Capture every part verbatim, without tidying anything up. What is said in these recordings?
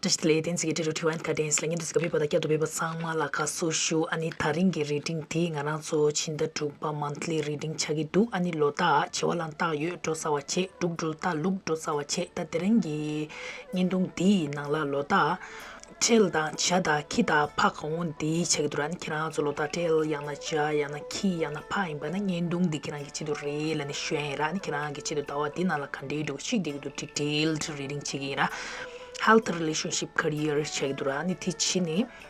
ལས་བསྟན་འཛིན་གྱི་ཊི་ཊི་ཊི་ཝན་ཁ་ཏེན་ལ་ཉན་ཐོས་ཀྱི་བོད་པ་དང་སྐྱབས་སུ་བོད་པ་ཚང་མ་ལ་ཁ་གསོ་ཞུ། ཨ་ནི་ད་རིང་གི་རི་ཌིང་དེ་ང་རང་ཚོ་ཕྱི་ཟླ་དྲུག་པ་མན་ཐི་ལི་རི་ཌིང་ཆགས་ཀྱི་འདུག་ཨ་ནི་ལོ་རྟགས་བྱེ་བ་ལ་རྟགས་ཡོད་འགྲོ་ས་བ་བྱེད། དྲུག་འགྲོ་རྟགས་ལུག་འགྲོ་ས་བ་བྱེད། ད་དེ་རིང་གི་བརྙན་ཐུང་འདིའི་ནང་ལ་ལོ་རྟགས་སྤྲེལ་དང་བྱ་དང་ཁྱི་དང་ཕག་འོང་འདི་ཆགས་ཀྱི་འདུག་ཨ་ནི་ཁྱེད་རང་ཚོ་ལོ་རྟགས་སྤྲེལ་ཡང་ན་བྱ་ཡང་ན་ཁྱི་ཡང་ན་ཕག་ཡིན་པ་ན་བརྙན་ཐུང་འདི་ཁྱེད་རང་གི་ཆེད་དུ་རེད་ལབ་ནས་ཞུ་ཡ་ཡིན་ར། ཨ་ནི་ཁྱེད་རང་གི་ཆེད་དུ་ཟླ་བ་འདི་ནང་ལ་ག་འདྲའི་འགྲོ་ཞིག་འདི་གི་འདུག་ཌི་ཊེལ་ཌི་རི་ཌིང་བྱེད་ཀྱི་ཡིན་ར། Health, relationship, career བྱེད་ཀྱི་འདུག་ར། ཨ་ནི་དེ་ཕྱིན་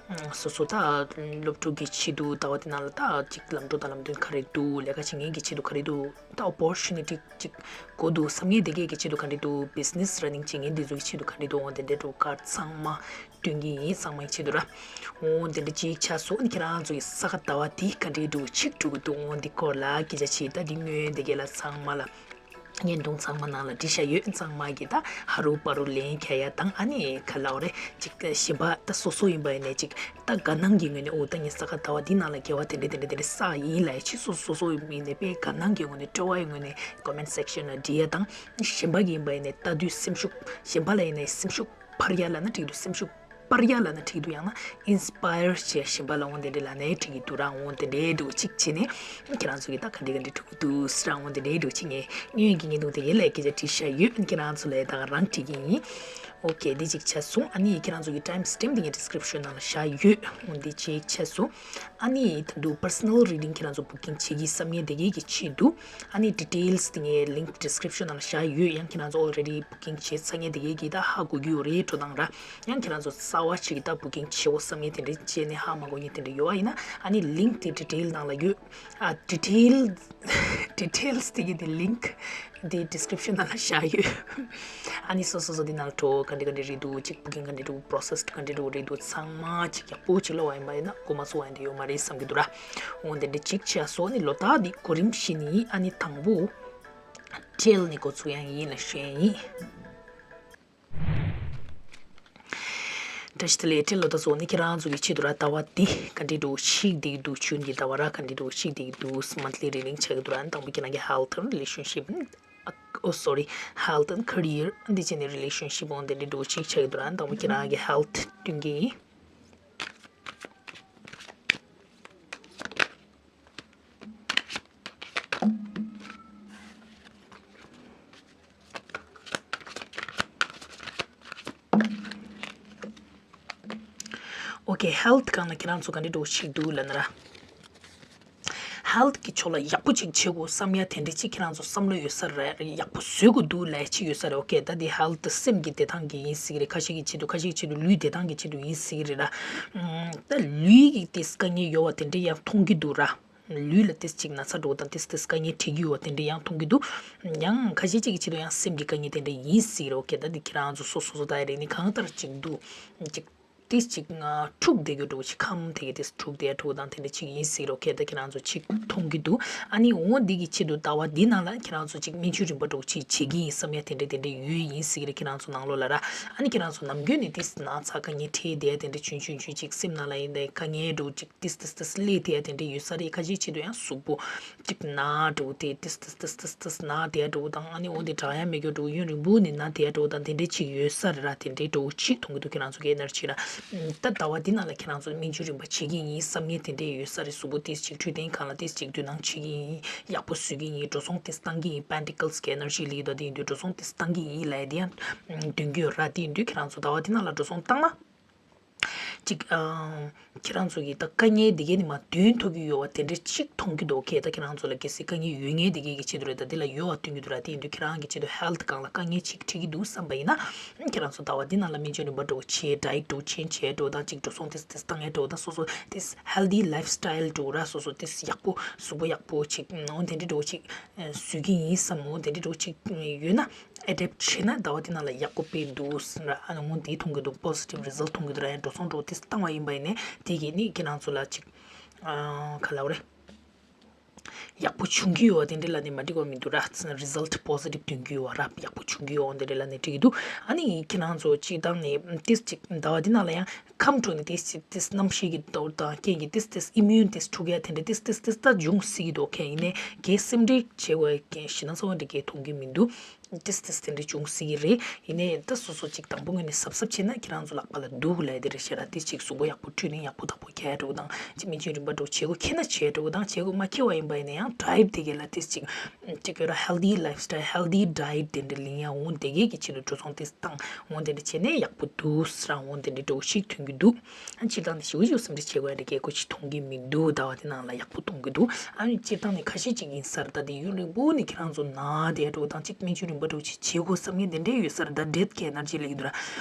ནས་སོ་སོ་ད་སློབ་ཕྲུག་གི་ཆེད་དུ་ཟླ་བ་དེ་ནང་ལ་ད་ཅིག་ལམ་འགྲོ་དང་ལམ་སྟོན་ག་རེ་འདུག་ལས་ཀ་བྱེད་མཁན་གྱི་ཆེད་དུ་ག་རེ་འདུག་ད་ཨོ་པོར་ཅུ་ནི་ཊི་ཅིག་དགོས་འདུག་བསམ་མཁན་དེ་གས་ཀྱི་ཆེད་དུ་ག་འདྲ་འདུག་བི་ཛི་ནེ་སི་ར་ནིང་བྱེད་མཁན་དེ་ཚོ་གི་ཆེད་དུ་ག་འདྲ་འདུག་འོ་དེ་འདྲའི་འགྲོ་གར་ཚང་མ་སྟོན་གྱི་ཡིན། ཚང་མའི་ཆེད་དུ་ར། འོ་དེ་འདྲ་ཅིག་ཆགས་སོང་། ཨ་ནི་ཁྱེད་རང་ཚོ་ཡི་ས་ག་ཟླ་བ་འདི་ག་འདྲའི་འགྲོ་ཆིག་འགྲོ་གི་འདུག་འོ་འདི་སྐོར་ལ་སྐད་ཆ་བྱེད། ད་འདི་སྔོན་དེ་གས་ལ་ཚང་མ་ལ་བརྙན་ཐུང་ཚང་མ་ནང་ལ་བྲིས་བཞག་ཡོད། ཚང་མ་གི་ད་ཧ་རུ་པ་རུ་ལན་རྒྱག་ཡ་དང་། ཨ་ནི་ག་ལབ་རེད་ཅིག་གཞན་པ་ད་སོ་སོ་ཡིན་པ་ཡིན་ནས་ཅིག་ད་དགའ་སྣང་གི་ངོས་ནས་འོ་ད་ངའི་ས་ག་ཟླ་བ་འདི་ནང་ལ་དགེ་བ་དེ་འདྲ་དེ་འདྲ་དེ་འདྲ་བསགས་ཡིན་ལབ་ཡ་ཅིག་སོ་སོ་སོ་ཡིན་ནས་དཔེ་དགའ་སྣང་གི་ངོས་ནས་སྤྲོ་བ་ཡི་ངོས་ནས་ཀོ་མེན་སེག་ཤན་ལ་འབྲི་ཡ་དང་། གཞན་པ་གི་ཡིན་པ་ཡིན་ནས་ལྟ་དུས་སེམས་ཤུགས། གཞན་པ་ལ་ཡིན་ནས་སེམས་ཤུགས་འཕར་ཡ་ལབ་ན་འགྲིག་འདུག་སེམས་ཤུགས་སྤར་ཡ་ལབ་ན་འགྲིག་འདུག་ཡང་ན་ཨིན་སི་པ་ཡར་བྱས་གཞན་པ་ལ་འོ་དེ་འདྲ་ལབ་ནའི་འགྲིག་གི་འདུག་ར། འོ་དེ་འདྲའི་འདྲ་ཅིག་བྱས་ནས་ཁྱེད་རང་ཚོ་གི་ད་ག་འདྲ་ག་འདྲ་འགྲོ་གི་འདུག་ཟེར་ར། འོ་དེ་འདྲའི་འདྲ་ཅིག་ངས་སྔོན་གྱི་བརྙན་ཐུང་དེ་གའི་ལ་སྐད་ཆ་བྲིས་བཞག་ཡོད། ཁྱེད་རང་ཚོ་ལ་ད་ག་རང་བྲིས་ཀྱི་ཡིན། ཨོ་ཁེ། འདི་གཅིག་ཆ་སོང་། ཨ་ནི་ཁྱེད་རང་ཚོ་གི་ཊའིམ་སི་ཊེམ་པ་དེ་ངས་ཌི་སི་ཀི་རིབ་ཤན་ནང་ལ་བཞག་ཡོད། འོ་འདི་གཅིག་ཆ་སོང་། ཨ་ནི་ད་དུང་པར་སོ་ནལ་རི་ཌིང་ཁྱེད་རང་ཚོ་བུ་ཀིང་བྱེད་ཀྱི་བསམ་མཁན་དེ་གའི་གི་ཆེད་དུ། ཨ་ནི་ཌི་ཊེལ་སི་དེ་ངས་ལིང་ཀི་ཌི་སི་ཀི་རིབ་ཤན་ནང་ལ་བཞག་ཡོད། ཡང་ཁྱེད་རང་ཚོ་ཨོལ་རེ་ཌི་བུ་ཀིང་བྱས་ཚར་མཁན་དེ་གའི་གི་ད་ཧ་གོ་གི་ཡོད་རེད་འགྲོ་སྟངས་ར། ཡང་ཁྱེད་རང་ཚོ་གསར་པ་ཞིག་གི་ད་བུ་ཀིང་བྱེད་དགོས་བསམ་མཁན་དེ་འདྲ་བྱས་ནས་ཧ་མ་གོ་མཁན་དེ་འདྲ་ཡོད་པ་ཡིན་ན། ཨ་ནི་ལིང་ཀི་དེ་ཌི་ཊེལ་ནང་ལ་ཡོད། ཨ་ཌི་ཊེལ་ཌི་ཊེལ་སི་དེ་གི་དེ་ལིང་ཀི་དེ་ཌི་སི་ཀི་རིབ་ཤན་ནང་ལ་བཞག་ཡོད། ཨ་ནི་སོ་སོ་སོ་དེ་ནང་ལ་འགྲོ། ག་འདྲ་ག་འདྲ་རེད་འདུག་ཅིག་བུ་ཀིང་ག་འདྲ་འདུག་པོ་རོ་སེ་སི་ག་འདྲ་འདུག་རེད་འདུག་ཚང་མ་ཅིག་ཡག་པོ་ཅིག་ལབ་པ་ཡིན་པ་ཡིན་ན་གོ་མ་ཚོར་བ་ཡིན་དེ་ཡོད་མ་རེད་བསམ་གྱི་འདུག་ར། འོ་དེ་འདྲ་ཅིག་བྱས་སོང་། ཨ་ནི་ལོ་རྟགས་འདི་གོ་རིམ་བཞིན་ཡིན། ཨ་ནི་དང་པོ་སྤྲེལ་ནས་འགོ་ཚུགས་ཡ་ཡིན་ལབ་ཞུ་ཡ་ཡིན། བཀྲ་ཤིས་བདེ་ལེགས། སྤྲེལ་ལོ་ད་གཟོད་ནི་ཁྱེད་རང་ཚོ་གི་ཆེད་དུ་ར་ཟླ་བ་འདི་ག་འདྲའི་འགྲོ་ཞིག་འདི་འདུག་ཇུན་གྱི་ཟླ་བ་ར་ག་འདྲའི་འགྲོ་ཞིག་འདི་འདུག་མན་ཐི་ལི་རི་ཌིང་ཆགས་ཀྱི་འདུག་ར། དང་པོ་ཁྱེད་རང་གི་ཧེལ་ཐི་རི་ལེ་ཤན་ཤིབ། ཨོ་སོ་རི། ཧེལ་ཐི་ཁེ་རི་ཡར་འདི་བྱས་ནས་རི་ལེ་ཤན་ཤིབ་འོང་དེ་འདྲའི་འགྲོ་ཞིག་ཆགས་ཀྱི་འདུག་ར། དང་པོ་ཁྱེད་རང་གི་ཧེལ་ཐི་སྟོན་གྱི་ཡིན། ཨོ་ཁེ། ཧེལ་ཐི་སྒང་ལ་ཁྱེད་རང་ཚོ་ག་འདྲ་འགྲོ་ཞིག་འདུག་ལབ་ན་ར། ཧེལ་ཐི་གི་ཕྱོགས་ལ་ཡག་པོ་ཅིག་བྱེད་དགོས་བསམ་ཡ་དེ་འདྲ་ཅིག་ཁྱེད་རང་ཚོ་བསམ་བློ་ཡོད་ས་རེད། ཡག་པོ་བཟོ་དགོས་འདུག་ལབ་ཅིག་ཡོད་ས་རེད། ཨོ་ཁེ། ད་འདི་ཧེལ་ཐི་སེམས་ཀྱི་བདེ་ཐང་གི་ཡིན་སྲིད་གི་རེད། ཁ་ཤས་ཀྱི་ཆེད་དུ་ཁ་ཤས་ཀྱི་ཆེད་དུ་ལུས་བདེ་ཐང་གི་ཆེད་དུ་ཡིན་སྲིད་གི་རེད་ར། ཨམ། ད་ལུས་ཀྱི་ཏིས་དཀའ་ངལ་ཡོད་པ་དེ་འདྲ་ཡང་མཐོང་གི་འདུག་ར། ལུས་ལ་ཏིས་ཅིག་ན་ཚ་འགྲོ་དང་ཏིས་ཏིས་དཀའ་ངལ་འཕྲད་ཀྱི་ཡོད་པ་དེ་འདྲ་ཡང་མཐོང་གི་འདུག་ཡང་ཁ་ཤས་ཅིག་གི་ཆེད་དུ་ཡང་སེམས་ཀྱི་དཀའ་ངལ་དེ་འདྲ་ཡིན་སྲིད་རོ། ཁེ་ད་འདི་ཁྱེད་རང་ཚོ་སོ་སོ་སོ་ད་ཡ་རེ་ནི་གང་ལྟར་ཅིག་འདུག་ཅིག་ཏིས་ཅིག་ང་འཁྲུག་བསྡད་རྒྱུ་འགྲོ་ཅིག་ཁམས་དེ་གི་ཏིས་འཁྲུག་བསྡད་འགྲོ་དང་དེ་འདྲ་ཅིག་ཡིན་སྲིད་རོ། ཁེ་ད་ཁྱེད་རང་ཚོ་ཅིག་མཐོང་གི་འདུག་ཨ་ནི་འོ་འདི་གི་ཆེད་དུ་ཟླ་བ་འདི་ནང་ལ་ཁྱེད་རང་ཚོ་ཅིག་སྨན་བཅོས་རིམ་པ་འགྲོ་ཅིག་བྱེད་ཀྱི་ཡིན་བསམ་ཡ་དེ་འདྲ་དེ་འདྲ་ཡོད་ཡིན་སྲིད་རེ། ཁྱེད་རང་ཚོ་ནང་ལོགས་ལ་ར། ཨ་ནི་ཁྱེད་རང་ཚོ་ནམ་རྒྱུན་ནས་ཏིས་ན་ཚ་དཀའ་ངལ་འཕྲད་བསྡད་ཡ་དེ་འདྲ་ཆུང་ཆུང་ཆུང་ཅིག་སེམས་ནང་ལ་ཡིན་ནའི་དཀའ་ངལ་འགྲོ་ཅིག་ཏིས་ཏིས་ཏིས་སླེབས་དེ་ཡ་དེ་འདྲ་ཡོད་ས་རེད། ཁ་ཤས་ཆེད་དུ་ཡང་གཟུགས་པོ་ཅིག་ན་འགྲོ་དེ་ཏིས་ཏིས་ཏིས་ཏིས་ཏིས་ན་དེ་འགྲོ་དང་། ཨ་ནི་འོ་དེ་དྲག་ཡ་མེད་རྒྱུ་འགྲོ་ཡུན་རིང་པོ་ནས་ན་དེ་འགྲོ་དང་དེ་འདྲ་ཅིག་ཡོད་ས་རེད་ར། དེ་འདྲའི་འགྲོ་ཅིག་མཐོང་གི་འདུག་ཁྱེད་རང་ཚོ་གི་ཨེ་ནར་ཇི་ར། ད་ཟླ་བ་འདི་ནང་ལ་ཁྱེད་རང་ཚོ་སྨན་བཅོས་རིམ་པ་བྱེད་ཀྱི་ཡིན་བསམ་མཁན་དེ་འདྲ་ཡོད་ས་རེད། གཟུགས་པོ་ཏིས་ཅིག་འཕྲོད་བསྟེན་སྒང་ལ་ཏིས་ཅིག་དོ་སྣང་བྱེད་ཀྱི་ཡིན། ཡག་པོ་བཟོ་གི་ཡིན། འགྲོ་སོང་ཏིས་བཏང་གི་ཡིན། པེན་ཊི་ཀལ་སི་གི་ཨེ་ནར་ཇི་ལེགས་དང་དེ་ཡིན་དུས་འགྲོ་སོང་ཏིས་བཏང་གི་ཡིན་ལབ་ཡ་དེ་ཡང་འདོན་གྱི་ཡོད་ར། དེ་ཡིན་དུས་ཁྱེད་རང་ཚོ་ཟླ་བ་འདི་ནང་ལ་འགྲོ་སོང་བཏང་ན། ཅིག་ཨང་། ཁྱེད་རང་ཚོ་གི་ད་དཀའ་ངལ་འདི་གའི་ནི་མ་འདོན་ཐུབ་ཀྱི་ཡོད་པ་དེ་འདྲ་ཅིག་མཐོང་གི་འདུག་ཁེ་ད་ཁྱེད་རང་ཚོ་ལ་གལ་སྲིད་དཀའ་ངལ་ཡོད་མཁན་འདི་གའི་གི་ཆེད་དུ་རེད། ད་འདི་ལ་ཡོད་པ་སྟོན་གྱི་འདུག་ར། དེ་ཡིན་དུས་ཁྱེད་རང་གི་ཆེད་དུ་ཧེལ་ཐི་སྒང་ལ་དཀའ་ངལ་ཅིག་འཕྲད་ཀྱི་འདུག་བསམ་པ་ཡིན་ན། ཁྱེད་རང་ཚོ་ཟླ་བ་འདི་ནང་ལ་སྨན་བཅོས་རིམ་པ་འགྲོ་བྱེད། ཌ་ཡེ་ཊི་འགྲོ་ཆེན་བྱེད་འགྲོ་དང་ཅིག་འགྲོ་སོང་ཏིས་ཏིས་བཏང་ཡས་འགྲོ་དང་སོ་སོ་ཏིས་ཧེལ་ཐི་ལའིཕ་སི་ཊའིལ་འགྲོ་ར། སོ་སོ་ཏིས་ཡག་པོ་གཟུགས་པོ་ཡག་པོ་ཅིག་འོ་དེ་འདྲ་འགྲོ་ཅིག་བཟོས་ཀྱི་ཡིན་བསམ། འོ་དེ་འདྲ་འགྲོ་ཅིག་ཡོད་ན། ཨེ་ཌེབ་བྱས་ན་ཟླ་བ་འདི་ནང་ལ་ཡག་པོ་དཔེ་འདུག་ཟེར་ཨ་ནི་འོ་འདི་མཐོང་གི་འདུག་པོ་སི་ཊིབ་རི་ཛལ་ཊི་མཐོང་གི་འདུག་ར། ཡང་འགྲོ་སོང་འགྲོ་ཏིས་བཏང་བ་ཡིན་པ་ཡིན་ནའི་དེ་གིས་ནི་ཁྱེད་རང་ཚོ་ལ་ཅིག་ཨ་ག་ལབ་རེད། ཡག་པོ་བྱུང་གི་ཡོད་པ་དེ་འདྲ་ལ་ནི་མ་འགྲིག་པ་མི་འདུག་ར། རི་ཛལ་ཊི་པོ་སི་ཊིབ་སྟོན་གྱི་ཡོད་པ་ར། ཡག་པོ་བྱུང་གི་ཡོད་པ་དེ་འདྲ་ལ་ནི་འགྲིག་གི་འདུག་ཨ་ནི་ཁྱེད་རང་ཚོ་སྤྱིར་བཏང་ནས་ཏིས་ཅིག་ཟླ་བ་འདི་ནང་ལ་ཡང་ཁམས་འགྲོ་ནས་ཏིས་ཅིག་ཏིས་གནམ་གཤིས་ཀྱི་དོ་དང་རྐྱེན་གྱིས་ཏིས་ཏིས་ཨི་མིའུན་ཏིས་འཁྲུག་ཡ་དེ་འདྲ་ཏིས་ཏིས་ཏིས་ད་འབྱུང་སྲིད་ཀྱི་འདུག་ཁེ་ཡིན་ནའི་གའི་སེམས་ཁྲལ་བྱེད་དགོས་ཡ་གའི་ཞེད་སྣང་ཚ་བ་འདྲ་གའི་མཐོང་གི་མི་འདུག་ཏིས་ཏིས་དེ་འདྲ་བྱུང་སྲིད་ཀྱི་རེད། ཡིན་ནའི་ད་སོ་སོ་ཅིག་དང་པོ་ངོས་ནས་གཟབ་གཟབ་བྱས་ན་ཁྱེད་རང་ཚོ་ལག་པ་ལ་འདུག་ལབ་དེ་རེད་ཤག་ར། ཏིས་ཅིག་གཟུགས་པོ་ཡག་པོ་བཀྲུས་ནས་ཡག་པོ་དག་པོ་གྱོན་འགྲོ་དང་། ཅིག་སྨན་བཅོས་རིམ་པ་འདྲ་བོ་བྱེད་དགོས་ཁེལ་ན་བྱེད་འགྲོ་དང་། བྱེད་དགོས་མ་ཁེལ་བ་ཡིན་པ་ཡིན་ན་ཡང་ཌའེ་ཊི་དེ་གས་ལ་ཏིས་ཅིག་ཅིག་ཡོད་ར། ཧེལ་ཐི་ལའིཕ་སི་ཊའིལ་ཧེལ་ཐི་ཌའེ་ཊི་དེ་འདྲ་ལེན་ཡ་འོང་། དེ་གས་ཀྱི་ཆེད་དུ་འགྲོ་སོང་ཏིས་བཏང་འོང་། དེ་འདྲ་བྱས་ནས་ཡག་པོ་འདུག་ཟེར་འོང་། དེ་འདྲ་འདྲ་བོ་ཞིག་ཐོན་གྱི་འདུག་ཨ་སྤྱིར་བཏང་ནས་ཞེ་པོ་ཅིག་སེམས་ཁྲལ་བྱེད་དགོས་ཡ་འདྲ་གལ་ཁོ་ཅིག་མཐོང་གི་མི་འདུག་ཟླ་བ་དེ་ནང་ལ་ཡག་པོ་གཏོང་གི་འདུག་ཨ་ནི་སྤྱིར་བཏང་ནས་ཁ་ཤས་ཅིག་ཡིན་ས་རེད། ད་དེ་ཡུན་རིང་པོ་ནས་ཁྱེད་རང་ཚོ་ན་བསྡད་འགྲོ་དང་། ཅིག་སྨན་བཅོས་རིམ་པ་འདྲ་བོ་ཅིག་བྱེད་དགོས་བསམ་མཁན་དེ་འདྲ་ཡོད་ས་རེད། ད་ཌེ་ཐི་ཀེར་ཨེ་ནར་ཇི་ལབ་ཀྱི་འདུག་ར།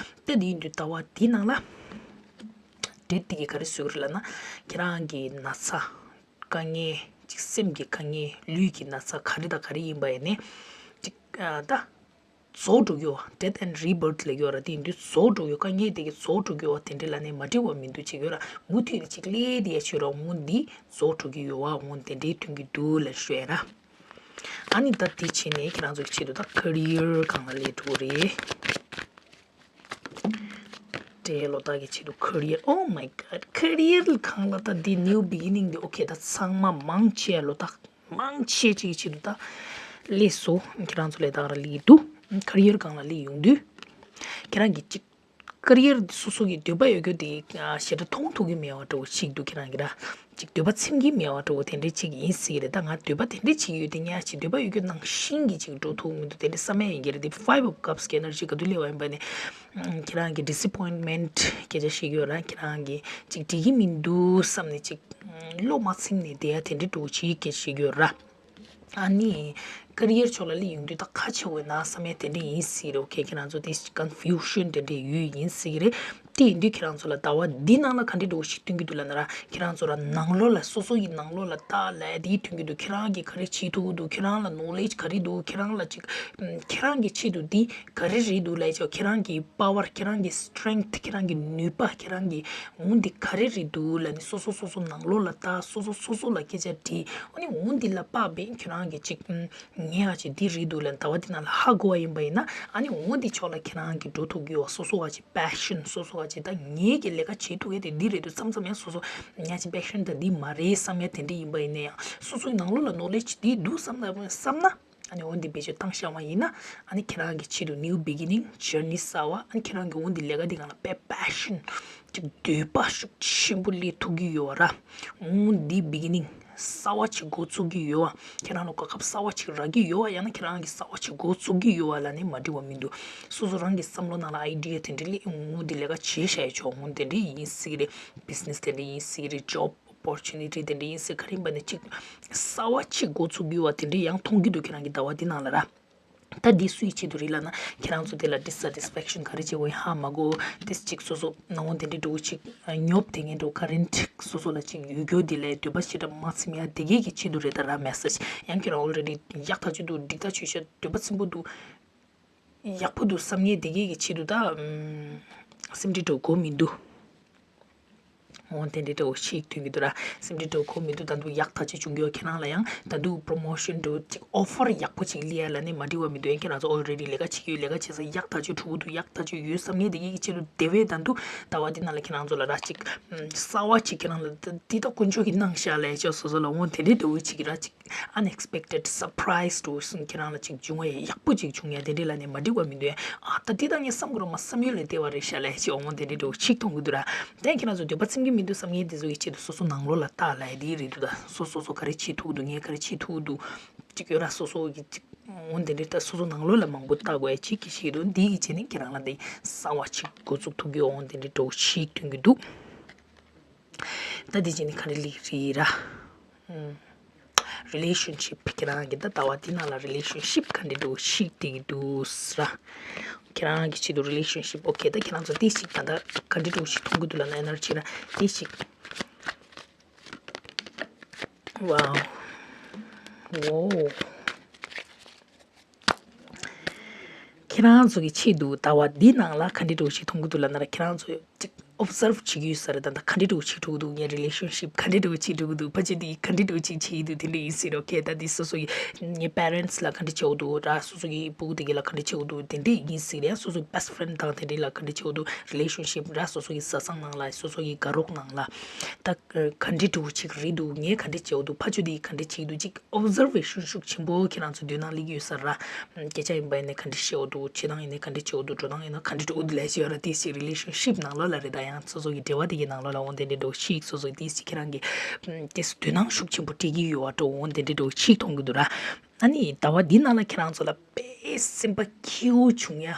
ད་དེ་ཡིན་དུས་ཟླ་བ་དེ་ནང་ལ་ཌེ་ཐི་དེ་གས་ག་རེ་བཟོ་གི་རེད་ལབ་ན། ཁྱེད་རང་གི་ན་ཚ་དཀའ་ངལ། ཅིག་སེམས་ཀྱི་དཀའ་ངལ། ལུས་ཀྱི་ན་ཚ་ག་རེ་དང་ག་རེ་ཡིན་པ་ཡིན་ནའི་ཅིག་ཨ་ད་རྫོགས་འགྲོ་གི་ཡོད་པ། Death and Rebirth ལབ་ཀྱི་ཡོད་ར། དེ་ཡིན་དུས་རྫོགས་འགྲོ་གི་ཡོད། དཀའ་ངལ་དེ་གས་རྫོགས་འགྲོ་གི་ཡོད་པ་དེ་འདྲ་ལབ་ནས་མ་འགྲིག་པ་མི་འདུག་ཅིག་ཡོད་ར། མུ་མཐུད་ནས་ཅིག་སླེབས་བསྡད་ཡ་ཅིག་ཡོད་ར། འོ་འདི་རྫོགས་འགྲོ་གི་ཡོད་པ་འོ་དེ་འདྲའི་ཐོན་གྱི་འདུག་ལབ་ཞུ་ཡ་ར། ཨ་ནི་ད་དེ་བྱས་ནས་ཁྱེད་རང་ཚོ་གི་ཆེད་དུ་ད་ཁེ་རི་ཡར་སྒང་ལ་སླེབས་འགྲོ་གི་རེད། འདྲེ་ལོ་ཏ་གི་ཆེད་དུ་ཁེ་རི་ཡར། Oh my God, ཁེ་རི་ཡར་སྒང་ལ་ད་འདི་ནིའུ་བི་གི་ནིང་འདི། ཨོ་ཁེ། ད་ཚང་མ་མང་ཆེ་བ་ལོ་ཏ་མང་ཆེ་ཅིག་གི་ཆེད་དུ་ད་སླེབས་སོང་། ཁྱེད་རང་ཚོ་ལ་ད་ག་རང་སླེབས་ཀྱི་འདུག་ཁེ་རི་ཡར་སྒང་ལ་སླེབས་ཡོང་དུས་ཁྱེད་རང་གི་ཅིག་ཁེ་རི་ཡར་འདི་སོ་སོ་གི་འདོད་པ་ཡོད་རྒྱུ་དེ་ཞེ་དྲག་མཐོང་ཐུབ་ཀྱི་མེད་པ་འདྲ་བོ་ཞིག་འདུག་ཁྱེད་རང་གི་ར། ཅིག་འདོད་པ་ཚིམ་གྱི་མེད་པ་འདྲ་བོ་དེ་འདྲ་ཅིག་ཡིན་སྲིད་ཀྱི་རེད། ད་ང་འདོད་པ་དེ་འདྲ་ཅིག་ཡོད་དེ་ངས་ཅིག་འདོད་པ་ཡོད་རྒྱུ་ནང་བཞིན་གྱི་ཅིག་འགྲོ་ཐུབ་མི་འདུག་དེ་འདྲ་བསམ་ཡ་ཡིན་གྱི་རེད། དེ་ཕའིབ་ཨོཕ་ཀབ་སི་གི་ཨེ་ནར་ཇི་ག་དུས་སླེབས་པ་ཡིན་པ་ནས་ཁྱེད་རང་གི་ཌི་སི་ཨེ་པོ་ཡིན་མེན་ཊི་སྐད་ཆ་བཤད་ཀྱི་ཡོད་ར། ཁྱེད་རང་གི་ཅིག་འགྲིག་གི་མི་འདུག་བསམ་ནས་ཅིག་བློ་མ་ཚིམ་ནས་བསྡད་ཡ་དེ་འདྲ་འདྲ་བོ་ཅིག་སྐད་ཆ་བཤད་ཀྱི་ཡོད་ར། ཨ་ནི་ཁེ་རི་ཡར་ཕྱོགས་ལ་སླེབས་ཡོང་དུས་ད་ཁ་ཕྱེ་དགོས་ན་བསམ་ཡ་དེ་འདྲ་ཡིན་སྲིད་ཀྱི་རེད། ཨོ་ཁེ། ཁྱེད་རང་ཚོ་དེ་ཀོན་ཕིའུ་ཤན་དེ་འདྲ་ཡོད་ཡིན་སྲིད་ཀྱི་རེད། དེ་ཡིན་དུས་ཁྱེད་རང་ཚོ་ལ་ཟླ་བ་འདི་ནང་ལ་ག་འདྲ་འདྲ་བོ་ཞིག་སྟོན་གྱི་འདུག་ལབ་ན་ར། ཁྱེད་རང་ཚོ་ར་ནང་ལོགས་ལ་སོ་སོ་ཡི་ནང་ལོགས་ལ་ལྟ་ལབ་ཡ་དེ་ཐོན་གྱི་འདུག་ཁྱེད་རང་གིས་ག་རེ་བྱེད་ཐུབ་ཀྱི་འདུག་ཁྱེད་རང་ལ་ནོ་ལེཇ་ག་རེ་འདུག་ཁྱེད་རང་ལ་ཅིག་ཁྱེད་རང་གི་ཆེད་དུ་འདི་ག་རེ་རེད་འདུག་ལབ་ཡ་ཅིག་ཁྱེད་རང་གི་པ་ཝར། ཁྱེད་རང་གི་སི་ཊེང་ཐི། ཁྱེད་རང་གི་ནུས་པ། ཁྱེད་རང་གི་འོ་འདི་ག་རེ་རེད་འདུག་ལབ་ནས་སོ་སོ་སོ་སོ་ནང་ལོགས་ལ་ལྟ། སོ་སོ་སོ་སོ་ལ་སྐད་ཆ་དྲིས། ཨ་ནི་འོ་འདི་ལ་དཔག་པའི་ཁྱེད་རང་གི་ཅིག་ངས་ཨ་ཅེ་འདི་རེད་འདུག་ལབ་ཟླ་བ་འདི་ནང་ལ་ཧ་གོ་བ་ཡིན་པ་ཡིན་ན། ཨ་ནི་འོ་འདི་ཕྱོགས་ལ་ཁྱེད་རང་གིས་འགྲོ་ཐུབ་ཀྱི་ཡོད་པ། སོ་སོ་བ་ཅིག་པེ་ཤན། སོ་སོ་བ་ཅིག་ད་ངས་ཀྱི་ལས་ཀ་བྱེད་ཐུབ་ཡ་དེ་འདི་རེད་འདུག་བསམ་བསམ་ཡ། སོ་སོ་ངས་ཅིག་པེ་ཤན་ད་འདི་མ་རེད་བསམ་ཡ་དེ་འདྲ་ཡིན་པ་ཡིན་ན་ཡང་། སོ་སོའི་ནང་ལོགས་ལ་ནོ་ལེཇ་འདི་འདུག་བསམ་ན་བསམ་ན། ཨ་ནི་འོ་འདི་བེད་སྤྱོད་བཏང་བཞག་པ་ཡིན་ན། ཨ་ནི་ཁྱེད་རང་གི་ཆེད་དུ་ནིའུ་བི་གི་ནིང་ཇར་ནི་གསར་པ། ཨ་ནི་ཁྱེད་རང་གི་འོ་འདི་ལས་ཀ་འདི་སྒང་ལ་དཔེ་པེ་ཤན་ཅིག་འདོད་པ་ཤུགས་ཆེན་པོ་སླེབས་ཐུབ་ཀྱི་ཡོད་པ་ར། འོ་འདི་བི་གི་ནིང་གསར་པ་ཅིག་འགོ་ཚུགས་ཀྱི་ཡོད་པ། ཁྱེད་རང་ལ་གོ་སྐབས་གསར་པ་ཅིག་རག་གི་ཡོད་པ། ཡང་ན་ཁྱེད་རང་གིས་གསར་པ་ཅིག་འགོ་ཚུགས་ཀྱི་ཡོད་པ་ལབ་ནས་མ་འགྲིག་པ་མི་འདུག་སོ་སོ་རང་གི་བསམ་བློ་ནང་ལ་ཨའི་ཌི་ཡ་དེ་འདྲ་སླེབས། འོ་འདི་ལས་ཀ་བྱས་བཞག་ཡ་ཆོག་འོ་དེ་འདྲ་ཡིན་སྲིད་ཀྱི་རེད། བི་ཛི་ནེ་སི་དེ་འདྲ་ཡིན་སྲིད་ཀྱི་རེད། ཇོབ་ཨོ་པོར་ཅུ་ནི་ཊི་དེ་འདྲ་ཡིན་སྲིད། ག་རེ་ཡིན་པ་ནས་ཅིག་གསར་པ་ཅིག་འགོ་ཚུགས་ཀྱི་ཡོད་པ་དེ་འདྲ་ཡང་མཐོང་གི་འདུག་ཁྱེད་རང་གི་ཟླ་བ་འདི་ནང་ལ་ར། ད་འདི་སུའི་ཆེད་དུ་རེད་ལབ་ན། ཁྱེད་རང་ཚོ་དེ་ལ་ཌི་སེ་ཊིས་ཕེག་ཤན་ག་རེ་བྱེད་དགོས་ཡིན་ཧ་མ་གོ། དེ་ཅིག་སོ་སོ་ནང་འོ་དེ་འདྲ་འདྲ་བོ་ཅིག་ཉོབ་དེ་ངན་འདྲ་བོ་ཀ་རེན་ཊི་སོ་སོ་ལ་ཅིག་ཡོད་རྒྱུ་དེ་ལ་འདོད་པ་ཞེ་དྲག་མ་ཚིམ་ཡ་དེ་གས་ཀྱི་ཆེད་དུ་རེད། ད་ར་མེ་སེཇ་ཡང་ཁྱེད་རང་ཨོལ་རེ་ཌི་ཡག་ཐག་ཆོད་འདུག་འགྲིག་ཐག་ཆོད་ཤག་འདོད་པ་ཚིམ་པོ་འདུག་ཡག་པོ་འདུག་བསམ་ངེས་དེ་གས་ཀྱི་ཆེད་དུ་ད་ཨམ་སེམས་ཁྲལ་འདྲ་བོ་དགོས་མི་འདུག་འོ་དེ་འདྲ་འདྲ་བོ་ཞིག་ཐོན་གྱི་འདུག་ར། སེམས་ཁྲལ་འདྲ་བོ་དགོས་མི་འདུག་ད་དུང་ཡག་ཐག་ཆོད་བྱུང་གི་ཡོད། ཁྱེད་རང་ལ་ཡང་ད་དུང་པོ་རོ་མོ་ཤན་འདྲ་བོ་ཅིག་ཨོ་ཕར་ཡག་པོ་ཅིག་སླེབས་ཡ་ལབ་ནས་མ་འགྲིག་པ་མི་འདུག་ཡང་ཁྱེད་རང་ཚོ་ཨོལ་རེ་ཌི་ལས་ཀ་བྱེད་ཀྱི་ཡོད། ལས་ཀ་བྱེད་ས་ཡག་ཐག་ཆོད་འགྲོ་གི་འདུག་ཡག་ཐག་ཆོད་ཡོད་བསམ་ངེས་དེ་གས་ཀྱི་ཆེད་དུ་དེ་བས་ད་དུང་ཟླ་བ་འདི་ནང་ལ་ཁྱེད་རང་ཚོ་ལ་ར་ཅིག་ཨམ་གསར་པ་ཅིག་ཁྱེད་རང་ལ་ད་འདི་ད་དཀོན་མཆོག་གིས་གནང་ཤག་ལབ་ཡ་ཅིག་སོ་སོ་ལ་འོ་དེ་འདྲ་འདྲ་བོ་ཅིག་ར་ཅིག་ཨན་ཨེགས་པེག་ཊེཌ་སར་པ་རའི་ཛི་འདྲ་བོ་ཞིག་ཁྱེད་རང་ལ་ཅིག་བྱུང་བ་ཡ། ཡག་པོ་ཅིག་བྱུང་ཡ་དེ་འདྲ་ལབ་ནས་མ་འགྲིག་པ་མི་འདུག་ཡ། ཨ་ད་འདི་ད་ངས་བསམ་གི་རོ་མ་བསམ་ཡུལ་ལས་འདས་པ་རེད་ཤག་ལབ་ཅིག་འོ་དེ་འདྲ་འདྲ་བོ་ཞིག་མཐོང་གི་འདུག་ར། དེ་ཁྱེད་རང་ཚོ་འདོད་པ་ཚིམ་གི་མི་འདུག་བསམ་ངེས་དེ་ཚོ་ཡི་ཆེད་དུ་སོ་སོ་ནང་ལོགས་ལ་ལྟ་ལབ་ཡ་དེ་རེད་འདུག་ད་སོ་སོ་སོ་ག་རེ་བྱེད་ཐུབ་འདུག་ངས་ག་རེ་བྱེད་ཐུབ་འདུག་ཅིག་ཡོད་ར། སོ་སོ་གི་ཅིག་འོ་དེ་འདྲ་ད་སོ་སོ་ནང་ལོགས་ལ་མང་པོ་ལྟ་དགོས་ཡ་ཅིག་གི་ཞིག་འདུག་འདི་གི་བྱས་ནས་ཁྱེད་རང་ལ་འདི་གསར་པ་ཅིག་འགོ་ཚུགས་ཐུབ་ཀྱི་འོ་དེ་འདྲ་འདྲ་བོ་ཞིག་ཐོན་གི་འདུག་ད་དེ་བྱས་ནས་ག་རེ་ལབ་རེད་ར། ཨུམ། རི་ལེ་ཤན་ཤིབ། ཁྱེད་རང་གི་ད་ཟླ་བ་འདི་ནང་ལ་རི་ལེ་ཤན་ཤིབ་ག་འདྲ་འདྲ་བོ་ཞིག་སླེབས་ཀྱི་འདུག་ཟེར་ར། ཁྱེད་རང་གི་ཆེད་དུ་རི་ལེ་ཤན་ཤིབ། ཨོ་ཁེ། ད་ཁྱེད་རང་ཚོ་དེ་ཞིག་ད་ལྟ་ག་འདྲ་འདྲ་བོ་ཞིག་མཐོང་གི་འདུག་ལབ་ན། ཨེ་ནར་ཇི་ར་དེ་ཞིག་ཝའོ། ཝའོ། ཁྱེད་རང་ཚོ་གི་ཆེད་དུ་ཟླ་བ་འདི་ནང་ལ་ག་འདྲ་འདྲ་བོ་ཞིག་མཐོང་གི་འདུག་ལབ་ན་ར། ཁྱེད་རང་ཚོ་ཅིག observe་བྱེད་ཀྱི་ཡོད་ས་རེད། ད་ད་ག་འདྲ་འདྲ་བོ་ཅིག་འགྲོ་གི་འདུག་ངའི་relationship་ག་འདྲ་འདྲ་བོ་ཅིག་འགྲོ་གི་འདུག་ཕ་ཆོས་དེ་ག་འདྲ་འདྲ་བོ་ཅིག་བྱེད་ཀྱི་འདུག་དེ་འདྲ་ཡིན་སྲིད་ར། ཨོ་ཁེ། ད་དེ་སོ་སོ་ཡི་ངའི་parents་ལ་ག་འདྲ་བྱེད་འོ་འདུག་ར། སོ་སོ་ཡི་སྤུ་གུ་དེ་ག་ལ་ག་འདྲ་བྱེད་འོ་འདུག་དེ་འདྲ་ཡིན་སྲིད་ར། སོ་སོ་ཡི་best friend་དང་དེ་འདྲ་ལ་ག་འདྲ་བྱེད་འོ་འདུག relationship་ར། སོ་སོ་ཡི་བཟའ་ཚང་ནང་ལ་སོ་སོ་ཡི་དགའ་རོགས་ནང་ལ་ད་ག་འདྲ་འདྲ་བོ་ཅིག་རེད་འདུག་ངས་ག་འདྲ་བྱེད་འོ་འདུག་ཕ་ཆོས་དེ་ག་འདྲ་བྱེད་འདུག་ཅིག observation་ཤུགས་ཆེན་པོ་ཁྱེད་རང་ཚོ་མདུན་ནང་སླེབས་ཀྱི་ཡོད་ས་ར། སྐད་ཆ་ཡིན་པ་ཡིན་ན་ག་འདྲ་བཤད་འོ་འདུག་བྱེད་སྟངས་ཡིན་ན་ག་འདྲ་བྱེད་འོ་འདུག་འགྲོ་སྟངས་ཡིན་ན་ག་འདྲ་འགྲོ་འོ་འདུག་ལབ་བཤད་ཡོད་ར། དེ་སྲིད་relationship་ནང་ལོགས་ལ་རེད། ད་ཡང་སོ་སོ་གི་འབྲེལ་བ་དེ་གི་ནང་ལོགས་ལ་འོ་དེ་འདྲ་འདྲ་བོ་ཅིག་སོ་སོ་དེ་སྲིད་ཁྱེད་རང་གི་དེ་སྲིད་དོ་སྣང་ཤུགས་ཆེན་པོ་སྤྲད་ཀྱི་ཡོད་བ་འགྲོ་འོ་དེ་འདྲ་འདྲ་བོ་ཅིག་མཐོང་གི་འདུག་ར། ཨ་ནི་ཟླ་བ་འདི་ནང་ལ་ཁྱེད་རང་ཚོ་ལ་དཔེ་སེམས་པ་སྐྱིད་པོ་བྱུང་ཡ་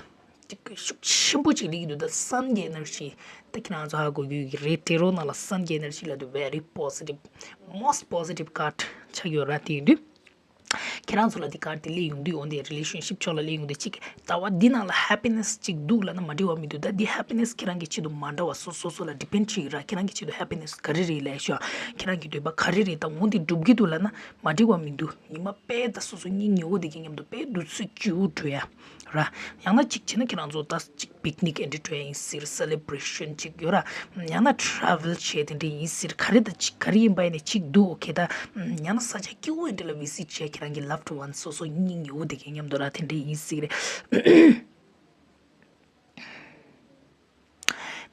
ཅིག་ཤུགས་ཆེན་པོ་ཅིག་སླེབས་ཀྱི་འདུག་ད་sun་གི་energy་ད་ཁྱེད་རང་ཚོ་ཧ་གོ་གི་ཡོད་ཀྱི་རེད། tarot་ནང་ལ་sun་གི་energy་ལབ་དུས་very positive, most positive card་ཆགས་ཡོད་ར། དེ་ཡིན་དུས་ཁྱེད་རང་ཚོ་ལ་འདི་card་དེ་སླེབས་ཡོང་དུས་འོ་འདི་relationship་ཕྱོགས་ལ་སླེབས་ཡོང་དུས་ཅིག་ཟླ་བ་འདི་ནང་ལ་happiness་ཅིག་འདུག་ལབ་ན་མ་འགྲིག་པ་མི་འདུག་ད་འདི་happiness་ཁྱེད་རང་གི་ཆེད་དུ་མ་འདྲ་བ་སོ་སོ་སོ་ལ་depend་བྱེད་ཀྱི་ར། ཁྱེད་རང་གི་ཆེད་དུ་happiness་ག་རེ་རེད་ལབ་ཤོག་ཁྱེད་རང་གི་འདོད་པ་ག་རེ་རེད། ད་འོ་འདི་འགྲུབ་ཀྱི་འདུག་ལབ་ན་མ་འགྲིག་པ་མི་འདུག་ཉི་མ་དཔེ་ད་སོ་སོ་སྙིང་ཉེ་བོ་དེ་གི་མཉམ་དུ་དཔེ་དུས་ཚོད་སྐྱིད་པོ་འགྲོ་ཡ་ར། ཡང་ན་གཅིག་བྱས་ན་ཁྱེད་རང་ཚོ་ད་གཅིག་picnic་འདྲ་འགྲོ་ཡ་ཡིན་ཟེར། celebration་ཅིག་ཡོད་ར། ཡང་ན་travel་བྱས་དེ་འདྲ་ཡིན་ཟེར། ག་རེ་ད་ཅིག་ག་རེ་ཡིན་པ་ཡིན་ན་ཅིག་འདུག་ཨོ་ཁེ། ད་ཡང་ན་ས་ཆ་སྐྱིད་པོ་འདྲ་ལ་visit་བྱས་ཁྱེད་རང་གི་loved one་སོ་སོ་སྙིང་ཉེ་བོ་དེ་གི་མཉམ་དུ་ར། དེ་འདྲ་ཡིན་ཟེར།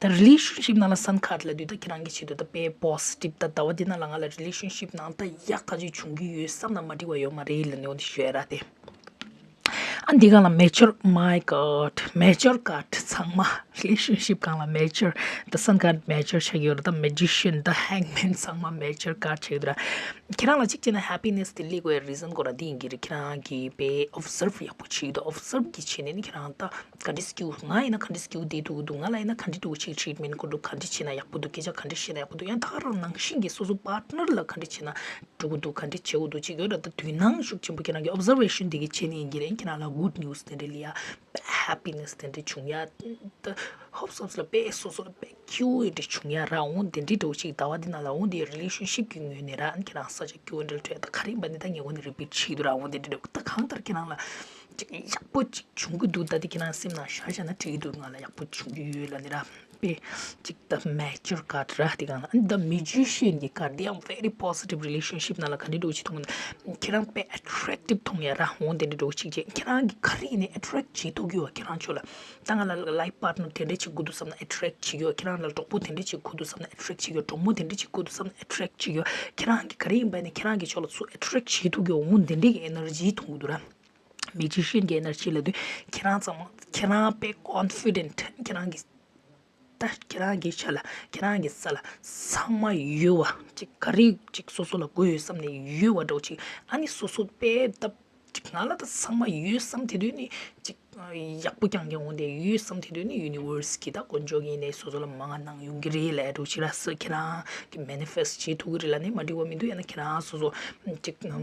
ད་relationship་ནང་ལ་sun card་ལབ་དུས་ད་ཁྱེད་རང་གི་ཆེད་དུ་ད་དཔེ་positive། ད་ཟླ་བ་འདི་ནང་ལ་ང་ལ་relationship་ནང་ད་ཡག་ག་ཚོད་བྱུང་གི་ཡོད་བསམ་ན་མ་འགྲིག་པ་ཡོད་མ་རེད་ལབ་ནས་འོ་འདི་ཞུ་ཡ་ར་དེ། ཨ་འདི་སྒང་ལ་major, my god, major card་ཚང་མ་relationship་སྒང་ལ་major། ད་sun card་major་ཆགས་ཡོད་ར། ད་magician། ད་hangman་ཚང་མ་major་card་ཆགས་ཡོད་ར། ཁྱེད་རང་ལ་གཅིག་བྱས་ན་happiness་དེ་སླེབས་དགོས་reason་ཁོ་ར་འདི་ཡིན་གྱི་རེད། ཁྱེད་རང་གིས་དཔེ་observe་ཡག་པོ་བྱེད་ཀྱི་འདུག observe་གི་བྱས་ནས་ནི་ཁྱེད་རང་ད་ག་འདྲ་སྐྱིད་པོ། ང་ཡིན་ན་ག་འདྲ་སྐྱིད་པོ་བསྡད་ཐུབ་ཀྱི་འདུག་ང་ལ་ཡིན་ན་ག་འདྲ་འདྲ་བོ་ཅིག་treatment་ཁོ་འདུག་ག་འདྲ་བྱས་ན་ཡག་པོ་འདུག་སྐད་ཆ་ག་འདྲ་བཤད་ན་ཡག་པོ་འདུག་ཡང་ད་ག་རང་ནང་བཞིན་གྱི་སོ་སོ་partner་ལ་ག་འདྲ་བྱས་ན་འགྲོ་གི་འདུག་ག་འདྲ་བྱེད་དགོས་འདུག་ཅིག་ཡོད་ར། ད་དོ་སྣང་ཤུགས་ཆེན་པོ་ཁྱེད་རང་གི་observation་དེ་གི་བྱས་ནས་ཡིན་གྱི་རེད། ཁྱེད་རང་ལ་good news་དེ་འདྲ་ལ་ཡ་happiness་དེ་འདྲ་བྱུང་ཡ། ད་hopes hopes་ལ་དཔེ་སོ་སོ་ལ་དཔེ་སྐྱིད་པོ་དེ་འདྲ་བྱུང་ཡ་ར། འོང་དེ་འདྲ་འདྲ་བོ་ཅིག་ཟླ་བ་འདི་ནང་ལ་འོང་དེ་relationship་གི་ངོས་ནས་ར། ཨ་ནི་ཁྱེད་རང་ས་ཆ་སྐྱིད་པོ་འདྲ་ལ་ཐོན་ཡ། ད་ག་རེ་ཡིན་པ་ནི་ད་ངས་འོ་ནི་repeat་བྱེད་ཀྱི་འདུག་ར། འོང་དེ་འདྲ་འདྲ་བོ་ད་གང་ལྟར་ཁྱེད་རང་ལ་ཅིག་ཡག་པོ་ཅིག་བྱུང་གི་འདུག་ད་དེ་ཁྱེད་རང་སེམས་ནང་བཞག་བཞག་ན་འགྲིག་གི་འདུག་ང་ལ་ཡག་པོ་བྱུང་གི་ཡོད་ལབ་ནི་ར། དཔེ་ཅིག་ད་major card་ར་དེ་གང་ལ། ཨ་ནི་ད་magician་གི་card་དེ་ཡང་very positive relationship་ནང་ལ་ག་འདྲ་འདྲ་བོ་ཅིག་མཐོང་ན་ཁྱེད་རང་དཔེ་attractive་མཐོང་ཡ་ར། འོང་དེ་འདྲ་འདྲ་བོ་ཅིག་བྱས་ཁྱེད་རང་གི་ག་རེ་ཡིན་ནའི་attract་བྱེད་ཐུབ་ཀྱི་ཡོད་ཁྱེད་རང་ཕྱོགས་ལ། ད་ང་ལ་life partner་དེ་འདྲ་ཅིག་དགོས་འདུག་བསམ་ན་attract་བྱེད་ཀྱི་ཡོད། ཁྱེད་རང་ལ་གྲོགས་པོ་དེ་འདྲ་ཅིག་དགོས་འདུག་བསམ་ན་attract་བྱེད་ཀྱི་ཡོད། གྲོགས་མོ་དེ་འདྲ་ཅིག་དགོས་འདུག་བསམ་ན་attract་བྱེད་ཀྱི་ཡོད། ཁྱེད་རང་གི་ག་རེ་ཡིན་པ་ཡིན་ནའི་ཁྱེད་རང་གི་ཕྱོགས་ལ་ཚུར་attract་བྱེད་ཐུབ་ཀྱི་ཡོད། འོང་དེ་འདྲ་གི་energy་མཐོང་གི་འདུག་ར། magician་གི་energy་ལབ་དུས་ཁྱེད་རང་ཚང་མ་ཁྱེད་རང་དཔེ་confident། ཁྱེད་རང་གི་ད་ཁྱེད་རང་གི་ཆ་ལ་ཁྱེད་རང་གི་ས་ལ་ཚང་མ་ཡོད་པ་ཅིག་ག་རེ་ཅིག་སོ་སོ་ལ་དགོས་ཡོད་བསམ་ནས་ཡོད་པ་འདྲ་བོ་ཅིག་ཨ་ནི་སོ་སོ་དཔེ་ད་ཅིག་ང་ལ་ད་ཚང་མ་ཡོད་བསམ་དེ་དུས་ནི་ཅིག་ཡག་པོ་རྐྱང་རྐྱང་འོང་དེ་ཡོད་བསམ་དེ་དུས་ནི་universe་གི་ད་དཀོན་མཆོག་གིས་ནས་སོ་སོ་ལ་མང་ང་གནང་ཡོང་གི་རེད་ལབ་འདྲ་བོ་ཅིག་ར། ས་ཁྱེད་རང་གི་manifest་བྱེད་ཐུབ་ཀྱི་རེད་ལབ་ནས་མ་འགྲིག་པ་མི་འདུག་ཡང་ན་ཁྱེད་རང་སོ་སོ་ཅིག་ཁྱེད་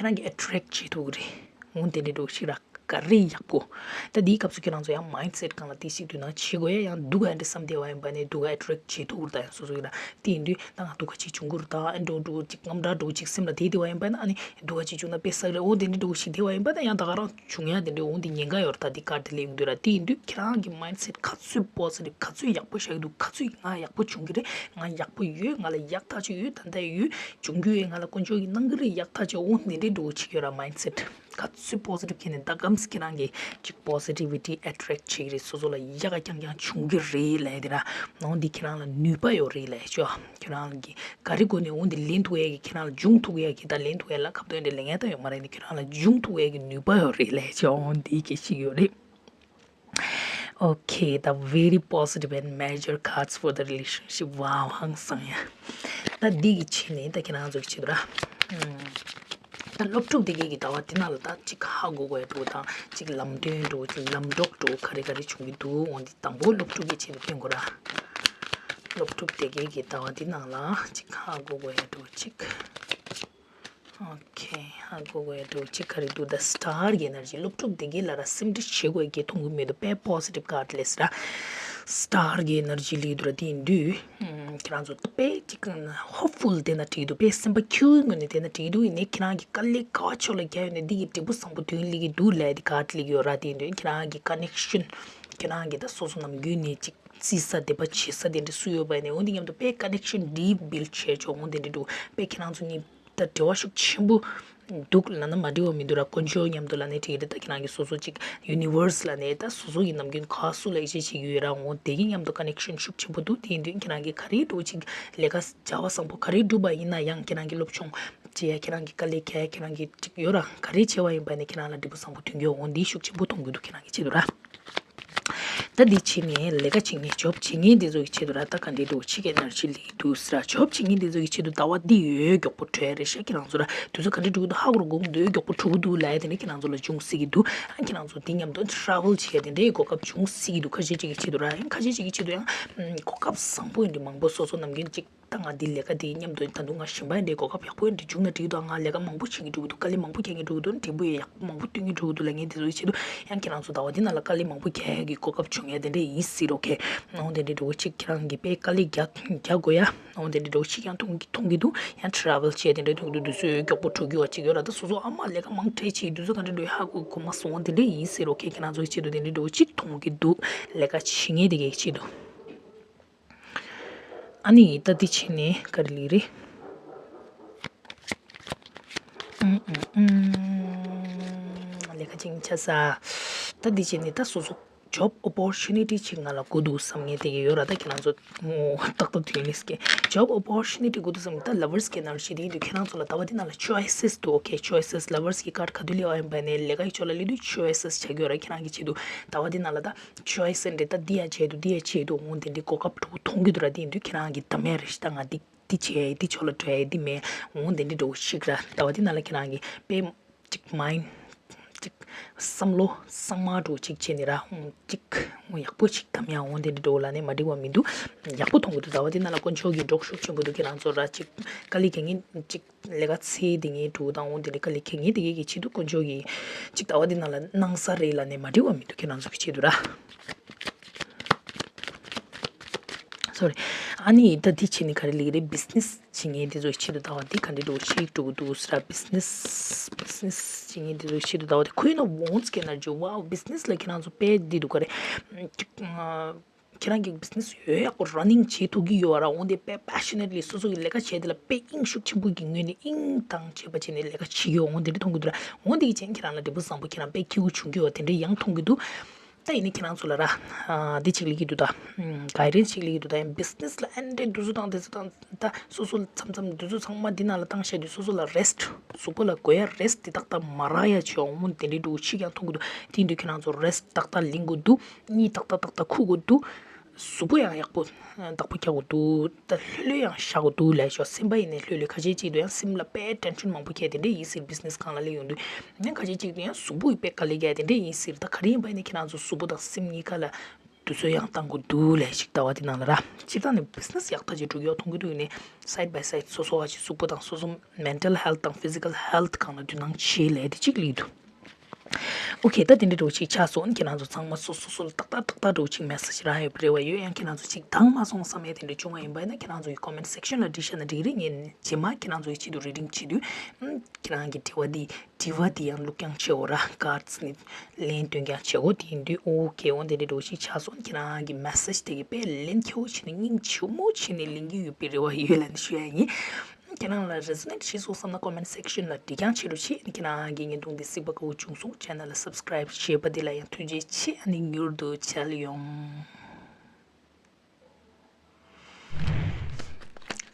རང་གིས་attract་བྱེད་ཐུབ་ཀྱི་རེད། འོང་དེ་འདྲ་འདྲ་བོ་ཞིག་ར། ག་རེ་ཡག་པོ། ད་འདིའི་སྐབས་སུ་ཁྱེད་རང་ཚོ་ཡང་mindset་སྒང་ལ་ཏོག་ཙམ་དོ་སྣང་བྱེད་དགོས་ཡ། ཡང་སྡུག་ག་འདྲ་བསམ་བསྡད་པ་ཡིན་པ་ནས་སྡུག་ག་attract་བྱེད་ཐུབ་ཀྱི་རེད། ད་ཡང་སོ་སོ་ཡིན་ན་དེ་ཡིན་དུས་ད་ང་སྡུག་ག་ཅིག་བྱུང་གི་རེད། ད་ཨ་འགྲོ་འགྲོ་ཅིག་རྔམ་དྲག་འགྲོ་ཅིག་སེམས་ལ་དེ་བསྡད་པ་ཡིན་པ་ན་ཨ་ནི་སྡུག་ག་ཅིག་བྱུང་ན་དཔེ་བསགས་རེད། འོ་དེ་འདྲ་འདྲ་བོ་ཞིག་བསྡད་པ་ཡིན་པ་ན་ཡང་ད་ག་རང་བྱུང་ཡ་དེ་འདྲ་འོང་དེ་ཉེན་ཁ་ཡོད་རེད། ད་འདི་ག་དེ་ལས་ཡོང་དུས་ར། དེ་ཡིན་དུས་ཁྱེད་རང་གི་mindset་ག་ཚོད་positive་ག་ཚོད་ཡག་པོ་བཞག་གི་འདུག་ག་ཚོད་ང་ཡག་པོ་བྱུང་གི་རེད། ང་ཡག་པོ་ཡོད། ང་ལ་ཡག་ཐག་ཆོད་ཡོད། ད་ལྟ་ཡོད། བྱུང་རྒྱུ་ཡོད། ང་ལ་དཀོན་མཆོག་གིས་གནང་གི་རེད། ཡག་ཐག་ཆོད། འོ་འདི་འདྲའི་འགྲོ་བྱེད་ཀྱི་ཡོད་ར། mindset་ག་ཚོད་positive་ཁྱེད་ནས་ད་གམ་ཁྱེད་རང་གིས་ཅིག་positivity་attract་བྱེད་ཀྱི་རེད། སོ་སོ་ལ་ཡག་ག་རྐྱང་རྐྱང་བྱུང་གི་རེད་ལབ་དེ་ར། འོ་འདི་ཁྱེད་རང་ལ་ནུས་པ་ཡོད་རེད་ལབ་ཆོག་ཁྱེད་རང་གིས་ག་རེ་དགོས་ནས་འོ་འདི་ལེན་ཐུབ་ཡ་གི་ཁྱེད་རང་ལ་འབྱུང་ཐུབ་ཡ་གི་ད་ལེན་ཐུབ་ཡ་ལ་ཁ་བཏོན་འདྲ་ལེན་ཡ་ད་ཡོད་མ་རེད། འདི་ཁྱེད་རང་ལ་འབྱུང་ཐུབ་ཡ་གི་ནུས་པ་ཡོད་རེད་ལབ་ཆོག་འོ་འདི་གི་ཞིག་ཡོད་རེད། Okay, the very positive and major cards for the relationship. Wow, ཧང་སང་ཡ། ད་འདི་གི་ཆེད་ནས་ད་ཁྱེད་རང་ཚོ་གི་ཆེད་དུ་ར། ཨམ། ད་སློབ་ཕྲུག་དེ་གའི་གི་ཟླ་བ་དེ་ནང་ལ་ད་ཅིག་ཧ་གོ་དགོས་ཡ་འགྲོ་དང་ཅིག་ལམ་སྟོན་འགྲོ་ཅིག་ལམ་གྲོགས་འགྲོ་ག་རེ་ག་རེ་བྱུང་གི་འདུག་འོང་དེ་དང་པོ་སློབ་ཕྲུག་གི་ཆེད་དུ་སྟོན་དགོས་ར། སློབ་ཕྲུག་དེ་གའི་གི་ཟླ་བ་དེ་ནང་ལ་ཅིག་ཧ་གོ་དགོས་ཡ་འགྲོ་ཅིག Okay, ཧ་གོ་དགོས་ཡ་འགྲོ་ཅིག་ག་རེ་འདུག་ད་star་གི་energy སློབ་ཕྲུག་དེ་གའི་ལ་ར་སེམས་ཁྲལ་བྱེད་དགོས་ཀྱི་མཐོང་གི་མེད་འདུག་དཔེ་positive card་ལས་ར། Star་གི་energy་ལས་འདུག་ར། དེ་ཡིན་དུས་ཁྱེད་རང་ཚོ་དཔེ་ཅིག་hopeful་དེ་ན་བྲིས་འདུག་དཔེ་སེམས་པ་སྐྱིད་པོའི་ངོས་ནས་དེ་ན་བྲིས་འདུག་ཡིན་ནའི་ཁྱེད་རང་གི་དཀའ་ལས་ག་བ་ཕྱོགས་ལ་རྒྱག་ཡོད་ནའི་འདི་གི་འབྲས་བུ་བཟང་པོ་དོན་སླེབས་ཀྱི་འདུག་ལས་དེ་card་ལས་ཡོད་ར། དེ་ཡིན་དུས་ཁྱེད་རང་གི་connection་ ཁྱེད་རང་གིས་ད་སོ་སོ་ནམ་རྒྱུན་ནས་ཅིག་བརྩི་ས་དད་པ་བྱེད་ས་དེ་འདྲ་སུ་ཡོད་པ་ཡིན་ནའི་འོ་འདི་མཉམ་དུ་དཔེ་ཀ་ནེག་ཤན་ཌིབ་བིལཌ་བྱས་ཆོག་འོ་དེ་འདྲ་འདུག་དཔེ་ཁྱེད་རང་ཚོ་གཉིས་ད་འབྲེལ་བ་ཤུགས་ཆེན་པོ་འདུག་ལབ་ན་མ་འགྲིག་པ་མི་འདུག་ར། དཀོན་མཆོག་མཉམ་དུ་ལབ་ནའི་འགྲིག་རེད། ད་ཁྱེད་རང་གི་སོ་སོ་ཅིག་ཡུ་ནི་ཝར་སི་ལབ་ནའི་ད་སོ་སོ་གི་ནམ་རྒྱུན་ག་སུ་ལ་ཡིད་ཆེས་བྱེད་ཀྱི་ཡོད་ར། འོ་དེ་གི་མཉམ་དུ་ཀ་ནེག་ཤན་ཤུགས་ཆེན་པོ་འདུག་དེ་ཡིན་དུས་ཁྱེད་རང་གིས་ག་རེ་འགྲོ་ཅིག་ལས་ཀ་བྱ་བ་བཟང་པོ་ག་རེ་སྒྲུབ་པ་ཡིན་ན་ཡང་ཁྱེད་རང་གི་སློབ་སྦྱོང་བྱེད་ཡ་ཁྱེད་རང་གི་དཀའ་ལས་ཁྱེད་ཡ་ཁྱེད་རང་གི་ཅིག་ཡོད་ར། ག་རེ་བྱེད་པ་ཡིན་པ་ནས་ཁྱེད་རང་ལ་འབྲས་བུ་བཟང་པོ་ཐོན་གྱི་ཡོད། འོ་འདི་ཤུགས་ཆེན་པོ་མཐོང་གི་འདུག་ཁྱེད་རང་གི་ཆེད་དུ་ར། ད་འདི་བྱེད་ནས་ལས་ཀ་བྱེད་མཁན་ཇོབ་བྱེད་མཁན་འདི་ཚོ་གི་ཆེད་དུ་ར། ད་ག་འདྲའི་འགྲོ་ཆི་གེ་ནར་ཆི་ལི་འདུག་ཟེར་ར། ཇོབ་བྱེད་མཁན་འདི་ཚོ་གི་ཆེད་དུ་ཟླ་བ་འདི་ཡོད་མགྱོགས་པོ་བྲོས་རེད་ཤག་ཁྱེད་རང་ཚོ་ར། དུས་ཚོད་ག་འདྲ་འགྲོ་གི་འདུག་ཧ་གོ་ར། གོང་དུ་མགྱོགས་པོ་འགྲོ་གི་འདུག་ལབ་ཡ་དེ་འདྲ་ཁྱེད་རང་ཚོ་ལ་འབྱུང་སྲིད་ཀྱི་འདུག་ཨ་ཁྱེད་རང་ཚོ་འདི་མཉམ་དུ་ཊ་རེ་ཝལ་བྱེད་ཡ་དེ་འདྲའི་གོ་སྐབས་འབྱུང་སྲིད་ཀྱི་འདུག་ཁ་ཤས་ཅིག་གི་ཆེད་དུ་ར། ཡང་ཁ་ཤས་ཅིག་གི་ཆེད་དུ་ཡང་གོ་སྐབས་བཟང་པོ་ཡིན་འདི་མང་པོ་སོ་སོ་ནམ་རྒྱུན་ཅིག་ད་ང་འདི་ལས་ཀ་འདི་མཉམ་དུ་ད་དུང་ང་གཞན་པ་འདྲའི་གོ་སྐབས་ཡག་པོ་འདྲ་བྱུང་ན་འགྲིག་འདུག་ང་ལས་ཀ་མང་པོ་བྱེད་ཀྱི་འགྲོ་གི་འདུག་དཀའ་ལས་མང་པོ་རྒྱག་གི་འགྲོ་གི་འདུག་འབྲས་བུ་ཡག་པོ་མང་པོ་སྟོན་གྱི་འགྲོ་གི་འདུག་ལབ་མཁན་དེ་ཚོའི་ཆེད་དུ་ཡང་ཁྱེད་རང་ཚོ་ཟླ་བ་འདི་ནང་ལ་དཀའ་ལས་མང་པོ་རྒྱག་ཡ་གི་གོ་སྐབས་བྱུང་ཡ་དེ་འདྲ་ཡིན་སྲིད་རོགས་ཁེ། འོ་དེ་འདྲའི་འགྲོ་གི་ཅིག་ཁྱེད་རང་གིས་དཔེ་དཀའ་ལས་རྒྱག་རྒྱག་དགོས་ཡ། འོ་དེ་འདྲའི་འགྲོ་གི་ཅིག་ཡང་མཐོང་གི་མཐོང་གི་འདུག་ཡང་ཊ་རེ་ཝལ་བྱས་དེ་འདྲ་མཐོང་གི་འདུག་དུས་ཚོད་མགྱོགས་པོ་འགྲོ་རྒྱུ་བ་ཅིག་ཡོད་ར། ད་སོ་སོ་ཨ་མ་ལས་ཀ་མང་དྲགས་བྱས་དུས་ཚོད་ག་འདྲ་འགྲོ་ཡ་ཧ་གོ་གོ་མ་སོང་། འོ་དེ་འདྲ་ཡིན་སྲིད་རོགས་ཁེ། ཁྱེད་རང་ཚོའི་ཆེད་དུ་དེ་འདྲའི་འགྲོ་གི་ཅིག་མཐོང་གི་འདུག་ལས་ཀ་བྱེད་མཁན་དེ་གའི་ཆེད་དུ། ཨ་ནི་ད་འདི་བྱས་ནས་ག་རེ་ལབ་རེད། ཨུམ་ཨུམ་ཨུམ། ལས་ཀ་ཅིག་ཆགས་ས། ད་འདི་བྱས་ནས་ད་སོ་སོ་ཇོབ་ཨོ་པོར་ཅུ་ནི་ཊི་ཅིག་ང་ལ་དགོས་འདུག་བསམ་མཁན་དེ་གི་ཡོད་ར། ད་ཁྱེད་རང་ཚོ་མོ་ཏག་ཏག་དུས་ལེས་ཀྱི་ཇོབ་ཨོ་པོར་ཅུ་ནི་ཊི་དགོས་འདུག་བསམ་མཁན་ད་ལབ་ཝར་སི་ཀེ་ནར་ཞིག་དེ་ཡིན་དུས་ཁྱེད་རང་ཚོ་ལ་ཟླ་བ་འདི་ནང་ལ་ཆོ་ཡི་སི་འདུག་ཨོ་ཁེ། ཆོ་ཡི་སི་ལབ་ཝར་སི་ཀི་ཀར་ག་དུས་སླེབས་པ་ཡིན་པ་ནས་ལས་ཀ་ཡི་ཕྱོགས་ལ་སླེབས་དུས་ཆོ་ཡི་སི་ཆགས་ཀྱི་ཡོད་ར། ཁྱེད་རང་གི་ཆེད་དུ་ཟླ་བ་འདི་ནང་ལ་ད་ཆོ་ཡི་སི་འདྲ་ད་འདི་ཡ་བྱས་འདུག་འདི་ཡ་བྱས་འདུག་འོ་དེ་འདྲའི་གོ་སྐབས་འགྲོ་མཐོང་གི་འདུག་ར། དེ་ཡིན་དུས་ཁྱེད་རང་གི་འདམ་ཡ་རེ་ཞིག་ད་ང་འདི་འདི་བྱས་འདི་ཕྱོགས་ལ་འགྲོ་ཡ་འདི་མེད། འོ་དེ་འདྲའི་འགྲོ་ཞིག་ར། ཟླ་བ་འདི་ནང་ལ་ཁྱེད་རང་གི་དཔེ་ཅིག་མའིན་ཌི་ཅིག་བསམ་བློ་གཙང་མ་འགྲོ་ཅིག་བྱས་ནས་ར། འོ་ཅིག་འོ་ཡག་པོ་ཅིག་འདམ་ཡ། འོ་དེ་འདྲའི་འགྲོ་ལ་ནས་མ་འགྲིག་པ་མི་འདུག་ཡག་པོ་མཐོང་གི་འདུག་ཟླ་བ་འདི་ནང་ལ་དཀོན་མཆོག་གིས་འགྲོ་ཤུགས་ཆེན་པོ་འདུག་ཁྱེད་རང་ཚོ་ར་ཅིག་དཀའ་ལས་རྒྱག་མཁན་ཅིག་ལས་ཀ་ཚེ་འདི་ངའི་འགྲོ་དང་འོ་དེ་ལས་ཀ་ལས་ཁེ་ངའི་དེ་གའི་གི་ཆེད་དུ་དཀོན་མཆོག་གིས་ཅིག་ཟླ་བ་འདི་ནང་ལ་གནང་ས་རེད་ལབ་ནས་མ་འགྲིག་པ་མི་འདུག་ཁྱེད་རང་ཚོ་གི་ཆེད་དུ་ར། སོ་རི། ཨ་ནི་ད་འདི་བྱས་ནས་ག་རེ་ལབ་ཀྱི་རེད། བི་ཛི་ནེ་སི་བྱེད་མཁན་དེ་ཚོ་གི་ཆེད་དུ་ཟླ་བ་འདི་ག་འདྲ་འགྲོ་ཞིག་འགྲོ་གི་འདུག་ཟེར་ར། བི་ཛི་ནེ་སི་བི་ཛི་ནེ་སི་བྱེད་མཁན་དེ་ཚོ་གི་ཆེད་དུ་ཟླ་བ་འདི་ཁོའི་ནང་ཝོན་སི་ཀེ་ནར་ཇི། ཝའོ་བི་ཛི་ནེ་སི་ལ་ཁྱེད་རང་ཚོ་དཔེ་འདི་འདུག་ག་རེད། ཅིག་ཁྱེད་རང་གི་བི་ཛི་ནེ་སི་ཡོད་ཡག་པོ་ར་ནིང་བྱེད་ཐུབ་ཀྱི་ཡོད་ར། འོ་དེ་དཔེ་པེ་ཤ་ནེ་ཊི་ལི་སོ་སོ་གི་ལས་ཀ་བྱས་དེ་ལ་དཔེ་དབྱིངས་ཤུགས་ཆེན་པོ་གི་ངོས་ནས་དབྱིངས་དང་བྱས་པ་བྱས་ནས་ལས་ཀ་བྱེད་ཀྱི་ཡོད། འོ་དེ་འདྲ་མཐོང་གི་འདུག་ར། འོ་དེ་གི་རྐྱེན་ཁྱེད་རང་ལ་འབྲས་བུ་བཟང་པོ་ཁྱེད་རང་དཔེ་སྐྱིད་པོ་བྱུང་གི་ཡོད། དེ་འདྲ་ཡང་མཐོང་གི་འདུག་ད་ཡིན་ནའི་ཁྱེད་རང་ཚོ་ལ་ར། འདི་གཅིག་ལབ་ཀྱི་འདུག་ད། གའི་ཌན་སི་གཅིག་ལབ་ཀྱི་འདུག་ད་ཡང་བི་ཛི་ནེ་སི་ལ་ཨ་འདྲའི་འདུ་འཛོམས་དང་དེ་ཚོ་དང་ད་སོ་སོ་མཚམས་མཚམས་འདུ་འཛོམས་ཚང་མ་འདི་ནང་ལ་བཏང་བཞག་དུས་སོ་སོ་ལ་རེ་སི་ཊི་གཟུགས་པོ་ལ་དགོས་ཡ་རེ་སི་ཊི་འདི་ཏག་ཏག་མ་རག་ཡ་བྱས་འོང་དེ་འདྲའི་འདྲ་བོ་ཅིག་ཡང་མཐོང་གི་འདུག་དེ་ཡིན་དུས་ཁྱེད་རང་ཚོ་རེ་སི་ཊི་ཏག་ཏག་ལེན་དགོས་འདུག་གཉིད་ཏག་ཏག་ཏག་ཏག་ཁུག་དགོས་འདུག་གཟུགས་པོ་ཡང་ཡག་པོ་བདག་པོ་རྒྱག་དགོས་འདུག་ད་ལྷོད་ལྷོད་ཡང་བཞག་དགོས་འདུག་ལབ་ཤོག་སེམས་པ་ཡིན་ནའི་ལྷོད་ལྷོད། ཁ་ཤས་ཅིག་ཏུ་ཡང་སེམས་ལ་དཔེ་ཊེན་ཤན་མང་པོ་འཁྱེར་དེ་འདྲ་ཡིན་སྲིད། བི་ཛི་ནེ་སི་སྒང་ལ་སླེབས་ཡོང་དུས་ཡང་ཁ་ཤས་ཅིག་ཏུ་ཡང་གཟུགས་པོ་ཡི་དཔེ་དཀའ་ལས་རྒྱག་དེ་འདྲ་ཡིན་སྲིད། ད་ག་རེ་ཡིན་པ་ཡིན་ནའི་ཁྱེད་རང་ཚོ་གཟུགས་པོ་དང་སེམས་གཉིས་ཀ་ལ་དུས་ཚོད་ཡང་བཏང་དགོས་འདུག་ལབ་ཞིག་ཟླ་བ་འདི་ནང་ལ་ར། སྤྱིར་བཏང་ནས་བི་ཛི་ནེ་སི་ཡག་ཐག་ཆོད་འགྲོ་གི་ཡོད་མཐོང་གི་འདུག་ཡིན་ནའི་སའིཌ་བའི་སའིཌ་སོ་སོ་བ་ཅིག་གཟུགས་པོ་དང་སོ་སོ་མེན་ཊལ་ཧེལ་ཐི་དང་ཕི་ཛི་ཀལ་ཧེལ་ཐི་སྒང་ལ་དོ་སྣང་བྱེད་ལབ་དེ་གཅིག་ལབ་ཀྱི་འདུག་ཨོ་ཁེ། ད་དེ་འདྲ་འདྲ་བོ་ཅིག་ཆགས་སོང་། ཁྱེད་རང་ཚོ་ཚང་མ་སོ་སོ་སོ་ལ་ཏག་ཏག་ཏག་འདྲ་བོ་ཅིག་མེ་སེ་ཇི་རག་ཡོད་པའི་རེ་བ་ཡོད། ཡང་ཁྱེད་རང་ཚོ་ཅིག་འདང་མ་སོང་བསམ་ཡས་དེ་འདྲ་བྱུང་བ་ཡིན་པ་ཡིན་ན་ཁྱེད་རང་ཚོ་གི་ཀོ་མེན་ཊི་སེག་ཤན་ལ་འབྲི་བཞག་ན་འགྲིག་གི་རེད། ངས་རྗེས་མ་ཁྱེད་རང་ཚོ་གི་ཆེད་དུ་རི་ཌིང་བྱེད་དུས་ཨམ་ཁྱེད་རང་གི་དྲི་བ་འདི་དྲི་བ་འདི་ཡང་ལུགས་རྐྱང་བྱེད་འོ་ར། ཀར་ཌི་སི་ནི་ལན་སྟོན་རྐྱང་བྱེད་འོ། དེ་ཡིན་དུས་ཨོ་ཁེ། འོ་དེ་འདྲ་འདྲ་བོ་ཞིག་ཆགས་སོང་། ཁྱེད་རང་གི་མེ་སེ་ཇི་དེ་གི་དཔེ་ལན་ཁེ་བོ་བྱས་ནས་སྙིང་རྗེ་མོ་བྱས་ནས་ལེན་གྱི་ཡོད་པའི་རེ་བ་ཡོད་ལབ་ནས་ཞུ་ཡ་ཡིན། ཁྱེད་རང་ལ་རེ་ཛོ་ནེཊ་བྱས་སོང་བསམ་ན་ཀོ་མེན་ཊི་སེག་ཤན་ལ་འབྲི་རྐྱང་བྱེད་རོགས་བྱེད། ཁྱེད་རང་གི་བརྙན་ཐུང་འདི་གཟིགས་པ་དགའ་བོ་བྱུང་སོང་། ཆེ་ནལ་ལ་སབ་སི་ཀ་རའིབ་བྱས་པ་འདི་ལ་ཡང་ཐུགས་རྗེ་ཆེ། ཨ་ནི་མྱུར་དུ་མཇལ་ཡོང་།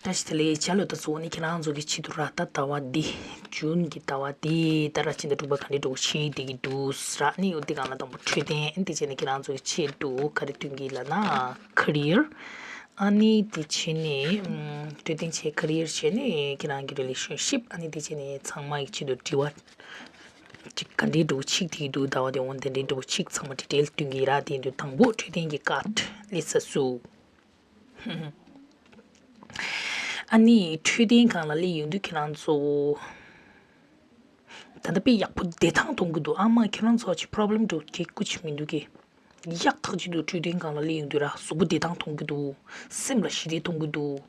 བཀྲ་ཤིས་བདེ་ལེགས། ཇ་ལོ་ད་ཚོ་ནི་ཁྱེད་རང་ཚོ་གི་ཆེད་དུ་ར། ད་ཟླ་བ་འདི་ཇུན་གྱི་ཟླ་བ་འདི་ད་ར་ཕྱི་ཟླ་དྲུག་པ་ག་འདྲ་འགྲོ་ཤེས་བསྡད་ཀྱི་འདུག་ཟེར་ནི་ཡོད། འདི་སྒང་ལ་དང་པོ་འཕྲོད་བསྟེན། འདི་བྱས་ནས་ཁྱེད་རང་ཚོ་གི་ཆེད་དུ་ག་རེ་སྟོན་གྱི་ལབ་ན་ཁེ་རི་ཡར། ཨ་ནི་འདི་བྱས་ནས་འཕྲོད་བསྟེན་བྱས། ཁེ་རི་ཡར་བྱས་ནས་ཁྱེད་རང་གི་རི་ལེ་ཤན་ཤིབ། ཨ་ནི་འདི་བྱས་ནས་ཚང་མ་གི་ཆེད་དུ་དྲི་བ། ཅིག་ག་འདྲའི་འགྲོ་ཆིག་དེ་འདུག་ཟླ་བ་དེ་འོང་དེ་འདྲའི་འགྲོ་ཆིག་ཚང་མ་ཌི་ཊེལ་སྟོན་གྱི་ར། དེ་འདུག་དང་པོ་འཕྲོད་བསྟེན་གྱི་ཀར་ཌི་སླེབས་ས་སུ། ཨ་ནི་འཕྲོད་བསྟེན་སྒང་ལ་སླེབས་ཡོང་དུས་ཁྱེད་རང་ཚོ་ད་ལྟ་དཔེ་ཡག་པོ་བདེ་ཐང་མཐོང་གི་འདུག་ཨ་མ་ཁྱེད་རང་ཚོ་ཅིག་པོ་རོབ་ལེམ་འགྲོ་གི་སྐུ་མཁྱེན་མི་འདུག་གི། ཡག་ཐག་ཆོད་འདུག་འཕྲོད་བསྟེན་སྒང་ལ་སླེབས་ཡོང་དུས་ར་གཟུགས་པོ་བདེ་ཐང་མཐོང་གི་འདུག་སེམས་ལ་ཞི་བདེ་མཐོང་གི་འདུག་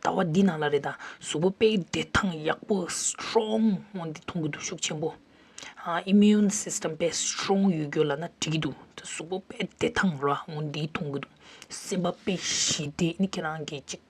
ཟླ་བ་འདི་ནང་ལ་རེད་ད། གཟུགས་པོ་དཔེ་བདེ་ཐང་ཡག་པོ་སི་ཊོང་འོང་འདི་མཐོང་གི་འདུག་ཤུགས་ཆེན་པོ། ཨ་immune system དཔེ་strong ཡོད་རྒྱུ་ལབ་ན་འགྲིག་གི་འདུག་ད་གཟུགས་པོ་དཔེ་བདེ་ཐང་ར་འོ་འདི་མཐོང་གི་འདུག་སེམས་པ་དཔེ་ཞི་བདེ་ནི་ཁྱེད་རང་གི་ཅིག་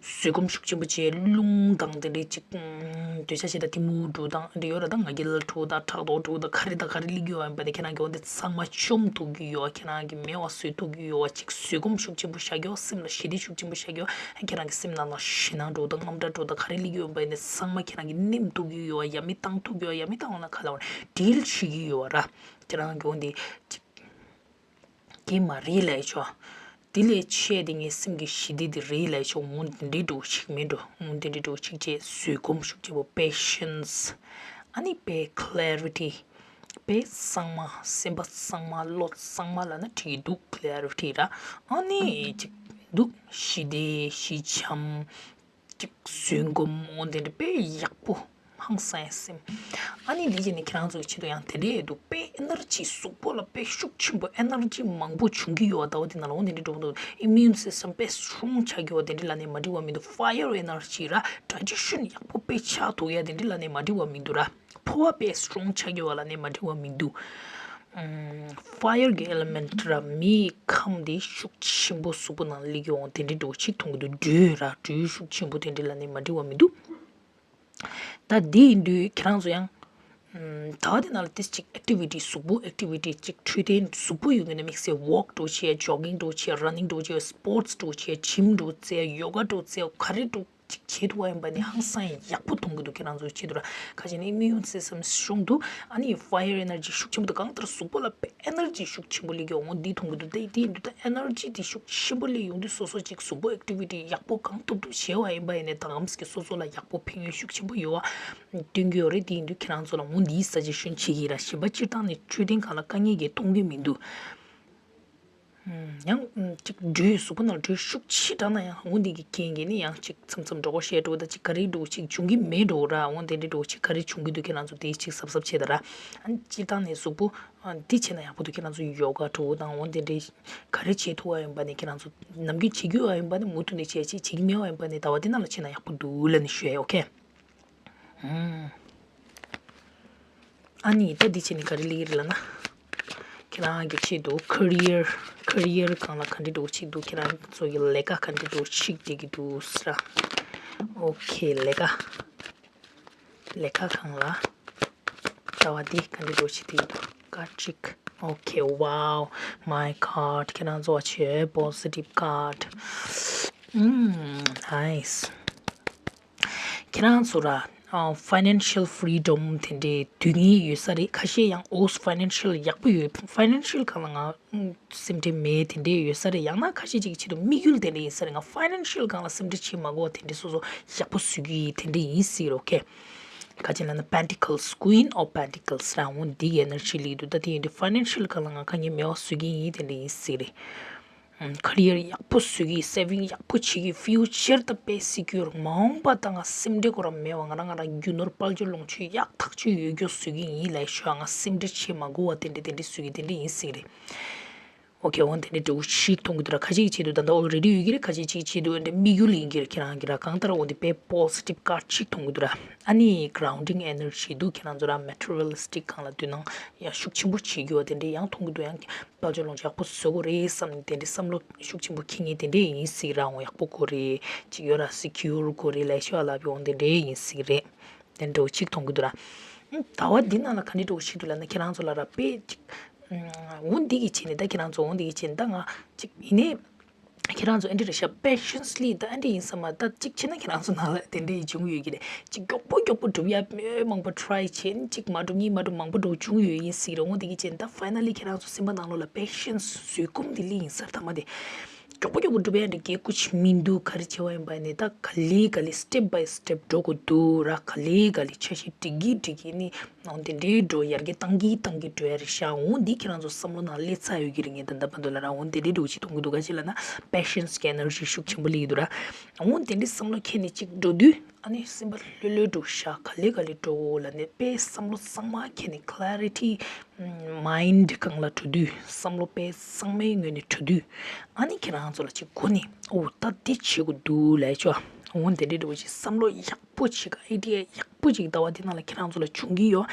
བཟོད་སྒོམ་ཤུགས་ཆེན་པོ་བྱས་རླུང་དང་དེ་འདྲའི་ཅིག་ཨུམ། འདོད་ཆགས་ཞེ་སྡང་གཏི་མུག་འདྲ་དང་འདི་ཡོད་ར་ད་ང་རྒྱལ་འདྲ་དང་ཕྲག་དོག་འདྲ་དང་ག་རེ་དང་ག་རེ་སླེབས་ཡོད་པ་ཡིན་པ་དེ་ཁྱེད་རང་གི་འོ་འདི་ཚང་མ་བཅོམ་ཐུབ་ཀྱི་ཡོད། ཁྱེད་རང་གི་མེད་པ་བཟོ་ཐུབ་ཀྱི་ཡོད། ཅིག་བཟོད་སྒོམ་ཤུགས་ཆེན་པོ་བཞག་ཡོད། སེམས་ལ་ཞི་བདེ་ཤུགས་ཆེན་པོ་བཞག་ཡོད། ཁྱེད་རང་གི་སེམས་ནང་ལ་ཞེད་སྣང་འདྲ་དང་དངངས་སྐྲག་འདྲ་དང་ག་རེ་སླེབས་ཡོད་པ་ཡིན་ན་ཚང་མ་ཁྱེད་རང་གི་ནེམ་ཐུབ་ཀྱི་ཡོད། ཡ་མི་བཏང་ཐུབ་ཀྱི་ཡོད། ཡ་མི་བཏང་ན་ག་ལ་བ་ཌིལ་བྱེད་ཀྱི་ཡོད་ར། ཁྱེད་རང་གི་འོ་འདི་ཅིག་གི་མ་རེད་ལབ་ཆོག་དེ་ལས་ཆེ་དེ་ངའི་སེམས་ཀྱི་ཞི་བདེ་དེ་རེད་ལབ་ཆོག་འོ་འདི་འདྲའི་འགྲོ་ཞིག་མིན་འགྲོ། འོ་འདི་འདྲའི་འགྲོ་ཞིག་བྱས་བཟོད་སྒོམ་ཤུགས་ཆེན་པོ་patience། ཨ་ནི་དཔེ་clarity། དཔེ་གཙང་མ་སེམས་པ་གཙང་མ་བློ་གཙང་མ་ལབ་ན་འགྲིག་གི་འདུག clarity ར། ཨ་ནི་ཅིག་འདུག་ཞི་བདེ་ཞི་འཇམ། ཅིག་བཟོད་སྒོམ་འོ་དེ་འདྲ་དཔེ་ཡག་པོ། ཧང་སང་ཡ་སེམས། ཨ་ནི་འདི་བྱས་ནས་ཁྱེད་རང་ཚོ་གི་ཆེད་དུ་ཡང་དེ་འདྲ་ཡོད་འདུག་དཔེ་ཨེ་ནར་ཇི་གཟུགས་པོ་ལ་དཔེ་ཤུགས་ཆེན་པོ་ཨེ་ནར་ཇི་མང་པོ་བྱུང་གི་ཡོད་པ་ཟླ་བ་འདི་ནང་ལ་འོ་དེ་འདྲ་འགྲོ་གི་འདུག་ཨི་མིའུན་སི་སི་ཊམ་དཔེ་སི་ཊོང་ཆགས་ཀྱི་ཡོད་པ་དེ་འདྲ་ལབ་ནས་མ་འགྲིག་པ་མི་འདུག fire energy ར་ཌའི་ཇེ་ཤན་ཡག་པོ་དཔེ་ཆགས་ཐུབ་ཡ་དེ་འདྲ་ལབ་ནས་མ་འགྲིག་པ་མི་འདུག་ར། ཕོ་བ་དཔེ་སི་ཊོང་ཆགས་ཀྱི་ཡོད་པ་ལབ་ནས་མ་འགྲིག་པ་མི་འདུག་ཨམ། fire གི་ཨེ་ལི་མེན་ཊི་ར་མིའི་ཁམས་དེ་ཤུགས་ཆེན་པོ་གཟུགས་པོ་ནང་སླེབས་ཀྱི་འོང་དེ་འདྲའི་འགྲོ་ཅིག་མཐོང་གི་འདུག་དྲོད་ར་དྲོད་ཤུགས་ཆེན་པོ་དེ་འདྲ་ལབ་ནས་མ་འགྲིག་པ་མི་འདུག་ད་དེ་ཡིན་དུས་ཁྱེད་རང་ཚོ་ཡང་ཨམ། ད་དེ་ནང་ལ་ཏིས་ཅིག་ཨེག་ཊི་བི་ཊི་གཟུགས་པོ་ཨེག་ཊི་བི་ཊི་ཅིག་འཕྲོད་བསྟེན་གཟུགས་པོ་ཡོད་མཁན་དམིགས་བསལ་ཝོག་འགྲོ་བྱེད་ཇོག་གིང་འགྲོ་བྱེད་ར་ནིང་འགྲོ་བྱེད་སི་པོར་ཊི་འགྲོ་བྱེད་ཇིམ་འགྲོ་བྱེད་ཡོ་ག་འགྲོ་བྱེད་ག་རེ་འགྲོ། ཅིག་བྱེད་ཐུབ་པ་ཡིན་པ་ནི་ཧང་སང་ཡག་པོ་མཐོང་གི་འདུག་ཁྱེད་རང་ཚོའི་ཆེད་དུ་ར་ཁ་ཅིག་ནི་ཨི་མིའུན་སི་སི་ཊམ་སི་ཊོང་འདུག་ཨ་ནི་ཕ་ཡར་ཨེ་ནར་ཇི་ཤུགས་ཆེན་པོ་འདུག་གང་ལྟར་གཟུགས་པོ་ལ་དཔེ་ཨེ་ནར་ཇི་ཤུགས་ཆེན་པོ་སླེབས་ཀྱི་འོང་འདི་མཐོང་གི་འདུག་ད་དེ་ཡིན་དུས་ད་ཨེ་ནར་ཇི་དེ་ཤུགས་ཆེན་པོ་སླེབས་ཡོང་དུས་སོ་སོ་ཅིག་གཟུགས་པོ་ཨེག་ཊི་བི་ཊི་ཡག་པོ་གང་ཐུབ་ཐུབ་བྱས་པ་ཡིན་པ་ཡིན་ནའི་ད་གམ་སི་གི་སོ་སོ་ལ་ཡག་པོ་ཕན་ཡོན་ཤུགས་ཆེན་པོ་ཡོད་པ་སྟོན་གྱི་ཡོད་རེད། དེ་ཡིན་དུས་ཁྱེད་རང་ཚོ་ལ་འོ་འདིའི་སཱ་ཇེ་ཤན་བྱེད་ཀྱི་ཡིན་ར། གཞན་པ་སྤྱིར་བཏང་ནས་འཕྲོད་བསྟེན་སྒང་ལ་དཀའ་ངལ་གྱིས་གཏོང་གི་མི་འདུག་ཡང་ཅིག་དྲོད་གཟུགས་པོ་ནང་དྲོད་ཤུགས་ཆེ་དྲགས་ན་ཡང་འོ་འདི་གི་རྐྱེན་གྱིས་ནི་ཡང་ཅིག་མཚམས་མཚམས་འགྲོ་གོ་ཤེས་འགྲོ་ད་ཅིག་ག་རེ་འགྲོ་ཅིག་འབྱུང་གི་མེད་འགྲོ་ར། འོ་དེ་འདྲའི་འགྲོ་ཅིག་ག་རེ་བྱུང་གི་འདུག་ཁྱེད་རང་ཚོ་དེ་ཅིག་གཟབ་གཟབ་བྱེད་ད་ར། ཨ་ནི་སྤྱིར་བཏང་ནས་གཟུགས་པོ་འདི་བྱས་ན་ཡག་པོ་འདུག་ཁྱེད་རང་ཚོ་ཡོ་ག་འགྲོ་དང་འོ་དེ་འདྲའི་ག་རེ་བྱེད་ཐུབ་པ་ཡིན་པ་ནི་ཁྱེད་རང་ཚོ་ནམ་རྒྱུན་བྱེད་རྒྱུ་ཡོད་པ་ཡིན་པ་ནི་མུ་མཐུད་ནས་བྱེད་ཅིག་བྱེད་ཀྱི་མེད་པ་ཡིན་པ་ནི་ཟླ་བ་འདི་ནང་ལ་བྱས་ན་ཡག་པོ་འདུག་ལབ་ནས་ཞུ་ཡ། ཨོ་ཁེ། ཨུམ། ཨ་ནི་ད་འདི་བྱས་ནས་ག་རེ་ལབ་ཀྱི་རེད་ལབ་ན། ཁྱེད་རང་གི་ཆེད་དུ་ཁེ་རི་ཡར་ཁེ་རི་ཡར་སྒང་ལ་ག་འདྲ་འགྲོ་ཆེད་དུ་ཁྱེད་རང་ཚོ་ཡི་ལས་ཀ་ག་འདྲ་འགྲོ་ཆེད་བསྡད་ཀྱི་འདུག་ཟེར། ཨོ་ཁེ་ལས་ཀ་ལས་ཀ་སྒང་ལ་ལྟ་བ་འདི་ག་འདྲ་འགྲོ་ཆེད་བསྡད་ཀྱི་འདུག་ཀ་ཊི་ཅིག་ཨོ་ཁེ། Wow, my card. ཁྱེད་རང་ཚོ་བ་ཆེ་positive card. ཨུམ། Nice. ཁྱེད་རང་ཚོ་ར་ཨ་financial freedom དེ་འདྲའི་དུས་ངེས་ཡོད་ས་རེད། ཁ་ཤས་ཡང་ཨོ་financial ཡག་པོ་ཡོད། financial སྒང་ལ་ང་སེམས་ཁྲལ་མེད་དེ་འདྲའི་ཡོད་ས་རེད། ཡང་ན་ཁ་ཤས་ཅིག་གི་ཆེད་དུ་དམིགས་ཡུལ་དེ་འདྲ་ཡིན་ས་རེད། ང་financial སྒང་ལ་སེམས་ཁྲལ་བྱེད་མ་དགོས་པ་དེ་འདྲའི་སོ་སོ་ཡག་པོ་བཟོ་གི་ཡིན་དེ་འདྲ་ཡིན་སྲིད་རོ། ཁེ། ག་ཅི་ལབ་ན་Pentacles, Queen of Pentacles རང་འོང་འདི་གི་ཨེ་ནར་ཇི་ལི་འདུག་ད་དེ་ཡིན་དུས་financial སྒང་ལ་ང་དཀའ་ངལ་མེད་པ་བཟོ་གི་ཡིན་དེ་འདྲ་ཡིན་སྲིད་རེད། ཁེ་རི་ཡར་ཡག་པོ་བཟོ་གི་saving ཡག་པོ་བྱེད་ཀྱི་future ད་དཔེ་secure མ་འོངས་པ་ད་ང་སེམས་ཁྲལ་ཁོ་རང་མེད་པ་ང་རང་ང་རང་རྒྱུ་ནོར་དཔལ་འབྱོར་ལོངས་སྤྱོད་ཡག་ཐག་ཆོད་ཡོད་རྒྱུ་བཟོ་གི་ཡིན་ལབ་ཤོག་ང་སེམས་ཁྲལ་བྱེད་མ་དགོས་པ་དེ་འདྲ་དེ་འདྲ་བཟོ་གི་དེ་འདྲ་ཡིན་སྲིད་རེད། ཨོ་ཁེ། འོ་དེ་འདྲ་འགྲོ་ཞིག་མཐོང་གི་འདུག་ར། ཁ་ཅིག་ཆེད་དུ་ད་ལྟ་already ཡོད་ཀྱི་རེད། ཁ་ཅིག་ཅིག་ཆེད་དུ་འདྲ་དམིགས་ཡུལ་ཡིན་གྱི་རེད། ཁྱེད་རང་གི་ར་གང་ལྟར་འོ་དེ་དཔེ་positive card ཅིག་མཐོང་གི་འདུག་ར། ཨ་ནི་grounding energy འདུག་ཁྱེད་རང་ཚོ་ར་materialistic སྒང་ལ་དུས་ནང་ཡང་ཤུགས་ཆེན་པོ་བྱེད་རྒྱུ་བ་དེ་འདྲ་ཡང་མཐོང་གི་འདུག་ཡང་དཔལ་འབྱོར་ལོངས་སྤྱོད་ཡག་པོ་བཟོ་དགོས་རེད་བསམ་ནས་དེ་འདྲའི་བསམ་བློ་ཤུགས་ཆེན་པོ་འཁྱེར་མཁན་དེ་འདྲ་ཡིན་སྲིད་ར། འོ་ཡག་པོ་དགོས་རེད། ཅིག་ཡོད་ར་secure དགོས་རེད་ལབ་ཤོག་ལབ་ཡོང་དེ་འདྲ་ཡིན་སྲིད་རེད། དེ་འདྲ་ཅིག་མཐོང་གི་འདུག་ར། ཟླ་བ་འདི་ནང་ལ་ག་འདྲ་འགྲོ་ཞིག་འདུག་ལབ་ན་ཁྱེད་རང་ཚོ་ལ་ར་དཔེ་ཅིག་འོ་འདི་གི་བྱས་ནས་ད་ཁྱེད་རང་ཚོ་འོ་འདི་གི་བྱས་ནས་ད་ང་ཅིག་ཡིན་ནའི། ཁྱེད་རང་ཚོ་ཨེ་འདྲ་རེད་ཤག patiently ད་ཨེ་འདྲ་ཡིན་ས་མ་ད་གཅིག་བྱས་ན་ཁྱེད་རང་ཚོ་ནང་ལ་དེ་འདྲ་ཡི་བྱུང་ཡོད་ཀྱི་རེད། གཅིག་མགྱོགས་པོ་མགྱོགས་པོ་སྒྲུབ་ཡ་མི་མང་པོ་try བྱས་ནས་གཅིག་མ་སྒྲུབ་གཉིས་མ་སྒྲུབ་མང་པོ་འགྲོ་བྱུང་ཡོད་ཡིན་སྲིད་རེད། འོ་དེ་གི་བྱས་ད་finally ཁྱེད་རང་ཚོ་སེམས་པ་ནང་ལོགས་ལ་patience བཟོད་སྒོམ་དེ་ལི་ཡིན་ས་རེད་ཐ་མ་དེ། མགྱོགས་པོ་མགྱོགས་པོ་སྒྲུབ་ཡ་འདྲ་གལ་ཀུ་ཅི་མི་འདུག་ག་རེ་བྱས་པ་ཡིན་པ་ནི་ད་ག་ལེ་ག་ལེ་step by step འགྲོ་དགོས་འདུག་ར། ག་ལེ་ག་ལེ་འཆར་གཞི་སྒྲིག་གི་སྒྲིག་གི་ནི། འོ་དེ་འདྲའི་འགྲོ་ཡར་རྒྱས་བཏང་གི་བཏང་གི་འགྲོ་ཡ་རེད་ཤག་འོ་འདི་ཁྱེད་རང་ཚོ་བསམ་བློ་ནང་སླེབས་ཚར་ཡོད་ཀྱི་རེད། ངས་ད་ལྟ་བར་དུ་ལ་ར་འོ་དེ་འདྲའི་འགྲོ་ཅིག་མཐོང་གི་འདུག་ག་ཅི་ལབ་ན་patience གི་energy ཤུགས་ཆེན་པོ་སླེབས་ཀྱི་འདུག་ར། འོ་དེ་འདྲའི་བསམ་བློ་འཁྱེར་ནས་ཅིག་འགྲོ་དུས་ཨ་ནི་སེམས་པ་ལྷོད་ལྷོད་འགྲོ་ཤག་ག་ལེ་ག་ལེ་འགྲོ་ལབ་ནས་དཔེ་བསམ་བློ་གཙང་མ་འཁྱེར་ནས་clarity mind སྒང་ལ་འགྲོ་དུས་བསམ་བློ་དཔེ་གཙང་མའི་ངོས་ནས་འགྲོ་དུས་ཨ་ནི་ཁྱེད་རང་ཚོ་ལ་ཅིག་གོ་ནས་ཨོ་ད་འདི་བྱེད་དགོས་འདུག་ལབ་ཆོག་འོ་དེ་འདྲའི་འདྲ་བོ་ཅིག་བསམ་བློ་ཡག་པོ་ཅིག་ཨའི་ཌི་ཡ་ཡག་པོ་ཅིག་ཟླ་བ་འདི་ནང་ལ་ཁྱེད་རང་ཚོ་ལ་བྱུང་གི་ཡོད།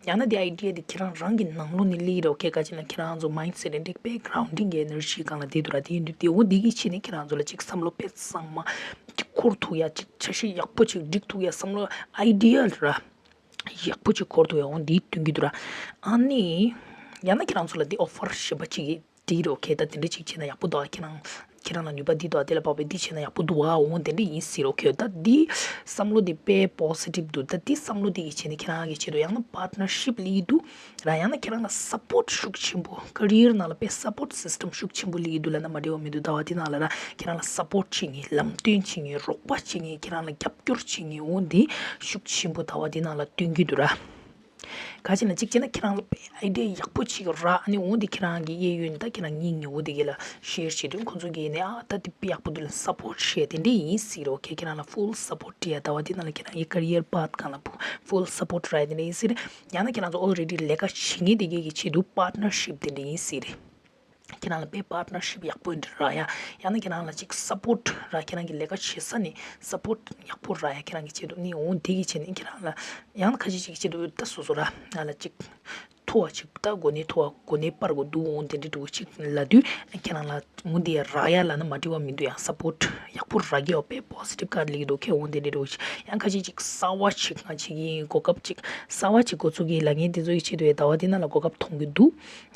ཡང་ན་དེ་ཨའི་ཌི་ཡ་དེ་ཁྱེད་རང་རང་གི་ནང་ལོགས་ནས་སླེབས་རོགས་ཁྱེད་ག་ཅིག་ན་ཁྱེད་རང་ཚོ་མའིན་སེ་ཊི་དེ་འདྲའི་དཔེ་གྷ་རའུན་ཌིང་གི་ཨེ་ནར་ཇི་སྒང་ལ་བསྡད་འདུག་ར། དེ་ཡིན་དུས་དེ་འོ་འདི་གི་ཆེད་ནས་ཁྱེད་རང་ཚོ་ལ་ཅིག་བསམ་བློ་དཔེ་གཙང་མ་ཅིག་འཁོར་ཐུབ་ཡ། ཅིག་འཆར་གཞི་ཡག་པོ་ཅིག་སྒྲིག་ཐུབ་ཡ། བསམ་བློ་ཨའི་ཌི་ཡ་ར་ཡག་པོ་ཅིག་འཁོར་ཐུབ་ཡ་འོ་འདི་སྟོན་གྱི་འདུག་ར། ཨ་ནི་ཡང་ན་ཁྱེད་རང་ཚོ་ལ་འདི་ཨོ་ཕར་གཞན་པ་ཅིག་འདི་རེད། ཨོ་ཁེ། ད་དེ་འདྲ་ཅིག་བྱས་ན་ཡག་པོ་འདུག་ཨ། ཁྱེད་རང་ཁྱེད་རང་ལ་ནུས་པ་འདི་འདུག་ཨ། དེ་ལ་དཔག་པའི་འདི་བྱས་ན་ཡག་པོ་འདུག་ཨ། འོ་དེ་འདྲ་ཡིན་སྲིད་རོགས་ཁྱོད། ད་འདི་བསམ་བློ་འདི་དཔེ་པོ་སི་ཊིབ་འདུག་ད་འདི་བསམ་བློ་འདི་གི་བྱས་ནས་ཁྱེད་རང་གི་ཆེད་དུ་ཡང་ན་པཱར་ཊི་ནར་ཤིབ་སླེབས་འདུག་ར། ཡང་ན་ཁྱེད་རང་ལ་སབ་པོར་ཊི་ཤུགས་ཆེན་པོ་ཀེ་རི་ཡར་ནང་ལ་དཔེ་སབ་པོར་ཊི་སི་སི་ཊམ་ཤུགས་ཆེན་པོ་སླེབས་འདུག་ལབ་ན་མ་འགྲིག་པ་མི་འདུག་ཟླ་བ་འདི་ནང་ལ་ར་ཁྱེད་རང་ལ་སབ་པོར་ཊི་བྱེད་མཁན། ལམ་སྟོན་བྱེད་མཁན། རོགས་པ་བྱེད་མཁན། ཁྱེད་རང་ལ་རྒྱབ་སྐྱོར་བྱེད་མཁན། འོ་འདི་ཤུགས་ཆེན་པོ་ཟླ་བ་འདི་ནང་ལ་སྟོན་གྱི་འདུག་ར། ག་ཅི་ན་གཅིག་བྱས་ན་ཁྱེད་རང་ལ་དཔེ་ཨའི་ཌི་ཡ་ཡག་པོ་ཅིག་རག་ཨ་ནི་འོ་འདི་ཁྱེད་རང་གི་གཡས་གཡོན་ད་ཁྱེད་རང་གཉེན་ཉེ་བོ་དེ་གས་ལ་ཤེར་བྱེད་དུས་ཁོང་ཚོ་གིས་ནི་ཨ་ད་དེ་དཔེ་ཡག་པོ་འདུག་ལབ་སབ་པོར་ཊི་བྱས་དེ་འདྲས་ཡིན་སྲིད་རོགས་ཁྱེད་ཁྱེད་རང་ལ་ཕུལ་སབ་པོར་ཊི་བྱས་ཡ། ཟླ་བ་འདི་ནང་ལ་ཁྱེད་རང་གི་ཀེ་རི་ཡར་པཱཐ་སྒང་ལ་ཕུལ་སབ་པོར་ཊི་རག་ཡ་དེ་འདྲས་ཡིན་སྲིད་རེད། ཡང་ན་ཁྱེད་རང་ཚོ་ཨོལ་རེ་ཌི་ལས་ཀ་བྱེད་མཁན་དེ་གས་ཀྱི་ཆེད་དུ་པཱར་ཊི་ནར་ཤིབ་དེ་འདྲས་ཡིན་སྲིད་རེད། ཁྱེད་རང་ལ་དཔེ་པཱར་ཊི་ནར་ཤིབ་ཡག་པོ་འདྲ་རག་ཡ། ཡང་ན་ཁྱེད་རང་ལ་ཅིག་སབ་པོར་ཊི་རག་ཁྱེད་རང་གི་ལས་ཀ་བྱེད་ས་ནས་སབ་པོར་ཊི་ཡག་པོ་རག་ཡ། ཁྱེད་རང་གི་ཆེད་དུ་ནི་འོ་འདི་གི་ཆེད་ནས་ཁྱེད་རང་ལ་ཡང་ན་ཁ་ཤས་ཅིག་གི་ཆེད་དུ་ད་སོ་སོ་ར་ང་ལ་ཅིག་མཐོ་བ་ཅིག་ད་གོ་གནས་མཐོ་བ་གོ་གནས་སྤར་དགོས་འདུག་འོ་དེ་འདྲ་འདྲ་བོ་ཅིག་ལབ་དུས་ཁྱེད་རང་ལ་འོ་འདི་ཡ་རག་ཡ་ལབ་ན་མ་འགྲིག་པ་མི་འདུག་ཡང་སབ་པོར་ཊི་ཡག་པོ་རག་གི་ཡོད། དཔེ་པོ་སི་ཊིབ་ཀར་ལེགས་འདུག་ཁྱེད་འོ་དེ་འདྲ་འདྲ་བོ་ཅིག་ཡང་ཁ་ཤས་ཅིག་གསར་བ་ཅིག་ང་བྱེད་ཀྱི་ཡིན། གོ་སྐབས་ཅིག་གསར་བ་ཅིག་འགོ་ཚུགས་ཀྱི་ལབ་མཁན་དེ་ཚོ་ཡི་ཆེད་དུ་ཡ་ཟླ་བ་འདི་ནང་ལ་གོ་སྐབས་མཐོང་གི་འདུག་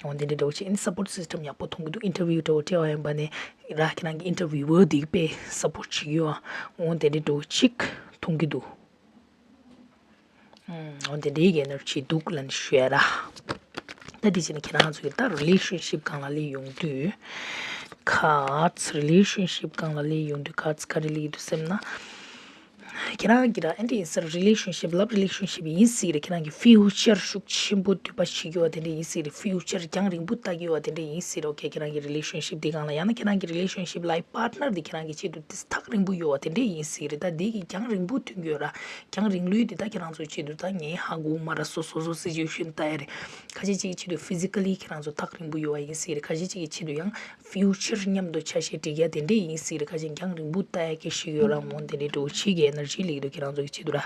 འོ་དེ་འདྲ་འདྲ་བོ་ཅིག་ཨ་ནི་སབ་པོར་ཊི་སི་སི་ཊམ་ཡག་པོ་མཐོང་གི་འདུག་ཨིན་ཊར་བིའུ་འདྲ་བོ་སྤྲད་པ་ཡིན་པ་ནས་ར་ཁྱེད་རང་གི་ཨིན་ཊར་བིའུ་ཝར་དེ་དཔེ་སབ་པོར་ཊི་བྱེད་ཀྱི་ཡོད། འོ་དེ་འདྲ་འདྲ་བོ་ཅིག་མཐོང་གི་འདུག་འོ་དེ་འདྲའི་གི་ཨེ་ནར་ཇི་འདུག་ལབ་ནས་ཞུ་ཡ་ར། ད་དེ་བྱས་ནས་ཁྱེད་རང་ཚོ་གི་ད་རི་ལེ་ཤན་ཤིབ་སྒང་ལ་སླེབས་ཡོང་དུས་ཁཱཌ་སི། རི་ལེ་ཤན་ཤིབ་སྒང་ལ་སླེབས་ཡོང་དུས་ཁཱཌ་སི་ག་རེ་སླེབས་འདུག་སེམས་ན། ཁྱེད་རང་གི་ར་ཨེ་འདྲ་ཡིན་ས་རེད། རི་ལེ་ཤན་ཤིབ་ལབ་རི་ལེ་ཤན་ཤིབ་ཡིན་སྲིད་རེད། ཁྱེད་རང་གི་ཕིའུ་ཅར་ཤུགས་ཆེན་པོ་འདོད་པ་བྱེད་ཀྱི་ཡོད་དེ་འདྲ་ཡིན་སྲིད་རེད། ཕིའུ་ཅར་རྒྱང་རིང་པོ་ལྟ་གི་ཡོད་དེ་འདྲ་ཡིན་སྲིད་རེད། ཨོ་ཁེ། ཁྱེད་རང་གི་རི་ལེ་ཤན་ཤིབ་དེ་སྒང་ལ་ཡང་ན་ཁྱེད་རང་གི་རི་ལེ་ཤན་ཤིབ་ལ་པཱར་ཊི་ནར་དེ་ཁྱེད་རང་གི་ཆེད་དུ་དེ་ཐག་རིང་པོ་ཡོད་པ་དེ་འདྲ་ཡིན་སྲིད་རེད། ད་དེ་གི་རྒྱང་རིང་པོ་ཐོན་གྱི་ཡོད་ར། རྒྱང་རིང་ལོས་དེ་ད་ཁྱེད་རང་ཚོའི་ཆེད་དུ་ད་ངས་ཧ་གོ་མ་ར། སོ་སོ་སོ་སི་ཅུ་ཨེ་ཤན་ལྟ་ཡ་རེད། ཁ་ཤས་ཅིག་གི་ཆེད་དུ་ཕི་ཛི་ཀ་ལི་ཁྱེད་རང་ཚོ་ཐག་རིང་པོ་ཡོད་པ་ཡིན་སྲིད་རེད། ཁ་ཤས་ཅིག་གི་ཆེད་དུ་ཡང་ཕིའུ་ཅར་མཉམ་དུ་ཆ་ཤས་སྒྲིག་ཡ་དེ་འདྲས་ཡིན་སྲིད་རེད། ཁ་ཤས་རྒྱང་རིང་པོ་ལྟ་ཡ་སྐད་ཤིག་ཡོད་ར། འོ་དེ་འདྲས་འགྲོ་ཆེད་ཀྱི་ཨེ་ནར་ཇི་ལེགས་འདུག་ཁྱེད་རང་ཚོ་གི་ཆེད་དུ་ར།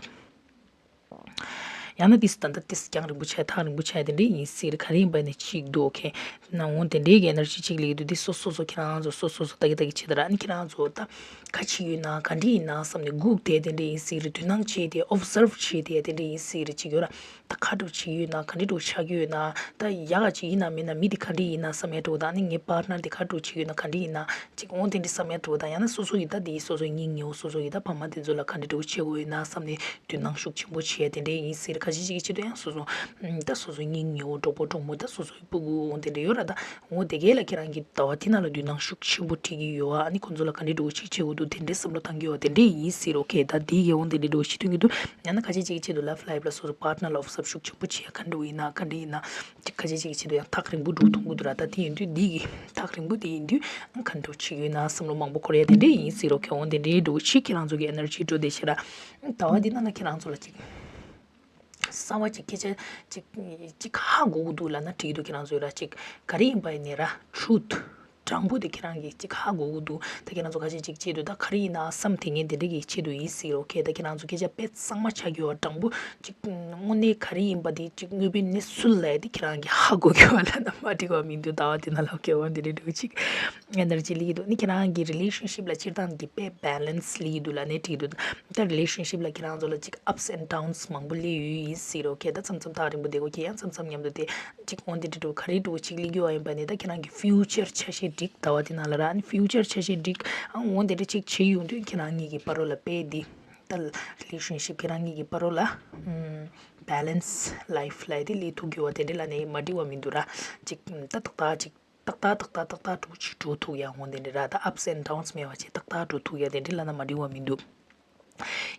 ཡང་ན་ཏིས་ད་ལྟ་ཏིས་རྒྱང་རིང་པོ་ཆགས་ཐག་རིང་པོ་ཆགས་དེ་འདྲས་ཡིན་སྲིད་རེད། ག་རེ་ཡིན་པ་ནས་གཅིག་འདུག་ཨོ་ཁེ། ན་འོ་དེ་འདྲས་ཀྱི་ཨེ་ནར་ཇི་གཅིག་ལེགས་འདུག་འདི་སོ་སོ་སོ་ཁྱེད་རང་ཚོ་སོ་སོ་སོ་ལྟ་གི་ལྟ་གི་བྱེད་ད་ར། ཨ་ནི་ཁྱེད་རང་ཚོ་ད་ག་བྱེད་ཡོད་ན་ག་འདྲས་ཡིན་ན་བསམ་ནས་སྒུག་བསྡད་དེ་འདྲས་ཡིན་སྲིད་རེད། དོ་སྣང་བྱེད་དེ་ཨོབ་ཛརབ་བྱེད་དེ་དེ་འདྲས་ཡིན་སྲིད་རེད། གཅིག་ཡོད་ར། ད་ག་འདྲ་བྱེད་ཡོད་ན་ག་འདྲ་འདྲ་ཆགས་ཀྱི་ཡོད་ན། ད་ཡག་ག་ཅིག་ཡིན་ན་མིན་ན་མི་དེ་ག་འདྲ་ཡིན་ན་བསམ་ཡ་འདྲ་བོ་དང་། ཨ་ནི་ངའི་པཱར་ཊི་ནར་དེ་ག་འདྲ་བྱེད་ཡོད་ན་ག་འདྲ་ཡིན་ན། ཅིག་འོ་དེ་འདྲ་བསམ་ཡ་འདྲ་བོ་དང་། ཡང་ན་སོ་སོ་ཡི་ད་དེ་སོ་སོ་གཉེན་ཉེ་བོ་སོ་སོ་ཡི་ད་ཕ་མ་དེ་ཚོ་ལ་ག་འདྲ་འདྲ་བོ་བྱེད་དགོས་ཡོད་ན་བསམ་ནས་དོ་སྣང་ཤུགས་ཆེན་པོ་བྱེད་ཡ་དེ་འདྲ་ཡིན་སྲིད་རེད། ཁ་ཤས་ཅིག་གི་ཆེད་དུ་ཡང་སོ་སོ་ད་སོ་སོ་གཉེན་ཉེ་བོ་གྲོགས་པོ་གྲོགས་མོ་ད་སོ་སོ་ཡི་སྤུ་གུ་འོ་དེ་འདྲ་ཡོད་ར། ད་འོ་དེ་གས་ལ་ཁྱེད་རང་གི་ཟླ་བ་དེ་ནང་ལ་དོ་སྣང་ཤུགས་ཆེན་པོ་སྤྲད་ཀྱི་ཡོད་ཨ། ཨ་ནི་ཁོང་ཚོ་ལ་ག་འདྲ་འདྲ་བོ་ཅིག་བྱེད་དགོས་འདུག་དེ་འདྲའི་བསམ་བློ་བཏང་གི་ཡོད་དེ་འདྲ་ཡིན་སྲིད་རེད། ཨོ་ཁེ། ད་དེ་གས་འོ་དེ་འདྲ་འདྲ་བོ་ཅིག་སྟོན་གྱི་འདུག་ཡང་ན་ཁ་ཤས་ཅིག་གི་ཆེད་དུ་ལབ་ལའིཕ་ལ་སོ་སོ་པཱར་ཊི་ནར་ལ་ཨོབ་ཛརབ་ཤུགས་ཆེན་པོ་བྱེད་ཡ་ག་འདྲ་བོ་ཡིན་ན་ག་འདྲ་ཡིན་ན། ཅིག་ཁ་ཤས་ཅིག་གི་ཆེད་དུ་ཡང་ཐག་རིང་པོ་འགྲོ་ཐུབ་ཀྱི་འདུག་ར། ད་དེ་ཡིན་དུས་འདི་གི་ཐག་རིང་པོ་དེ་ཡིན་དུས་ཨང་ག་འདྲ་བྱེད་ཀྱི་ཡོད་ན་བསམ་བློ་མང་པོ་འཁོར་ཡ་དེ་འདྲས་ཡིན་སྲིད་རོགས་ཁྱེད་འོང་དེ་འདྲའི་འགྲོ་ཅིག་ཁྱེད་རང་ཚོ་གི་ཨེ་ནར་ཇི་འགྲོ་བསྡད་ཤག་ར། ཟླ་བ་འདི་ནང་ན་ཁྱེད་རང་ཚོ་ལ་ཅིག་གསར་བ་ཅིག་སྐད་ཆ་ཅིག་ཅིག་ཧ་གོ་གི་འདུག་ལབ་ན་འགྲིག་གི་འདུག་ཁྱེད་རང་ཚོ་ཡོད་ར། ཅིག་ག་རེ་ཡིན་པ་ཡིན་ནའི་ར་ཊུ་རུཐ་དྲང་པོ་དེ་ཁྱེད་རང་གིས་ཅིག་ཧ་གོ་གི་འདུག་ད་ཁྱེད་རང་ཚོ་ཁ་ཤས་ཅིག་བྱེད་འདུག་ད་ག་རེ་ཡིན་ན་བསམ་དེ་ངས་དེ་འདྲ་གི་ཆེད་དུ་ཡིན་སྲིད་རོགས་ཁྱེད། ད་ཁྱེད་རང་ཚོ་སྐད་ཆ་དཔེ་གཙང་མ་ཆགས་ཀྱི་ཡོད་དྲང་པོ་ཅིག་དངོས་གནས་ག་རེ་ཡིན་པ་དེ་ཅིག་དངོས་པོའི་གནས་ཚུལ་ལ་དེ་ཁྱེད་རང་གིས་ཧ་གོ་གི་ཡོད་ལབ་ན་མ་འགྲིག་པ་མི་འདུག་ཟླ་བ་དེ་ནང་ལ་ཁྱེད་འོང་དེ་འདྲ་འདྲ་ཅིག་ཨེ་ནར་ཇི་སླེབས་ཀྱི་འདུག་ནི་ཁྱེད་རང་གི་རི་ལེ་ཤན་ཤིབ་ལ་སྤྱིར་བཏང་གི་དཔེ་བྷེ་ལེན་སི་སླེབས་ཀྱི་འདུག་ལབ་ནས་འགྲིག་འདུག་ད་རི་ལེ་ཤན་ཤིབ་ལ་ཁྱེད་རང་ཚོ་ལ་ཅིག་ཨབ་སི་ཨེན་ཌ་ཌའུན་སི་མང་པོ་སླེབས་ཡོད་ཡིན་སྲིད་རོགས་ཁྱེད། ད་མཚམས་མཚམས་ཐག་རིང་པོ་བསྡད་དགོས་ཁྱེད་ཡང་མཚམས་མཚམས་མཉམ་དུ་དེ་ཅིག་འོང་དེ་འདྲ་འདྲ་ག་རེ་འདྲ་ཅིག་སླེབས་ཀྱི་ཡོད་ཡིན་པ་ནི་ད་ཁྱེད་རང་གི་ཕིའུ་ཅར་ཆ་ཤས་འགྲིག་ཟླ་བ་དེ་ནང་ལ་ར། ཨ་ནི་ཕིའུ་ཅར་ཆ་ཤས་འགྲིག་ཨ་འོང་དེ་འདྲ་ཅིག་བྱེད་ཡོང་དུས་ཁྱེད་རང་གཉིས་ཀྱི་བར་རོ་ལ་དཔེ་འདི་ད་རི་ལེ་ཤན་ཤིབ་ཁྱེད་རང་གཉིས་ཀྱི་བར་རོ་ལ་བྷེ་ལེན་སི་ལའིཕ་ལ་དེ་སླེབས་ཐུབ་ཀྱི་ཡོད་དེ་འདྲ་ལབ་ནས་མ་འགྲིག་པ་མི་འདུག་ར། ཅིག་ད་ཏག་ཏག་ཅིག་ཏག་ཏག་ཏག་ཏག་ཏག་ཏག་འགྲོ་ཅིག་འགྲོ་ཐུབ་ཡ་འོང་དེ་འདྲ་ར། ད་ཨབ་སི་ཨེན་ཌ་ཌའུན་སི་མེད་པ་བྱས་ཏག་ཏག་འགྲོ་ཐུབ་ཡ་དེ་འདྲ་ལབ་ན་མ་འགྲིག་པ་མི་འདུག་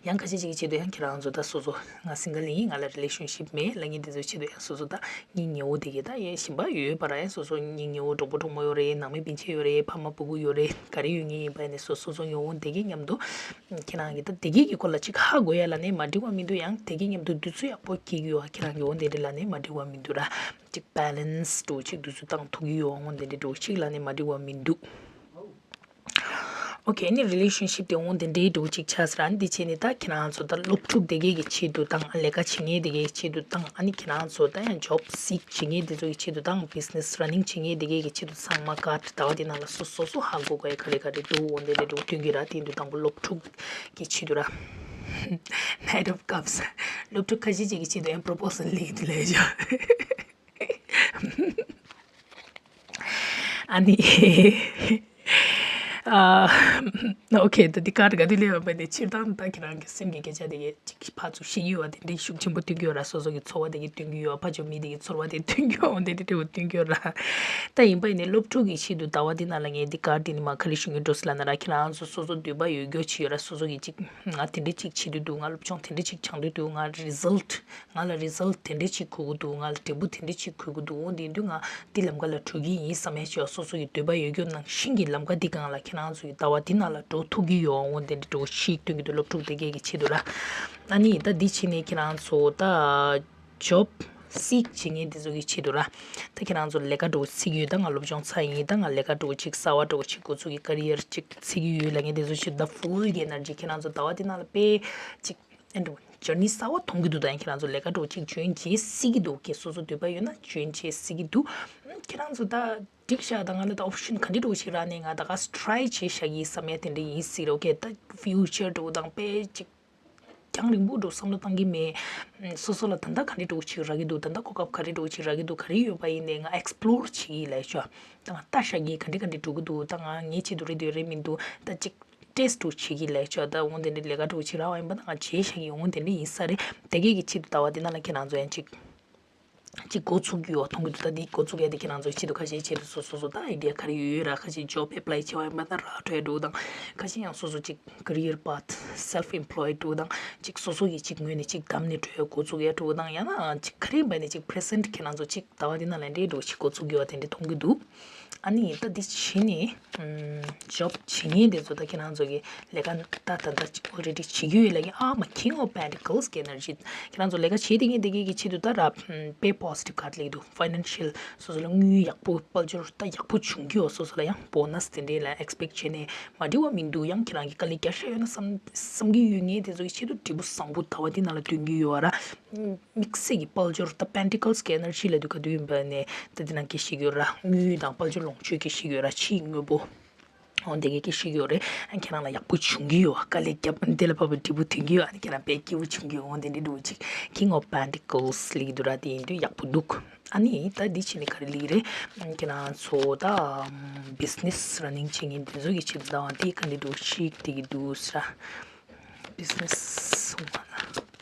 ཡང་ཁ་ཤས་ཅིག་གི་ཆེད་དུ་ཡང་ཁྱེད་རང་ཚོ་ད་སོ་སོ་ང་སིང་གལ་ཡིན་ང་ལ་རི་ལེ་ཤན་ཤིབ་མེད་ལབ་མཁན་དེ་ཚོའི་ཆེད་དུ་ཡང་སོ་སོ་ད་གཉེན་ཉེ་བོ་དེ་གས་ད་ཡང་གཞན་པ་ཡོད་པ་ར། ཡང་སོ་སོ་གཉེན་ཉེ་བོ་གྲོགས་པོ་གྲོགས་མོ་ཡོད་རེད། ནང་མི་སྤུན་མཆེད་ཡོད་རེད། ཕ་མ་སྤུ་གུ་ཡོད་རེད། ག་རེ་ཡོད་མཁན་ཡིན་པ་ཡིན་ནའི་སོ་སོ་སོ་ཡོང་འོང་དེ་གས་མཉམ་དུ་ཁྱེད་རང་གིས་ད་དེ་གས་ཀྱི་སྐོར་ལ་ཅིག་ཧ་གོ་ཡ་ལབ་ནས་མ་འགྲིག་པ་མི་འདུག་ཡང་དེ་གས་མཉམ་དུ་དུས་ཚོད་ཡག་པོ་སྐྱེལ་གྱི་ཡོད། ཁྱེད་རང་གིས་འོང་དེ་འདྲ་ལབ་ནས་མ་འགྲིག་པ་མི་འདུག་ར། ཅིག་བྷེ་ལེན་སི་འགྲོ་ཅིག་དུས་ཚོད་བཏང་ཐུབ་ཀྱི་ཡོད་འོང་དེ་འདྲ་འགྲོ་ཅིག་ལབ་ནས་མ་འགྲིག་པ་མི་འདུག་ཨོ་ཁེ། ཨ་ནི་relationship དེ་འོང་དེ་འདྲའི་འགྲོ་གཅིག་ཆགས་སི་ར། ཨ་ནི་དེ་བྱས་ནས་ད་ཁྱེད་རང་ཚོ་ད་སློབ་ཕྲུག་དེ་གས་ཀྱི་ཆེད་དུ་དང་། ལས་ཀ་བྱེད་མཁན་དེ་གས་ཀྱི་ཆེད་དུ་དང་། ཨ་ནི་ཁྱེད་རང་ཚོ་ད་ཡང་job seek བྱེད་མཁན་དེ་ཚོ་གི་ཆེད་དུ་དང་། business running བྱེད་མཁན་དེ་གས་ཀྱི་ཆེད་དུ་ཚང་མ་ཀ་ཟླ་བ་དེ་ནང་ལ་སོ་སོ་སོ་ཧ་གོ་དགོས་ཡ་ག་རེ་ག་རེ་འདུག་འོང་དེ་འདྲའི་འགྲོ་སྟོན་གྱི་ར། དེ་འདུག་དང་པོ་སློབ་ཕྲུག་གི་ཆེད་དུ་ར། Knight of Cups སློབ་ཕྲུག་ཁ་ཤས་ཅིག་གི་ཆེད་དུ་ཡང་proposal སླེབས་འདུག་ལས་བྱ། ཨ་ནི། ཨོ་ཁེ། ད་འདི་ག་རེ་ག་དུས་ལས་བ་པ་དེ་སྤྱིར་བཏང་ད་ཁྱེད་རང་གི་སེམས་ཀྱི་སྐད་ཆ་དེ་གས་ཅིག་ཕར་ཚུར་བཤད་ཀྱི་ཡོད་པ་དེ་འདྲའི་ཤུགས་ཆེན་པོ་སྟོན་གྱི་ཡོད་ར། སོ་སོ་གི་ཚོར་བ་དེ་གས་སྟོན་གྱི་ཡོད་པ། ཕར་ཕྱོགས་མི་དེ་གི་ཚོར་བ་དེ་སྟོན་གྱི་ཡོད་པ་དེ་འདྲ་འདྲ་བོ་སྟོན་གྱི་ཡོད་ར། ད་ཡིན་པ་ཡིན་ནའི་སློབ་ཕྲུག་གི་ཆེད་དུ་ཟླ་བ་འདི་ནང་ལ་ངས་འདི་ག་དེ་ནི་མ་ག་རེ་ཞུ་གི་འགྲོ་སི་ལ་ན་ར། ཁྱེད་རང་ཚོ་སོ་སོ་འདོད་པ་ཡོད་རྒྱུ་ཅིག་ཡོད་ར། སོ་སོ་གི་ཅིག་ང་དེ་འདྲ་ཅིག་བྱེད་འདོད་འདུག་ང་སློབ་སྦྱོང་དེ་འདྲ་ཅིག་སྦྱང་འདོད་འདུག་ང་result ང་ལ་result དེ་འདྲ་ཅིག་དགོས་ཀྱི་འདུག་ང་ལ་འབྲས་བུ་དེ་འདྲ་ཅིག་དགོས་ཀྱི་འདུག་འོ་དེ་དུས་ང་འདི་ལམ་ཁ་ལ་འགྲོ་གི་ཡིན་བསམ་ཡ་ཅིག་སོ་སོ་ཡི་འདོད་པ་ཡོད་རྒྱུ་ནང་བཞིན་གྱི་ལམ་ཁ་འདི་སྒང་ལ་ཁྱེད་རང་ཚོ་ཡི་ཟླ་བ་འདི་ནང་ལ་འགྲོ་ཐུབ་ཀྱི་ཡོད། འོ་དེ་འདྲ་འགྲོ་ཞིག་སྟོན་གྱི་འདུག་སློབ་ཕྲུག་དེ་གས་ཀྱི་ཆེད་དུ་ར། ཨ་ནི་ད་འདི་བྱས་ནས་ཁྱེད་རང་ཚོ་ད་job seek བྱེད་མཁན་དེ་ཚོ་གི་ཆེད་དུ་ར། ད་ཁྱེད་རང་ཚོ་ལས་ཀ་འགྲོ་འཚིག་ཡོད། ད་ང་སློབ་སྦྱོང་ཚར་ཡིན། ད་ང་ལས་ཀ་འགྲོ་ཅིག་གསར་བ་འགྲོ་ཅིག་འགོ་ཚུགས་ཀྱི་career ཅིག་འཚིག་གི་ཡོད་ལབ་མཁན་དེ་ཚོ་ཆེད་དུ་ད་full གི་energy ཁྱེད་རང་ཚོ་ཟླ་བ་འདི་ནང་ལ་དཔེ་ཅིག་ཨེ་འགྲོ་journey གསར་བ་མཐོང་གི་འདུག་ད་ཡང་ཁྱེད་རང་ཚོ་ལས་ཀ་འགྲོ་ཅིག་join བྱེད་སྲིད་ཀྱི་འདུག་ཁྱེད་སོ་སོ་འདོད་པ་ཡོད་ན་join བྱེད་སྲིད་ཀྱི་འདུག་ཁྱེད་རང་ཚོ་ད་འགྲིག་ཤག་ད་ང་ལ་ད་option ག་འདྲ་འགྲོ་ཞིག་རག་ནས་ང་ད་ག་try བྱེད་བཞག་གི་བསམ་ཡ་དེ་འདྲ་ཡིན་སྲིད་རོ། ཁྱེད་ད་future འགྲོ་དང་དཔེ་ཅིག་རྒྱང་རིང་པོ་འགྲོ་བསམ་བློ་བཏང་གི་མེད། སོ་སོ་ལ་ད་ལྟ་ག་འདྲ་འགྲོ་ཅིག་རག་གི་འདུག་ད་ལྟ་གོ་སྐབས་ག་རེ་འགྲོ་ཅིག་རག་གི་འདུག་ག་རེ་ཡོད་པ་ཡིན་ནའི་ང་explore བྱེད་ཀྱི་ལས་ཆོག་ད་ང་ལྟ་བཞག་གི་ག་འདྲ་ག་འདྲ་འགྲོ་གི་འདུག་ད་ང་ངའི་ཆེད་དུ་རེད་འདུག་རེད་མི་འདུག་ད་ཅིག test འགྲོ་བྱེད་ཀྱི་ལས་ཆོག་ད་འོང་དེ་འདྲ་ལས་ཀ་འགྲོ་ཅིག་རག་པ་ཡིན་པ་ད་ང་བྱེད་བཞག་གི་འོང་དེ་འདྲ་ཡིན་ས་རེད། དེ་གས་ཀྱི་ཆེད་དུ་ཟླ་བ་འདི་ནང་ལ་ཁྱེད་རང་ཚོ་ཡང་ཅིག་ཅིག་འགོ་ཚུགས་ཡོད་མཐོང་གི་འདུག་ད་འདི་འགོ་ཚུགས་ཡ་དེ་ཁྱེད་རང་ཚོའི་ཆེད་དུ་ཁ་ཤས་ཆེད་དུ་སོ་སོ་སོ་ད་idea ག་རེ་ཡོད་ཡོད་ར། ཁ་ཤས་job apply བྱེད་པ་ཡིན་པ་ན་ར་འཕྲོད་འགྲོ་དང་། ཁ་ཤས་ཡང་སོ་སོ་ཅིག་career path self employed འགྲོ་དང་། ཅིག་སོ་སོ་ཡི་ཅིག་ངོས་ནས་ཅིག་བདམས་ནས་འགྲོ་ཡ་འགོ་ཚུགས་ཡ་འགྲོ་དང་། ཡང་ན་ཅིག་ག་རེ་ཡིན་པ་ནས་ཅིག་present ཁྱེད་རང་ཚོ་ཅིག་ཟླ་བ་འདི་ནང་ལ་འདྲེ་འགྲོ་ཅིག་འགོ་ཚུགས་ཡོད་དེ་འདྲ་མཐོང་གི་འདུག་ཨ་ནི་ད་འདི་བྱས་ནས་job བྱེད་མཁན་དེ་ཚོ་ད་ཁྱེད་རང་ཚོ་གི་ལས་ཀ་ད་ད་ད་ཅིག་already བྱེད་ཀྱི་ཡོད་ལ་ཡིན། ཨ་མ་King of Pentacles གི་energy ཁྱེད་རང་ཚོ་ལས་ཀ་བྱེད་དེ་ངེས་དེ་གི་གི་ཆེད་དུ་ད་ར་དཔེ་positive card ལེགས་འདུག financial སོ་སོ་ལ་དངུལ་ཡག་པོ་དཔལ་འབྱོར་ད་ཡག་པོ་བྱུང་གི་ཡོད། སོ་སོ་ལ་ཡང་bonus དེ་འདྲས་ལ་expect བྱས་ནས་མ་འགྲིག་པ་མི་འདུག་ཡང་ཁྱེད་རང་གི་དཀའ་ལས་རྒྱག་ཤ་ཡོད་ན་བསམ་བསམ་གི་ཡོད། ངེས་དེ་ཚོ་གི་ཆེད་དུ་འབྲས་བུ་བཟང་པོ་ད་བ་འདི་ནང་ལ་སྟོན་གི་ཡོད་ར། དམིགས་བསལ་གྱི་དཔལ་འབྱོར་ད་Pentacles གི་energy ལ་དུས་ག་དུས་ཡིན་པ་ནས་ད་འདི་ནང་སྐད་ཤིག་ཡོད་ར། དངུལ་དང་དཔལ་འབྱོར་ལོངས་སྤྱོད་སྐད་ཤིག་ཡོད་ར། ཕྱིའི་དངོས་པོ། འོ་འདི་གའི་སྐད་ཤིག་ཡོད་རེད། ཁྱེད་རང་ལ་ཡག་པོ་བྱུང་གི་ཡོད། དཀའ་ལས་བརྒྱབ་འདི་ལ་བབས་པའི་འབྲས་བུ་ཐོན་གི་ཡོད། ཨ་ནི་ཁྱེད་རང་དཔེ་སྐྱིད་པོ་བྱུང་གི་ཡོད། འོ་འདི་འདྲི་འདུག་ཅིག King of Pentacles ལིག་འདུག་ར། དེ་ཡིན་དུས་ཡག་པོ་འདུག་ཨ་ནི་ད་འདི་ཕྱིན་ནས་ག་རེ་ལིག་རེད། ཁྱེད་རང་ཚོ་ད་business running བྱེད་མཁན་འདི་ཚོ་གི་ཆེད་དུ་ད་དེ་ག་འདྲི་འདུག་ཤིག་དེ་གི་འདུག་ས་ར། business སོང་བ་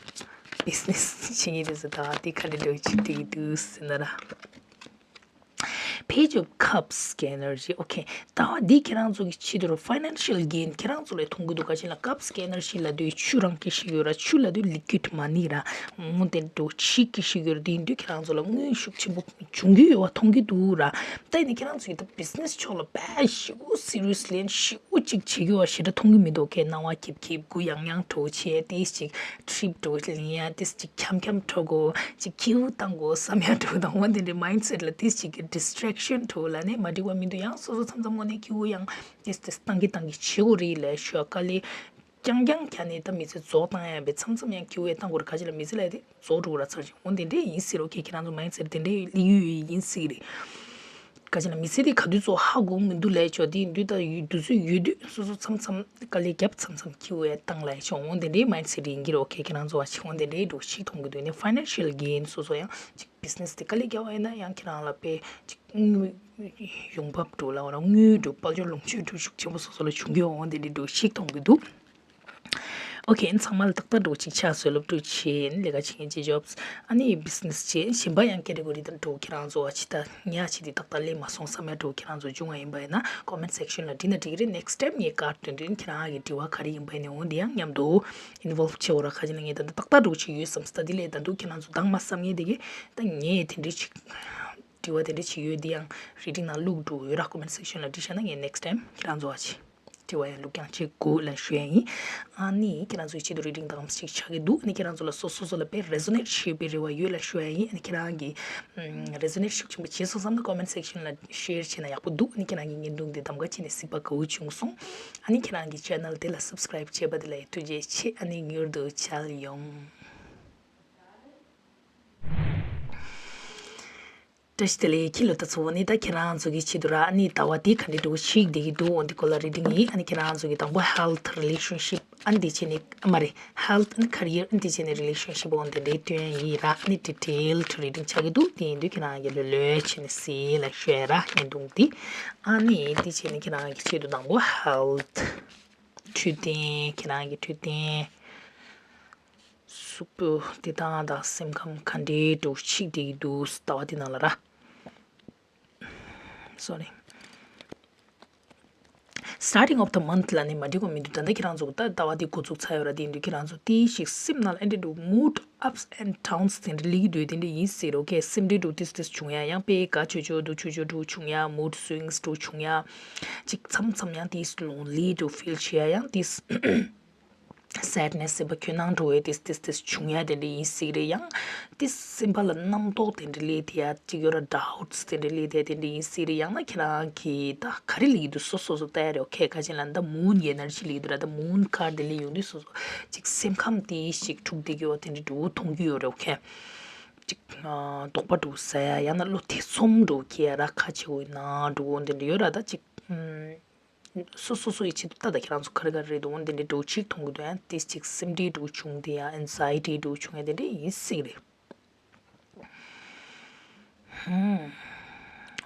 ལ་business བྱེད་མཁན་འདི་ཚོ་ད་དེ་ག་འདྲི་འདུག་ཅིག་དེ་གི་འདུག་ཟེར་ན་ར། Page of Cups གི་energy okay ད་འདི་ཁྱེད་རང་ཚོ་གི་ཆེད་དུ་རུ་financial gain ཁྱེད་རང་ཚོ་ལས་མཐོང་གི་འདུག་ག་ཅི་ལ་Cups གི་energy ལབ་དུས་ཆུ་རང་སྐད་ཤིག་ཡོད་ར། ཆུ་ལབ་དུས་liquid money ར། འོ་དེ་འགྲོ་ཆིག་སྐད་ཤིག་ཡོད་ར། དེ་ཡིན་དུས་ཁྱེད་རང་ཚོ་ལ་དངུལ་ཤུགས་ཆེན་པོ་བྱུང་གི་ཡོད་པ་མཐོང་གི་འདུག་ར། ད་ཡིན་ན་ཁྱེད་རང་ཚོ་ཡི་ད་business ཕྱོགས་ལ་དཔེ་ཞེ་པོ་seriously ཞེ་པོ་ཅིག་བྱེད་ཀྱི་ཡོད་པ་ཞེ་དྲག་མཐོང་གི་མི་འདུག་གས་སྣང་བ་ཁེབ་ཁེབ་གུ་ཡང་ཡང་འགྲོ་བྱས་ཏིས་ཅིག་trip འགྲོ་ལེན་ཡ་ཏིས་ཅིག་འཁྱམ་འཁྱམ་འགྲོ་དགོས་ཅིག་ཁྱེའུ་བཏང་དགོས་བསམ་ཡ་འགྲོ་དང་འོ་དེ་འདྲའི་mindset ལ་ཏིས་ཅིག་གི་distraction འགྲོ་ལ་ནས་མ་འགྲིག་པ་མི་འདུག་ཡང་སོ་སོ་མཚམས་མཚམས་དངོས་གནས་ཁྱེའུ་ཡང་ཏིས་ཏིས་བཏང་གི་བཏང་གི་བྱེད་དགོས་རེད་ལས་ཞོ་དཀའ་ལས། རྐྱང་རྐྱང་ཁྱ་ནས་ད་མི་ཚེ་རྫོགས་བཏང་ཡ་བས་མཚམས་མཚམས་ཡང་ཁྱེའུ་ཡ་བཏང་དགོས་རེད། ག་ཅི་ལ་མི་ཚེ་ལ་དེ་རྫོགས་འགྲོ་ར་ཚར་ཅིག་འོ་དེ་འདྲས་ཡིན་སྲིད་རོ། ཁྱེད་ཁྱེད་རང་ཚོ་མ་ཡིན་ཟེར་དེ་འདྲས་ལི་ཡུ་ཡིན་སྲིད་རེད། ག་ཅི་ལ་མི་ཚེ་དེ་ག་དུས་ཚོ་ཧ་གོ་མི་འདུག་ལས་ཆོག་དེ་འདུག་ད་ཡུ་དུས་ཚོད་ཡོད་དུས་སོ་སོ་མཚམས་མཚམས་དཀའ་ལས་རྒྱབ་མཚམས་མཚམས་ཁྱེའུ་ཡ་བཏང་ལས་ཆོག་འོ་དེ་འདྲས་མ་ཡིན་ཟེར་ཡིན་གྱི་རོ། ཁྱེད་ཁྱེད་རང་ཚོ་བ་ཆིག་འོ་དེ་འདྲས་འགྲོ་ཞིག་མཐོང་གི་འདུག་ནས་financial gain སོ་སོ་ཡང་ཅིག་business དེ་དཀའ་ལས་རྒྱབ་པ་ཡིན་ན་ཡང་ཁྱེད་རང་ལ་དཔེ་ཅིག་དངུལ་ཡོང་འབབ་འགྲོ་ལ་འོ་ར་དངུལ་འགྲོ་དཔལ་འབྱོར་ལོངས་སྤྱོད་འགྲོ་ཤུགས་ཆེན་པོ་སོ་སོ་ལ་བྱུང་གི་འོ་དེ་འདྲས་འགྲོ་ཞིག་མཐོང་གི་འདུག Okay ཚང་མ་ལ་ཏག་ཏག་འགྲོ་ཅིག་ཆགས་སོ། སློབ་ཕྲུག་བྱེད་ལས་ཀ་བྱེད་མཁན་བྱེད་jobs ཨ་ནི་business བྱེད་གཞན་པ་ཡང་category དང་འགྲོ་ཁྱེད་རང་ཚོ་བ་ཆི་ད་ཉག་ཆི་དེ་ཏག་ཏག་ལས་མ་སོང་བསམ་ཡ་འགྲོ་ཁྱེད་རང་ཚོ་བྱུང་བ་ཡིན་པ་ཡིན་ན་comment section ལ་འབྲི་ན་འགྲིག་གི་རེད། next time ངས་ཀར་སྟོན་དུས་ཁྱེད་རང་གི་དྲི་བ་ག་རེ་ཡིན་པ་ཡིན་ནའི་འོང་དེ་ཡང་མཉམ་དུ་involve བྱེད་འོ་ར། ཁ་ཅིག་ལ་ངས་ད་ཏག་ཏག་འགྲོ་ཆི་ཡོད་བསམ་སི་ད་དེ་ལས་ད་འདུག་ཁྱེད་རང་ཚོ་དང་མ་བསམ་ངེས་དེ་གི་ད་ངས་དེ་འདྲས་ཆི་དྲི་བ་དེ་འདྲས་ཆི་ཡོད་དེ་ཡང་reading ནང་བླུག་འགྲོ་ཡོད་ར། comment section ལ་འབྲི་ཤ་ན་ངས་next time ཁྱེད་རང་ཚོ་བ་ཆི། དྲི་བ་ཡང་ལུགས་ཀྱང་བྱེད་དགོས་ལ་ཞུ་ཡ་ཡིན། ཨ་ནི་ཁྱེད་རང་ཚོའི་ཆེད་དུ་རེ་འདུན་དང་ཞིག་ཆགས་ཀྱི་འདུག་ཨ་ནི་ཁྱེད་རང་ཚོ་ལ་སོ་སོ་སོ་ལ་དཔེ་resonate་བྱེད་པའི་རེ་བ་ཡོད་ལ་ཞུ་ཡ་ཡིན། ཨ་ནི་ཁྱེད་རང་གི་resonate་ཤུགས་ཆེན་པོ་བྱས་སོང་བསམ་ན་comment section་ལ་share་བྱས་ན་ཡག་པོ་འདུག་ཨ་ནི་ཁྱེད་རང་གི་བརྙན་ཐུང་དེ་གདམ་ག་བྱས་ནས་གཟིགས་པ་དགའ་བོ་བྱུང་སོང་། ཨ་ནི་ཁྱེད་རང་གི་channel་དེ་ལ་subscribe་བྱས་པ་དེ་ལ་ཡང་ཐུགས་རྗེ་ཆེ། ཨ་ནི་མྱུར་དུ་མཇལ་ཡོང་། བཀྲ་ཤིས་བདེ་ལེགས། ཁྱི་ལོ་ད་ཚོ་བོ་ནི་ད་ཁྱེད་རང་ཚོ་གི་ཆེད་དུ་ར། ཨ་ནི་ཟླ་བ་འདི་ག་འདྲ་འགྲོ་ཞིག་བསྡད་ཀྱི་འདུག་འོ་འདི་སྐོར་ལ་རེ་འདུན་ཡིན། ཨ་ནི་ཁྱེད་རང་ཚོ་གི་དང་པོ་health relationship ཨ་འདི་བྱས་ནས་ཨ་མ་རེད། health and career ཨ་འདི་བྱས་ནས་relationship འོ་འདི་འདྲའི་སྟོན་ཡིན་ར། ཨ་ནི་detail་ཐུ་རེ་འདུན་ཆགས་ཀྱི་འདུག་དེ་ཡིན་དུས་ཁྱེད་རང་གི་ལོས་ལོས་བྱས་ནས་གཟིགས་ལ་ཞུ་ཡ་ར་བརྙན་ཐུང་འདི། ཨ་ནི་འདི་བྱས་ནས་ཁྱེད་རང་གི་ཆེད་དུ་དང་པོ་health། འཕྲོད་བསྟེན། ཁྱེད་རང་གི་འཕྲོད་བསྟེན། གཟུགས་པོ་བདེ་ཐང་དང་སེམས་ཁམས་ག་འདྲའི་འགྲོ་ཞིག་བསྡད་ཀྱི་འདུག་ཟླ་བ་འདི་ནང་ལ་ར། Sorry. Starting of the month་ལ་ནི་མ་འགྲིག་གོ་མི་འདུག་ད་ལྟ་ཁྱེད་རང་ཚོ་ད་ཟླ་བ་འདི་འགོ་འཛུགས་ཚར་ཡོད་ར། དེ་ཡིན་དུས་ཁྱེད་རང་ཚོ་ཏི་ཞིག་སེམས་ནང་ལ་ཨེ་འདྲ་འདུག mood ups and downs་དེ་འདྲ་སླེབས་ཀྱི་འདུག་དེ་འདྲ་ཡིན་སྲིད་རོགས་ཁྱེད་སེམས་ཁྲལ་འདུག་ཏིས་ཏིས་བྱུང་ཡ། ཡང་དཔེ་དགའ་ཆོས་ཆོས་འདུག་ཆོས་ཆོས་འདུག་བྱུང་ཡ། mood swings་འདུག་བྱུང་ཡ། ཅིག་མཚམས་མཚམས་ཡང་ཏིས་lonely་འདུག་feel་བྱེད་ཡ། ཡང་ཏིས་sadness་ཟེར་བ་ཁྱོད་ནང་འགྲོ་བའི་ཏིས་ཏིས་ཏིས་བྱུང་ཡ་དེ་འདྲ་ཡིན་སྲིད་རེད། ཡང་ཏིས་སེམས་པ་ལ་རྣམ་རྟོག་དེ་འདྲ་སླེབས་དེ་ཡ་ཅིག་ཡོད་ར། doubts་དེ་འདྲ་སླེབས་དེ་དེ་འདྲ་ཡིན་སྲིད་རེད། ཡང་ན་ཁྱེད་རང་གིས་ད་ག་རེ་ལབ་ཀྱི་འདུག་སོ་སོ་སོ་ལྟ་ཡ་རེད། ཨོ་ཁེ་ཁ་ཅིག་ལ་ད་moon་གི་energy་སླེབས་ཀྱི་འདུག་ར། ད་moon card་དེ་སླེབས་ཡོང་དུས་སོ་སོ་ཅིག་སེམས་ཁམས་དེ་ཞིག་འཁྲུག་བསྡད་ཀྱི་ཡོད་དེ་འདྲ་འདྲ་བོ་མཐོང་གི་ཡོད་རེད། ཨོ་ཁེ་ཅིག་དོགས་པ་འདྲ་བོ་ཟ་ཡ། ཡང་ན་བློ་ཐེ་ཚོམ་འདྲ་བོ་སྐྱེ་ཡ་ར། ཁ་ཆེ་བོ་ཡིན་ན་འདྲ་བོ་དེ་འདྲ་ཡོད་ར། ད་ཅིག་ཨམ། སོ་སོ་སོ་ཡི་ཆེད་དུ་ད་ལྟ་ཁྱེད་རང་ཚོ་ག་རེ་ག་རེ་རེད་འོ་འདི་འདྲའི་འགྲོ་ཅིག་མཐོང་གི་འདུག་ཡང་ཏིས་ཅིག་སེམས་ཁྲལ་འགྲོ་བྱུང་དེ་ཡང་anxiety་འགྲོ་བྱུང་ཡང་དེ་འདྲའི་ཡིན་སྲིད་རེད། ཧུམ།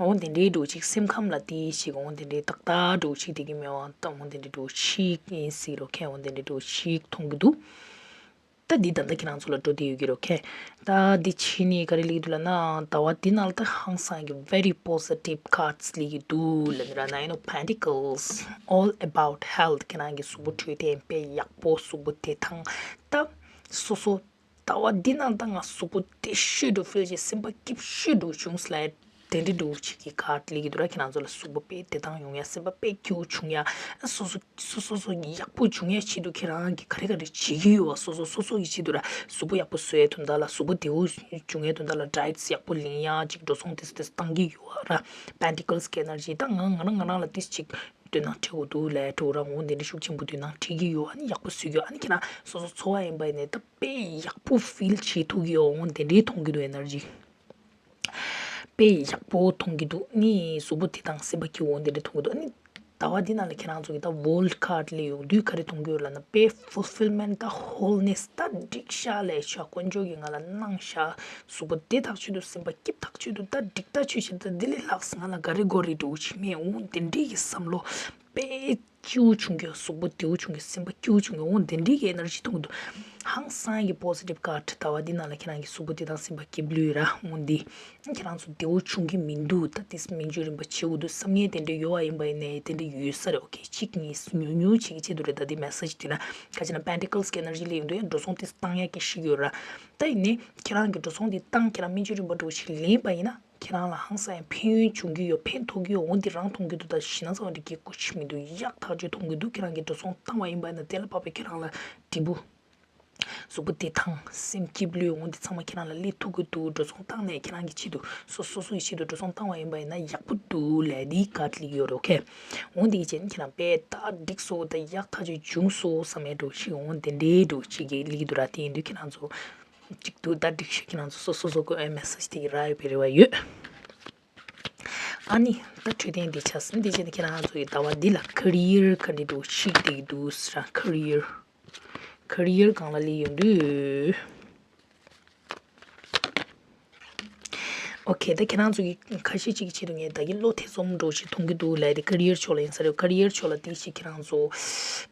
འོ་འདི་འདྲའི་འགྲོ་ཅིག་སེམས་ཁམས་ལ་ཏིས་ཅིག་འོ་འདི་འདྲའི་ཏག་ཏག་འགྲོ་ཅིག་དེ་གི་མེད་པ་ད་འོ་འདི་འདྲའི་འགྲོ་ཅིག་ཡིན་སྲིད་རོགས་ཁྱེད་འོ་འདི་འདྲའི་འགྲོ་ཅིག་མཐོང་གི་འདུག་ད་འདི་ད་ལྟ་ཁྱེད་རང་ཚོ་ལ་འགྲོ་བསྡད་ཡོད་ཀྱི་རོ་ཁེ། ད་འདི་ཕྱི་ནས་ག་རེ་ལེགས་འདུག་ལབ་ན་ཟླ་བ་འདི་ནང་ལ་ད་ཧང་སང་གི་very positive cards་ལེགས་ཀྱི་འདུག་ལབ་ནི་ར། Nine of Pentacles, all about health། ཁྱེད་རང་གི་གཟུགས་པོ་འཕྲོད་བསྟེན་དཔེ་ཡག་པོ། གཟུགས་པོ་བདེ་ཐང་། ད་སོ་སོ་ཟླ་བ་འདི་ནང་ད་ང་གཟུགས་པོ་བདེ་ཤོས་འདུག་ཕིལ་ཅིག་སེམས་པ་སྐྱིད་ཤོས་འདུག་བྱུང་སླད། དེ་འདྲ་འདྲ་བོ་ཅིག་གི་ཁ་ལི་གི་འདུག་ར། ཁྱེད་རང་ཚོ་ལ་གཟུགས་པོ་དཔེ་བདེ་ཐང་ཡོང་ཡ། སེམས་པ་དཔེ་སྐྱིད་པོ་བྱུང་ཡ། སོ་སོ་སོ་སོ་སོ་ཡག་པོ་བྱུང་ཡ་ཆེད་དུ་ཁྱེད་རང་གིས་ག་རེ་ག་རེ་བྱེད་ཀྱི་ཡོད་བ། སོ་སོ་སོ་སོ་གི་ཆེད་དུ་ར། གཟུགས་པོ་ཡག་པོ་བཟོ་ཡའི་དོན་དག་ལ། གཟུགས་པོ་བདེ་བོ་བྱུང་ཡའི་དོན་དག་ལ་diets་ཡག་པོ་ལེན་ཡ། ཅིག་འགྲོ་སོང་ཏིས་ཏིས་བཏང་གི་ཡོད་བ་ར། Pentacles་གི་energy་ད་ང་ང་རང་ང་རང་ལ་ཏིས་ཅིག་དོ་སྣང་བྱེད་དགོས་འདུག་ལས་འགྲོ་ར། འོ་འདི་འདྲ་ཤུགས་ཆེན་པོ་དོ་སྣང་བྱེད་ཀྱི་ཡོད། ཨ་ནི་ཡག་པོ་བཟོས་ཀྱི་ཡོད། ཨ་ནི་ཁྱེད་རང་སོ་སོ་འཚོ་བ་ཡིན་པ་ཡིན་ནའི་ད་དཔེ་ཡག་པོ་feel་བྱེད་ཐུབ་ཀྱི་ཡོད། འོ་འདི་འདྲའི་མཐོང་གི་འདུག་energy། དཔེ་ཡག་པོ་མཐོང་གི་འདུག་ནི་གཟུགས་པོ་དེ་དང་སེམས་པ་སྐྱིད་པོ་འདི་འདྲ་མཐོང་གི་འདུག་ནི་ཟླ་བ་འདི་ནང་ལ་ཁྱེད་རང་ཚོ་གི་ད་world card་ལ་ཡོང་དུས་ག་རེ་མཐོང་གི་ཡོད་ལབ་ན། དཔེ་fulfillment་ད་wholeness་ད་འགྲིག་ཤག་ལས་ཤག་དཀོན་མཆོག་གིས་ང་ལ་གནང་ཤག་གཟུགས་པོ་བདེ་ཐག་ཆོད་འདུག་སེམས་པ་སྐྱིད་ཐག་ཆོད་འདུག་ད་འགྲིག་ཐག་ཆོད་ཤག་ད་འདི་ལས་ལྷག་ང་ལ་ག་རེ་དགོས་རེད་འགྲོ་གི་མེད། འོ་འདི་འདྲའི་གི་བསམ་བློ་དཔེ་སྐྱིད་པོ་བྱུང་གི་ཡོད། གཟུགས་པོ་བདེ་པོ་བྱུང་གི་ཡོད། སེམས་པ་སྐྱིད་པོ་བྱུང་གི་ཡོད། འོ་འདི་འདྲའི་གི་energy་མཐོང་གི་འདུག་ཧང་སང་གི་positive card་ཟླ་བ་འདི་ནང་ལ་ཁྱེད་རང་གི་གཟུགས་པོ་བདེ་ཐང་སེམས་པ་སྐྱིད་པོ་ལོས་ར། འོ་འདི་ཁྱེད་རང་ཚོ་བདེ་པོ་བྱུང་གི་མི་འདུག་ད་ཏིས་སྨན་བཅོས་རིམ་པ་བྱེད་དགོས་འདུག་བསམ་ངན་དེ་འདྲ་ཡོད་པ་ཡིན་པ་ཡིན་ནའི་དེ་འདྲ་ཡོད་ས་རེད། ཨོ་ཁེ་གཅིག་གཉིས་ཉུང་ཉུང་བྱེད་ཀྱི་ཆེད་དུ་རེད། ད་འདི་message་དེ་ན་ག་ཅི་ན་Pentacles་གི་energy་ལས་ཡོང་དུས་ཡང་འགྲོ་སོང་ཏིས་བཏང་ཡ་གི་ཤིག་ཡོད་ར། ད་ཡིན་ནའི་ཁྱེད་རང་གི་འགྲོ་སོང་དེ་བཏང་ཁྱེད་རང་སྨན་བཅོས་རིམ་པ་འགྲོ་ཞིག་ལེན་པ་ཡིན་ན། ཁྱེད་རང་ལ་ཧང་སང་ཡང་ཕན་ཡོན་འབྱུང་གི་ཡོད། ཕན་ཐོགས་ཀྱི་ཡོད། འོ་འདི་རང་མཐོང་གི་འདུག་ད་ཞེད་སྣང་ཚ་བ་འདི་སྐྱེ་དགོས་ཀྱི་མི་འདུག་ཡག་ཐག་ཆོད་མཐོང་གི་འདུག་ཁྱེད་རང་གིས་འགྲོ་སོང་བཏང་བ་ཡིན་པ་ན་དེ་ལ་དཔག་པའི་ཁྱེད་རང་ལ་འབྲས་བུ། གཟུགས་པོ་བདེ་ཐང་སེམས་སྐྱིད་པོ་ལོས། འོ་འདི་ཚང་མ་ཁྱེད་རང་ལ་སླེབས་ཐུབ་ཀྱི་འདུག་འགྲོ་སོང་བཏང་ནས་ཁྱེད་རང་གི་ཆེད་དུ་སོ་སོ་སོ་ཡི་ཆེད་དུ་འགྲོ་སོང་བཏང་བ་ཡིན་པ་ཡིན་ན་ཡག་པོ་འདུག་ལས་འདི་ག་ལི་ཡོད་རོ་ཁེ། འོ་འདི་ཡི་ཆེད་ཁྱེད་རང་དཔེ་ད་འགྲིག་སོང་ད་ཡག་ཐག་ཆོད་བྱུང་སོང་བསམ་ཡས་འགྲོ་ཞིག་འོ་འདི་འདྲའི་འགྲོ་ཞིག་གི་ལི་འདུག་ར། དེ་ཡིན་དུས་ཁྱེད་རང་ཚོ། གཅིག་ཏུ་ད་སྒྲིག་ཤག་ཁྱེད་རང་ཚོ་སོ་སོ་སོ་གོ་ཨེ་message་དེ་གི་རག་ཡོད་པའི་རེ་བ་ཡོད། ཨ་ནི་ད་འཕྲོད་བསྟེན་འདི་ཆགས་ཟིན་འདི་བྱས་ནས་ཁྱེད་རང་ཚོ་ཡི་ཟླ་བ་འདི་ལ་career་ག་འདྲ་འགྲོ་ཞིག་འགྲིག་འདུག་ཟེར་ན། career career་སྒང་ལ་ལི་ཡོང་དུས། ཨོ་ཁེ་ད་ཁྱེད་རང་ཚོ་གི་ཁ་ཤས་ཅིག་གི་ཆེད་དུ་ངས་ད་གི་བློ་ཐེ་ཚོམ་འགྲོ་ཞིག་མཐོང་གི་འདུག་ལབ་དེ་career་ཕྱོགས་ལ་ཡིན་ས་རེད། career་ཕྱོགས་ལ་དེ་ཞིག་ཁྱེད་རང་ཚོ་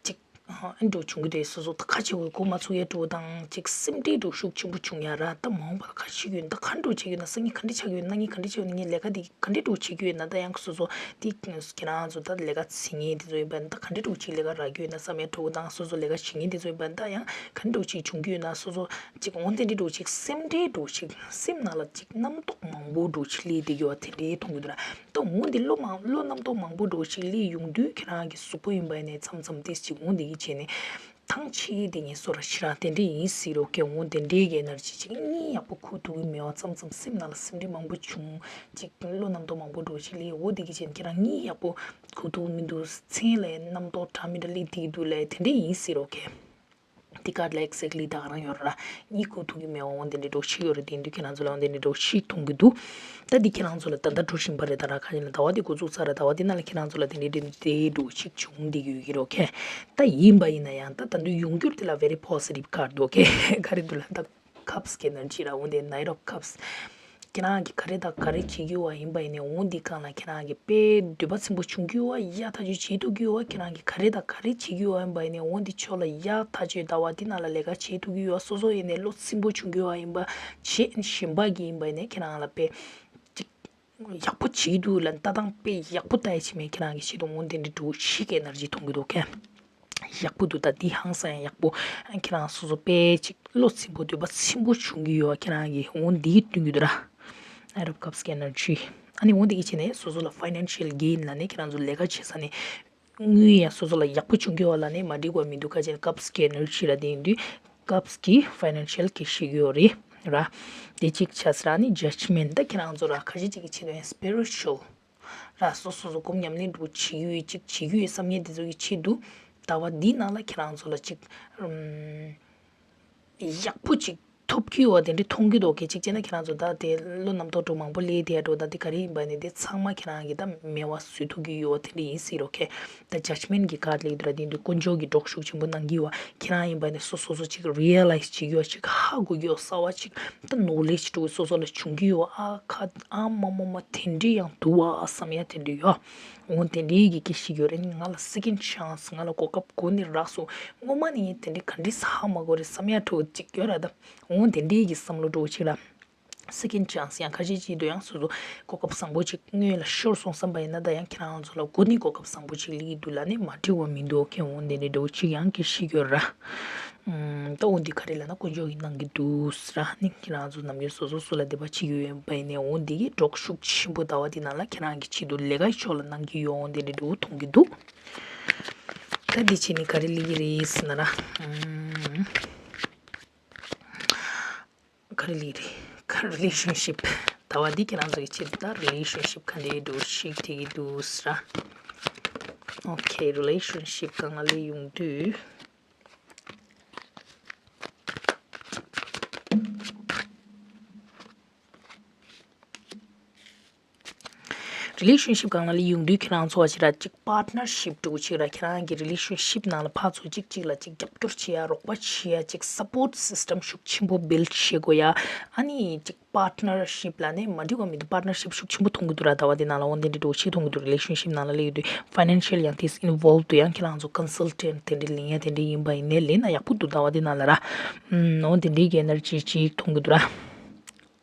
ཅིག་ཨ་འདྲ་བྱུང་གི་རེད། སོ་སོ་ད་ཁ་ཆེ་བའི་གོ་མ་ཚུགས་ཡ་འགྲོ་དང་ཅིག་སེམས་ཁྲལ་འགྲོ་ཤུགས་ཆེན་པོ་བྱུང་ཡ་ར། ད་མ་འོངས་པ་ལ་ཁ་ཆེ་གི་ཡོད་ན་ད་ག་འགྲོ་བྱེད་ཀྱི་ཡོད་ན། སང་ཉིན་ག་འདྲ་ཆགས་ཀྱི་ཡོད་ན། གནངས་ཉིན་ག་འདྲ་ཆགས་ཡོད་ན། ངས་ལས་ཀ་འདི་ག་འདྲ་འགྲོ་བྱེད་ཀྱི་ཡོད་ན། ད་ཡང་སོ་སོ་དེ་ཁྱེད་རང་ཚོ་ད་ལས་ཀ་བྱེད་མཁན་དེ་ཚོ་ཡིན་པ་ན་ད་ག་འདྲ་འགྲོ་བྱེད་ལས་ཀ་རག་གི་ཡོད་ན་བསམ་ཡ་འགྲོ་དང་། སོ་སོ་ལས་ཀ་བྱེད་མཁན་དེ་ཚོ་ཡིན་པ་ན་ད་ཡང་ག་འདྲ་འགྲོ་བྱེད་བྱུང་གི་ཡོད་ན། སོ་སོ་ཅིག་འོང་དེ་འདྲ་འགྲོ་བྱེད་སེམས་ཁྲལ་འགྲོ་བྱེད་སེམས་ནང་ལ་ཅིག་རྣམ་རྟོག་མང་པོ་འགྲོ་བྱེད་སླེབས་བསྡད་ཀྱི་ཡོད་པ་དེ་འདྲའི་མཐོང་གི་འདུག་ར། ད་འོང་དེ་བློ་མང་བློ་རྣམ་རྟོག་མང་པོ་འགྲོ་བྱེད་སླེབས་ཡོང་དུས་ཁྱེད་རང་གི་གཟུགས་པོ་ཡིན་པ་ནས་མཚམས་མཚམས་ཏོག་ཙམ་ཅིག་འོང་དེ་གི་བྱས་ནས། ཐང་ཆད་དེ་ངས་སོ་ར་ཤི་ར་དེ་འདྲ་ཡིན་སྲིད་རོགས་ཀྱི། འོང་དེ་འདྲའི་གི་ཨེ་ནར་ཇི་ཅིག་གཉིད་ཡག་པོ་ཁུག་ཐུབ་ཀྱི་མེད་པ། མཚམས་མཚམས་སེམས་ནང་ལ་སེམས་ཁྲལ་མང་པོ་བྱུང་། ཅིག་བློ་རྣམ་རྟོག་མང་པོ་འགྲོ་བྱེད་སླེབས། འོ་དེ་གི་བྱས་ནས་ཁྱེད་རང་གཉིད་ཡག་པོ་ཁུག་ཐུབ་མི་འདུག་མཚན་ལ་རྣམ་རྟོག་འདྲ་མི་འདྲ་སླེབས་བསྡད་ཀྱི་འདུག་ལབ། དེ་འདྲ་ཡིན་སྲིད་རོགས་ཀྱི། དེ་ག་ལ་ཨེག་ཟེག་ལི་ད་ག་རང་ཡོད་ར། གཉིད་ཁུག་ཐུབ་ཀྱི་མེད་པ། འོང་དེ་འདྲའི་འགྲོ་ཞིག་ཡོད་རེད། དེ་ཡིན་དུས་ཁྱེད་རང་ཚོ་ལ་འོང་དེ་འདྲའི་འགྲོ་ཞིག་མཐོང་གི་འདུག་ད་འདི་ཁྱེད་རང་ཚོ་ལ་ད་ལྟ་འགྲོ་བཞིན་པ་རེད། ད་ར་ཁ་ཅིག་ལ་ཟླ་བ་འདི་འགོ་བཙུགས་ཚར་ར། ཟླ་བ་འདི་ནང་ལ་ཁྱེད་རང་ཚོ་ལ་དེ་འདྲའི་འདྲའི་འགྲོ་ཞིག་བྱུང་བསྡད་ཀྱི་ཡོད་ཀྱི་རོགས་ཀྱི། ད་ཡིན་པ་ཡིན་ན་ཡང་ད་ད་དུང་ཡོང་རྒྱུར་དེ་ལ་very positive card འདུག་ཀྱི། ག་རེ་འདུག་ལ་ད་ཁབ་སི་གི་ཨེ་ནར་ཇི་ར། འོང་དེ་Knight of Cups། ཁྱེད་རང་གིས་ག་རེ་དང་ག་རེ་བྱེད་ཀྱི་ཡོད་པ་ཡིན་པ་ཡིན་ནའི་འོང་འདི་སྒང་ལ་ཁྱེད་རང་གིས་དཔེ་འདོད་པ་ཚིམ་པོ་བྱུང་གི་ཡོད་པ། ཡག་ཐག་ཆོད་བྱེད་ཐུབ་ཀྱི་ཡོད་པ། ཁྱེད་རང་གིས་ག་རེ་དང་ག་རེ་བྱེད་ཀྱི་ཡོད་པ་ཡིན་པ་ཡིན་ནའི་འོང་འདི་ཕྱོགས་ལ་ཡག་ཐག་ཆོད་ཟླ་བ་འདི་ནང་ལ་ལས་ཀ་བྱེད་ཐུབ་ཀྱི་ཡོད་པ། སོ་སོ་ཡིན་ནའི་བློ་ཚིམ་པོ་བྱུང་གི་ཡོད་པ་ཡིན་པ། བྱེད་བཞིན་པ་གི་ཡིན་པ་ཡིན་ནའི་ཁྱེད་རང་ལ་དཔེ་ཅིག་ཡག་པོ་བྱེད་འདུག་ལ་ལྟ་སྟངས་དཔེ་ཡག་པོ་ལྟ་ཡ་བྱེད་མེད། ཁྱེད་རང་གི་ཆེད་དུ་འོང་དེ་འདྲ་འགྲོ་ཞིག་གི་ཨེ་ནར་ཇི་མཐོང་གི་འདུག་ཀྱི། ཡག་པོ་འདུག་ད་འདི་ཧང་སང་ཡག་པོ། ཁྱེད་རང་སོ་སོ་དཔེ་ཅིག་བློ་ཚིམ་པོ་འདོད་པ་ཚིམ་པོ་བྱུང་གི་ཡོད། ཁྱེད་རང་གིས་འོང་འདི་སྟོན་གྱི་འདུག་ར། Knight of Cups གི་ཨེ་ནར་ཇི། ཨ་ནི་འོང་འདི་གི་བྱས་ནས་སོ་སོ་ལ་ཕའི་ནན་ཤལ་གེན་ལབ་ནས་ཁྱེད་རང་ཚོ་ལས་ཀ་བྱེད་ས་ནས་དངུལ་ཡང་སོ་སོ་ལ་ཡག་པོ་བྱུང་གི་ཡོད་ལབ་ནས་མ་འགྲིག་པ་མི་འདུག་ཁ་ཅིག་ཁབ་སི་གི་ཨེ་ནར་ཇི་ར། དེ་ཡིན་དུས་ཁབ་སི་གི་ཕའི་ནན་ཤལ་གི་ཞིག་ཡོད་རེད་ར། དེ་གཅིག་ཆགས་སོང་ར། ཨ་ནི་ཇཇ་མེན་ཊི། ད་ཁྱེད་རང་ཚོ་ར་ཁ་ཅིག་ཅིག་གི་ཆེད་དུ་ཡང་སི་པི་རི་ཅུ་ཨལ་ར། སོ་སོ་སོ་སྒོམ་ཉམས་ལེན་འདྲ་བོ་བྱེད་ཀྱི་ཡོད། ཅིག་བྱེད་ཀྱི་ཡོད་བསམ་མཁན་དེ་ཚོ་གི་ཆེད་དུ་ཟླ་བ་འདིའི་ནང་ལ་ཁྱེད་རང་ཚོ་ལ་ཅིག་ཨམ་ཡག་པོ་ཅིག་ཐོབ་ཀྱི་ཡོད་པ་དེ་འདྲ་མཐོང་གི་འདུག་ཀྱི། གཅིག་བྱས་ན་ཁྱེད་རང་ཚོ་ད་དེ་བློ་རྣམ་རྟོག་འདྲ་བོ་མང་པོ་སླེབས་བསྡད་འདྲ་བོ། ད་དེ་ག་རེ་ཡིན་པ་ནི་དེ་ཚང་མ་ཁྱེད་རང་གིས་ད་མེད་པ་བཟོ་ཐུབ་ཀྱི་ཡོད་པ་དེ་འདྲ་ཡིན་སྲིད་རོགས་ཀྱི། ད་ཇཇ་མེན་ཊི་གི་ཁ་ལ་སླེབས་འདུག་ར། དེ་འདྲ་དཀོན་མཆོག་གིས་གྲོགས་ཤུགས་ཆེན་པོ་གནང་གི་ཡོད་པ། ཁྱེད་རང་ཡིན་པ་ནི་སོ་སོ་སོ་ཅིག་རི་ཡ་ལའི་ཛི་བྱེད་ཀྱི་ཡོད། ཅིག་ཧ་གོ་གི་ཡོད། གསར་པ་ཅིག་ད་ནོ་ལེ་ཇི་འདྲ་བོ་སོ་སོ་ལ་བྱུང་གི་ཡོད། ཨ་ཁ་ཨ་མ་མ་མ་དེ་འདྲ་ཡང་འདུག་པ་བསམ་ཡ་དེ་འདྲ་ཡོད། འོ་དེ་འདྲའི་གི་སྐད་ཤིག་ཡོད་རེད། ང་ལ་སེ་ཀེན་ཌི་ཆན་སི། ང་ལ་གོ་སྐབས་གོ་ནས་རག་སོང་། སྔོན་མ་ནས་ངས་དེ་འདྲའི་ག་འདྲ་ཧ་མ་གོ་རེད་བསམ་ཡ་འདྲ་བོ་ཅིག་ཡོད་ར། ད་འོ་དེ་འདྲའི་གི་བསམ་བློ་འདྲ་བོ་ཅིག་ར། སེ་ཀེན་ཌི་ཆན་སི་ཡང་ཁ་ཤས་ཅིག་འདུག་ཡང་སོ་སོ་གོ་སྐབས་བཟང་པོ་ཅིག་སྔོན་ལ་ཤོར་སོང་བསམ་པ་ཡིན་ན། ད་ཡང་ཁྱེད་རང་ཚོ་ལ་གོ་ནས་གོ་སྐབས་བཟང་པོ་ཅིག་སླེབས་ཀྱི་འདུག་ལབ་ནས་མ་འགྲིག་པ་མི་འདུག་ཁྱེད་འོ་དེ་འདྲའི་འདྲ་བོ་ཅིག་ཡང་སྐད་ཤིག་ཡོད་ར། ཨམ། ད་འོ་འདི་ག་རེ་ལབ་ན་དཀོན་མཆོག་གིས་གནང་གི་འདུག་ཟེར་ར། ནི་ཁྱེད་རང་ཚོ་ནམ་རྒྱུན་སོ་སོ་སུ་ལ་དད་པ་བྱེད་ཀྱི་ཡོད་པ་ཡིན་ནའི་འོ་འདི་གི་གྲོགས་ཤུགས་ཆེན་པོ་ཟླ་བ་འདི་ནང་ལ་ཁྱེད་རང་གི་ཆེད་དུ་ལས་ཀའི་ཕྱོགས་ལ་གནང་གི་ཡོད། འོ་འདི་འདྲ་འདྲ་བོ་མཐོང་གི་འདུག་ད་འདི་བྱས་ནས་ག་རེ་སླེབས་ཀྱི་རེད་ཟེར་ན་ར། ཨམ། ག་རེ་སླེབས་རེད། ག་རི་ལེ་ཤན་ཤིབ། ཟླ་བ་འདི་ཁྱེད་རང་ཚོ་གི་ཆེད་དུ་ད་རི་ལེ་ཤན་ཤིབ་ག་འདྲའི་འདྲ་བོ་ཞིག་འགྲིག་གི་འདུག་ཟེར་ར། ཨོ་ཁེ། རི་ལེ་ཤན་ཤིབ་སྒང་ལ་སླེབས་ཡོང་དུས། རི་ལེ་ཤན་ཤིབ་སྒང་ལ་སླེབས་ཡོང་དུས་ཁྱེད་རང་ཚོ་བ་ཞིག་ར་གཅིག་པར་ཊི་ནར་ཤིབ་འདྲ་བོ་ཅིག་ར། ཁྱེད་རང་གི་རི་ལེ་ཤན་ཤིབ་ནང་ལ་ཕར་ཚུར་གཅིག་གཅིག་ལ་གཅིག་རྒྱབ་སྐྱོར་བྱེད་ཡ། རོགས་པ་བྱེད་ཡ། གཅིག་སཔོར་ཊི་སི་སི་ཊམ་ཤུགས་ཆེན་པོ་བིལ་ཌི་བྱེད་དགོས་ཡ། ཨ་ནི་གཅིག་པར་ཊི་ནར་ཤིབ་ལབ་ནས་མ་འགྲིག་པ་མི་འདུག་པར་ཊི་ནར་ཤིབ་ཤུགས་ཆེན་པོ་མཐོང་གི་འདུག་ར། ཟླ་བ་འདི་ནང་ལ་འོ་འདི་འདྲའི་འདྲ་བོ་ཅིག་མཐོང་གི་འདུག་རི་ལེ་ཤན་ཤིབ་ནང་ལ་སླེབས་ཡོང་དུས་ཕའི་ནན་ཤལ་ཡང་དེས་ཨིན་ཝོལབ་འདུག་ཡང་ཁྱེད་རང་ཚོ་ཀོན་སལ་ཊེན་ཊི་དེ་འདྲའི་ལེན་ཡ་དེ་འདྲའི་ཡིན་པ་ཡིན་ནའི་ལེན་ན་ཡག་པོ་འདུག་ཟླ་བ་འདི་ནང་ལ་ར། ཨུམ། འོ་དེ་འདྲའི་གི་ཨེ་ནར་ཇི་ཅིག་མཐོང་གི་འདུག་ར།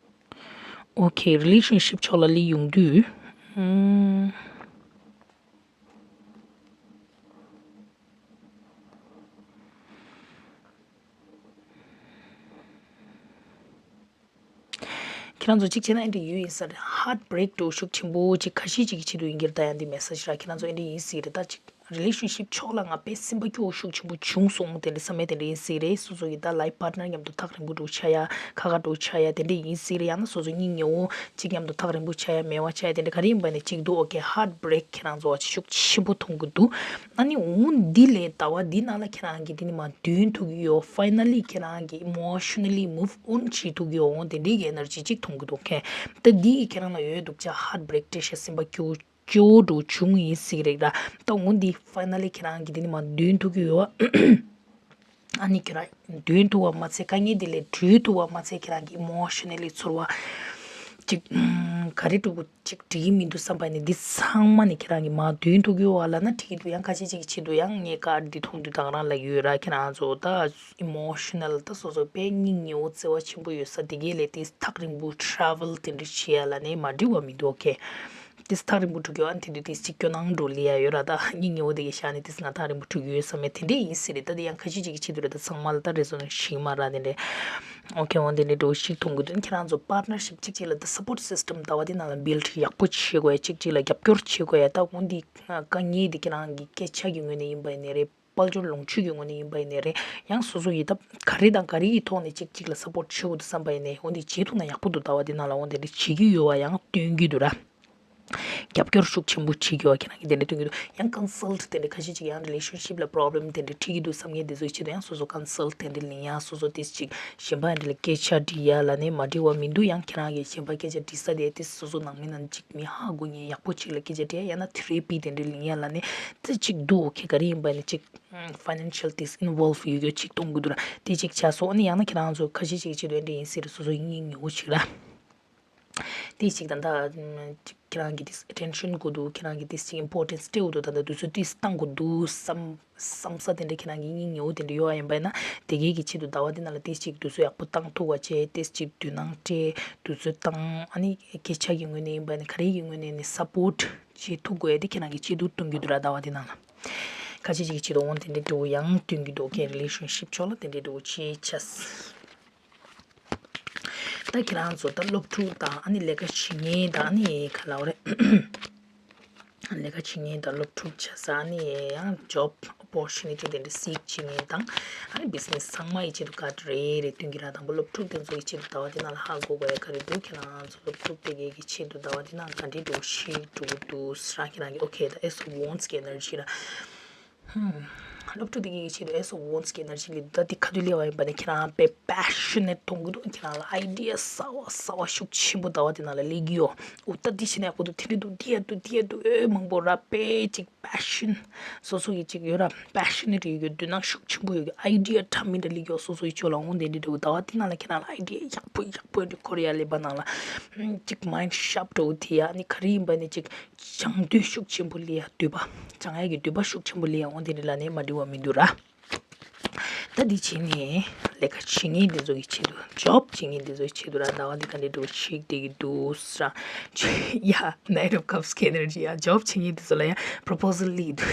ཨོ་ཁེ། རི་ལེ་ཤན་ཤིབ་ཕྱོགས་ལ་སླེབས་ཡོང་དུས། ཨུམ། ཁྱེད་རང་ཚོ་གཅིག་བྱས་ན་ཨེ་འདྲ་ཡོད་ཡིན་ས་རེད། ཧརཊ་བྷི་རེག་འདྲ་བོ་ཤུགས་ཆེན་པོ་ཅིག་ཁ་ཤས་ཅིག་གི་ཆེད་དུ་ཡིན་གྱི་རེད། ད་ཡང་འདི་མེ་སེ་ཇི་ར་ཁྱེད་རང་ཚོ་ཨེ་འདྲ་ཡིན་སྲིད་རེད། ད་ཅིག་རི་ལེ་ཤན་ཤིབ་ཕྱོགས་ལ་ང་དཔེ་སེམས་པ་སྐྱོ་བོ་ཤུགས་ཆེན་པོ་བྱུང་སོང་དེ་འདྲ་བསམ་ཡ་དེ་འདྲ་ཡིན་སྲིད་རེད། སོ་སོ་ཡི་ད་ལའིཕ་པར་ཊི་ནར་མཉམ་དུ་ཐག་རིང་པོ་འདྲ་བོ་ཆགས་ཡ། ཁ་ཁ་འདྲ་བོ་ཆགས་ཡ་དེ་འདྲ་ཡིན་སྲིད་རེད། ཡང་ན་སོ་སོ་གཉིད་ཉལ་བོ་གཅིག་མཉམ་དུ་ཐག་རིང་པོ་ཆགས་ཡ། མེད་པ་ཆགས་ཡ་དེ་འདྲ་ག་རེ་ཡིན་པ་ནས་གཅིག་འདུག་ཨོ་ཁེ། ཧརཊ་བྷི་རེག་ཁྱེད་རང་ཚོ་བ་ཅིག་ཤུགས་ཆེན་པོ་མཐོང་གི་འདུག་ཨ་ནི་འོ་འདི་ལས་ཟླ་བ་འདི་ནང་ལ་ཁྱེད་རང་གིས་འདི་ནས་མར་འདོན་ཐུབ་ཀྱི་ཡོད། ཕའི་ནལ་ལི་ཁྱེད་རང་གིས་ཨི་མོ་ཤ་ནལ་ལི་མུབ་ཨོན་བྱེད་ཐུབ་ཀྱི་ཡོད། འོ་དེ་འདྲའི་གི་ཨེ་ནར་ཇི་ཅིག་མཐོང་གི་འདུག་ཨོ་ཁེ། ད་འདི་གི་ཁྱེད་རང་ལ་ཡོད་འདུག་ཅག་ཧརཊ་བྷི་རེག་སྤྲད་ཤག་སེམས་པ་སྐྱོ་སྐྱོ་བོ་འདྲ་བོ་བྱུང་ཡིན་སྲིད་རེད་ར། ད་འོ་འདི་ཕའི་ནལ་ལི་ཁྱེད་རང་གིས་འདི་ནས་མར་འདོན་ཐུབ་ཀྱི་ཡོད། ཨ་ནི་ཁྱེད་རང་འདོན་ཐུབ་པ་མ་ཚད་དཀའ་ངལ་འདི་ལས་གྲོལ་ཐུབ་པ་མ་ཚད་ཁྱེད་རང་གི་ཨི་མོ་ཤ་ནལ་ལི་ཚོར་བ་ཅིག་ཨུམ་ ག་རེ་འགྲོ་གི་ཅིག་འགྲིག་གི་མི་འདུག་བསམ་པ་ནི་འདི་ཚང་མ་ནི་ཁྱེད་རང་གི་མ་དོན་ཐུག་གི་ཡོད་པ་ལབ་ན་འགྲིག་གི་འདུག་ཡང་ཁ་ཤས་ཅིག་གི་ཆེད་དུ་ཡང་ངས་ཀར་འདི་མཐོང་དུས་ད་ག་རང་ལབ་ཡོད་ར། ཁྱེད་རང་ཚོ་ད་ཨི་མོ་ཤི་ནལ་ད་སོ་སོ་དཔེ་སྙིང་ཉེ་བོ་བརྩེ་བ་ཆེན་པོ་ཡོད་ས་དེ་གའི་ལས་དེ་ཐག་རིང་པོ་ཊ་རེ་ཝལ་དེ་འདྲ་བྱེད་ཡ་ལབ་ནས་མ་འགྲིག་པ་མི་འདུག་ཨོ་ཁེ། དེ་ཐག་རིང་པོ་འགྲོ་གི་ཡོད་ཨ་ནི་དེ་དུས་དེ་ཅིག་སྐྱོ་སྣང་འགྲོ་ལི་ཡ་ཡོད་ར། ད་སྙིང་ཉེ་བོ་དེ་གའི་ཤ་ནི་དེ་ང་ཐག་རིང་པོ་འགྲོ་གི་ཡོད་ས་མེད་དེ་འདྲ་ཡིན་སྲིད་རེད། ད་དེ་ཡང་ཁ་ཤས་ཅིག་གི་ཆེད་དུ་རེད། ད་ཚང་མ་ལ་ད་རེ་ཟོ་ནས་ཤིག་མ་ར་དེ་འདྲ། ཨོ་ཁེ། འོ་དེ་འདྲའི་འགྲོ་ཞིག་མཐོང་གི་འདུག་ཁྱེད་རང་ཚོ་པར་ཊ་ནར་ཤིབ་གཅིག་གཅིག་ལ་ད་སབ་པོར་ཊི་སི་སི་ཊམ་ཟླ་བ་འདི་ནང་ལ་བིལ་ཌི་ཡག་པོ་བྱེད་དགོས་ཡ། གཅིག་གཅིག་ལ་རྒྱབ་སྐྱོར་བྱེད་དགོས་ཡ། ད་འོ་འདི་དཀའ་ངལ་འདི་ཁྱེད་རང་གི་སྐད་ཆ་གི་ངོས་ནས་ཡིན་པ་ཡིན་ནའི་རེད། དཔལ་འབྱོར་ལོངས་སྤྱོད་ཀྱི་ངོས་ནས་ཡིན་པ་ཡིན་ནའི་རེད། ཡང་སོ་སོ་ཡི་ད་ག་རེ་དང་ག་རེ་ཡི་ཐོག་ནས་གཅིག་གཅིག་ལ་སབ་པོར་ཊི་བྱེད་དགོས་འདུག་བསམ་པ་ཡིན་ནའི་འོ་འདི་བྱེད་ཐུབ་ན་ཡག་པོ་འདུག་ཟླ་བ་འདི་ནང་ལ་འོ་འདི་འདྲ་བྱེད་ཀྱི་ཡོད་པ་ཡང་སྟོན་གྱི་འདུག་ར། རྒྱབ་སྐྱོར་ཤུགས་ཆེན་པོ་བྱེད་ཀྱི་ཡོད་པ་ཁྱེད་རང་གིས་དེ་འདྲ་སྟོན་གྱི་འདུག་ཡང་ཀོན་སལ་ཊི་དེ་འདྲ་ཁ་ཤས་ཅིག་ཡང་རི་ལེ་ཤན་ཤིབ་ལ་པོ་རོབ་ལེམ་དེ་འདྲ་འཕྲད་ཀྱི་འདུག་བསམ་མཁན་དེ་ཚོའི་ཆེད་དུ་ཡང་སོ་སོ་ཀོན་སལ་ཊི་དེ་འདྲ་ལེན་ཡ། སོ་སོ་དེ་ཅིག་གཞན་པ་དེ་འདྲ་ལ་སྐད་ཆ་དྲི་ཡ་ལབ་ནས་མ་འགྲིག་པ་མི་འདུག་ཡང་ཁྱེད་རང་གིས་གཞན་པ་སྐད་ཆ་དྲི་ས་དེ་དེ་སོ་སོ་ནང་མི་ནང་ཅིག་མི་ཧ་གོ་མཁན་ཡག་པོ་ཅིག་ལ་སྐད་ཆ་དྲི་ཡ། ཡང་ན་ཐེ་རེ་པི་དེ་འདྲ་ལེན་ཡ་ལབ་ནས་དེ་ཅིག་འདུག་ཨོ་ཁེ། ག་རེ་ཡིན་པ་ནི་ཅིག་ཕ་ནན་ཤལ་དེ་ཨིན་ཝོལ་ཡོད་རྒྱུ་ཅིག་གཏོང་དགོས་འདུག་ར། དེ་ཅིག་བྱས་སོང་། ཨ་ནི་ཡང་ན་ཁྱེད་རང་ཚོ་ཁ་ཤས་ཅིག་གི་ཆེད་དུ་དེ་འདྲ་ཡིན་སྲིད་རེད། སོ་སོ་ཡིན་ངེས་ངེས་པོ་ཅིག་ར། དེ་ཅིག་ད་ལྟ་ཁྱེད་རང་གིས་དེ་ཨེ་ཊེན་ཤན་དགོས་འདུག་ཁྱེད་རང་གིས་དེ་ཅིག་ཨིམ་པོར་ཊེན་སི་སྤྲད་དགོས་འདུག་ད་ལྟ་དུས་ཚོད་དེ་བཏང་དགོས་འདུག་བསམ་བསམ་ས་དེ་འདྲ་ཁྱེད་རང་གི་སྙིང་ཉེ་བོ་དེ་འདྲ་ཡོད་པ་ཡིན་པ་ཡིན་ན་དེ་གའི་གི་ཆེད་དུ་ཟླ་བ་འདི་ནང་ལ་དེ་ཅིག་དུས་ཚོད་ཡག་པོ་བཏང་ཐུབ་པ་བྱས། དེ་ཅིག་དུས་ནང་སྤྲད་དུས་ཚོད་བཏང་། ཨ་ནི་སྐད་ཆ་གི་ངོས་ནས་ཡིན་པ་ཡིན་ན་ག་རེ་གི་ངོས་ནས་ནི་སབ་པོར་ཊི་བྱེད་ཐུབ་དགོས་ཡ་དེ་ཁྱེད་རང་གི་ཆེད་དུ་གཏོང་གི་འདུག་ར། ཟླ་བ་འདི་ནང་ལ་ཁ་ཤས་ཅིག་གི་ཆེད་དུ་འོང་དེ་འདྲ་འགྲོ་ཡང་སྟོན་གི་འདུག་ཨོ་ཁེ། རི་ལེ་ཤན་ཤིབ་ཕྱོགས་ལ་དེ་འདྲ་འགྲོ་བྱེད་ཆས། ད་ཁྱེད་རང་ཚོ་ད་སློབ་ཕྲུག་དང་ཨ་ནི་ལས་ཀ་བྱེད་མཁན་དང་ཨ་ནི་ག་ལབ་རེད། ལས་ཀ་བྱེད་མཁན་དང་སློབ་ཕྲུག་བྱས་ཙང་ཨ་ནི་ཡང་ཇོབ་ཨོ་པོར་ཅུ་ནི་ཊི་དེ་འདྲ་སིག་བྱེད་མཁན་དང་ཨ་ནི་བི་ཛི་ནེ་སི་ཚང་མ་ཡི་ཆེད་དུ་ཀར་ཌི་རེ་རེ་སྟོན་གྱི་ར། དང་པོ་སློབ་ཕྲུག་དེ་ཚོ་ཡི་ཆེད་དུ་ཟླ་བ་དེ་ནང་ལ་ཧ་གོ་དགོས་ཡ་ག་རེ་འདུག་ཁྱེད་རང་ཚོ་སློབ་ཕྲུག་དེ་གའི་གི་ཆེད་དུ་ཟླ་བ་དེ་ནང་ག་འདྲའི་འགྲོ་ཞིག་འགྲོ་གི་འདུག་ཟེར་ན་ཁྱེད་རང་གི་ཨོ་ཁེ། ད་ཨེ་སི་ཨོཕ་ཝོན་སི་གི་ཨེ་ནར་ཇི་ར། ཧུམ། སློབ་ཕྲུག་དེ་གའི་ཆེད་དུ་ཨེ་སི་ཨོཕ་ཝོན་སི་གི་ཨེ་ནར་ཇི་ལས་ད་དེ་ཁ་ཐུག་ལས་པ་ཡིན་པ་ནི་ཁྱེད་རང་དཔེ་པེ་ཤ་ནེ་ཊི་མཐོང་གི་འདུག་ཁྱེད་རང་ལ་ཨའི་ཌི་ཡ་གསར་བ་གསར་བ་ཤུགས་ཆེན་པོ་ཟླ་བ་དེ་ནང་ལ་སླེབས་ཀྱི་ཡོད། འོ་ད་འདི་བྱས་ན་ཡག་པོ་འདུག་དེ་འདྲ་འདུག་འདི་ཡ་འདུག་འདི་ཡ་འདུག་ཨེ་མང་པོ་ར། དཔེ་ཅིག་པེ་ཤན། སོ་སོ་གི་ཅིག་ཡོད་ར། པེ་ཤ་ནེ་ཊི་ཡོད་རྒྱུ། འདོད་སྣང་ཤུགས་ཆེན་པོ་ཡོད་རྒྱུ། ཨའི་ཌི་ཡ་འདྲ་མི་འདྲ་སླེབས་ཀྱི་ཡོད། སོ་སོ་ཡི་ཕྱོགས་ལ་འོང་དེ་འདྲ་འདུག་ཟླ་བ་དེ་ནང་ལ་ཁྱེད་རང་ལ་ཨའི་ཌི་ཡ་ཡག་པོ་ཡག་པོ་འདི་ཁོ་རེ་ཡ་ལས་པ་ནང་ལ་ཅིག་མའིན་ཌི་ཤར་པ་འགྲོ་དེ་ཡ་ནི་ག་རེ་ཡིན་པ་ནི་ཅིག་སྦྱང་འདོད་ཤུགས་ཆེན་པོ་སླེབས་ཡ། འདོད་པ་སྦྱང་ཡ་གི་འདོད་པ་ཤུགས་ཆེན་པོ་སླེབས་ཡ་འོང་དེ་འདྲ་ལ་ནི་མ་འགྲིག་པ་མི་འདུག་ར། ད་འདི་བྱས་ནས་ལས་ཀ་བྱེད་མཁན་འདི་ཚོ་གི་ཆེད་དུ། ཇོབ་བྱེད་མཁན་འདི་ཚོ་གི་ཆེད་དུ་ར། ཟླ་བ་འདི་ག་འདྲ་འགྲོ་ཞིག་བསྡད་ཀྱི་འདུག་ཟེར་ཡ། ནའིཊ་ཨོཕ་ཀབ་སི་གི་ཨེ་ནར་ཇི་ཡ། ཇོབ་བྱེད་མཁན་འདི་ཚོ་ལ་ཡ་པོ་རོ་པོ་སལ་སླེབས་འདུག་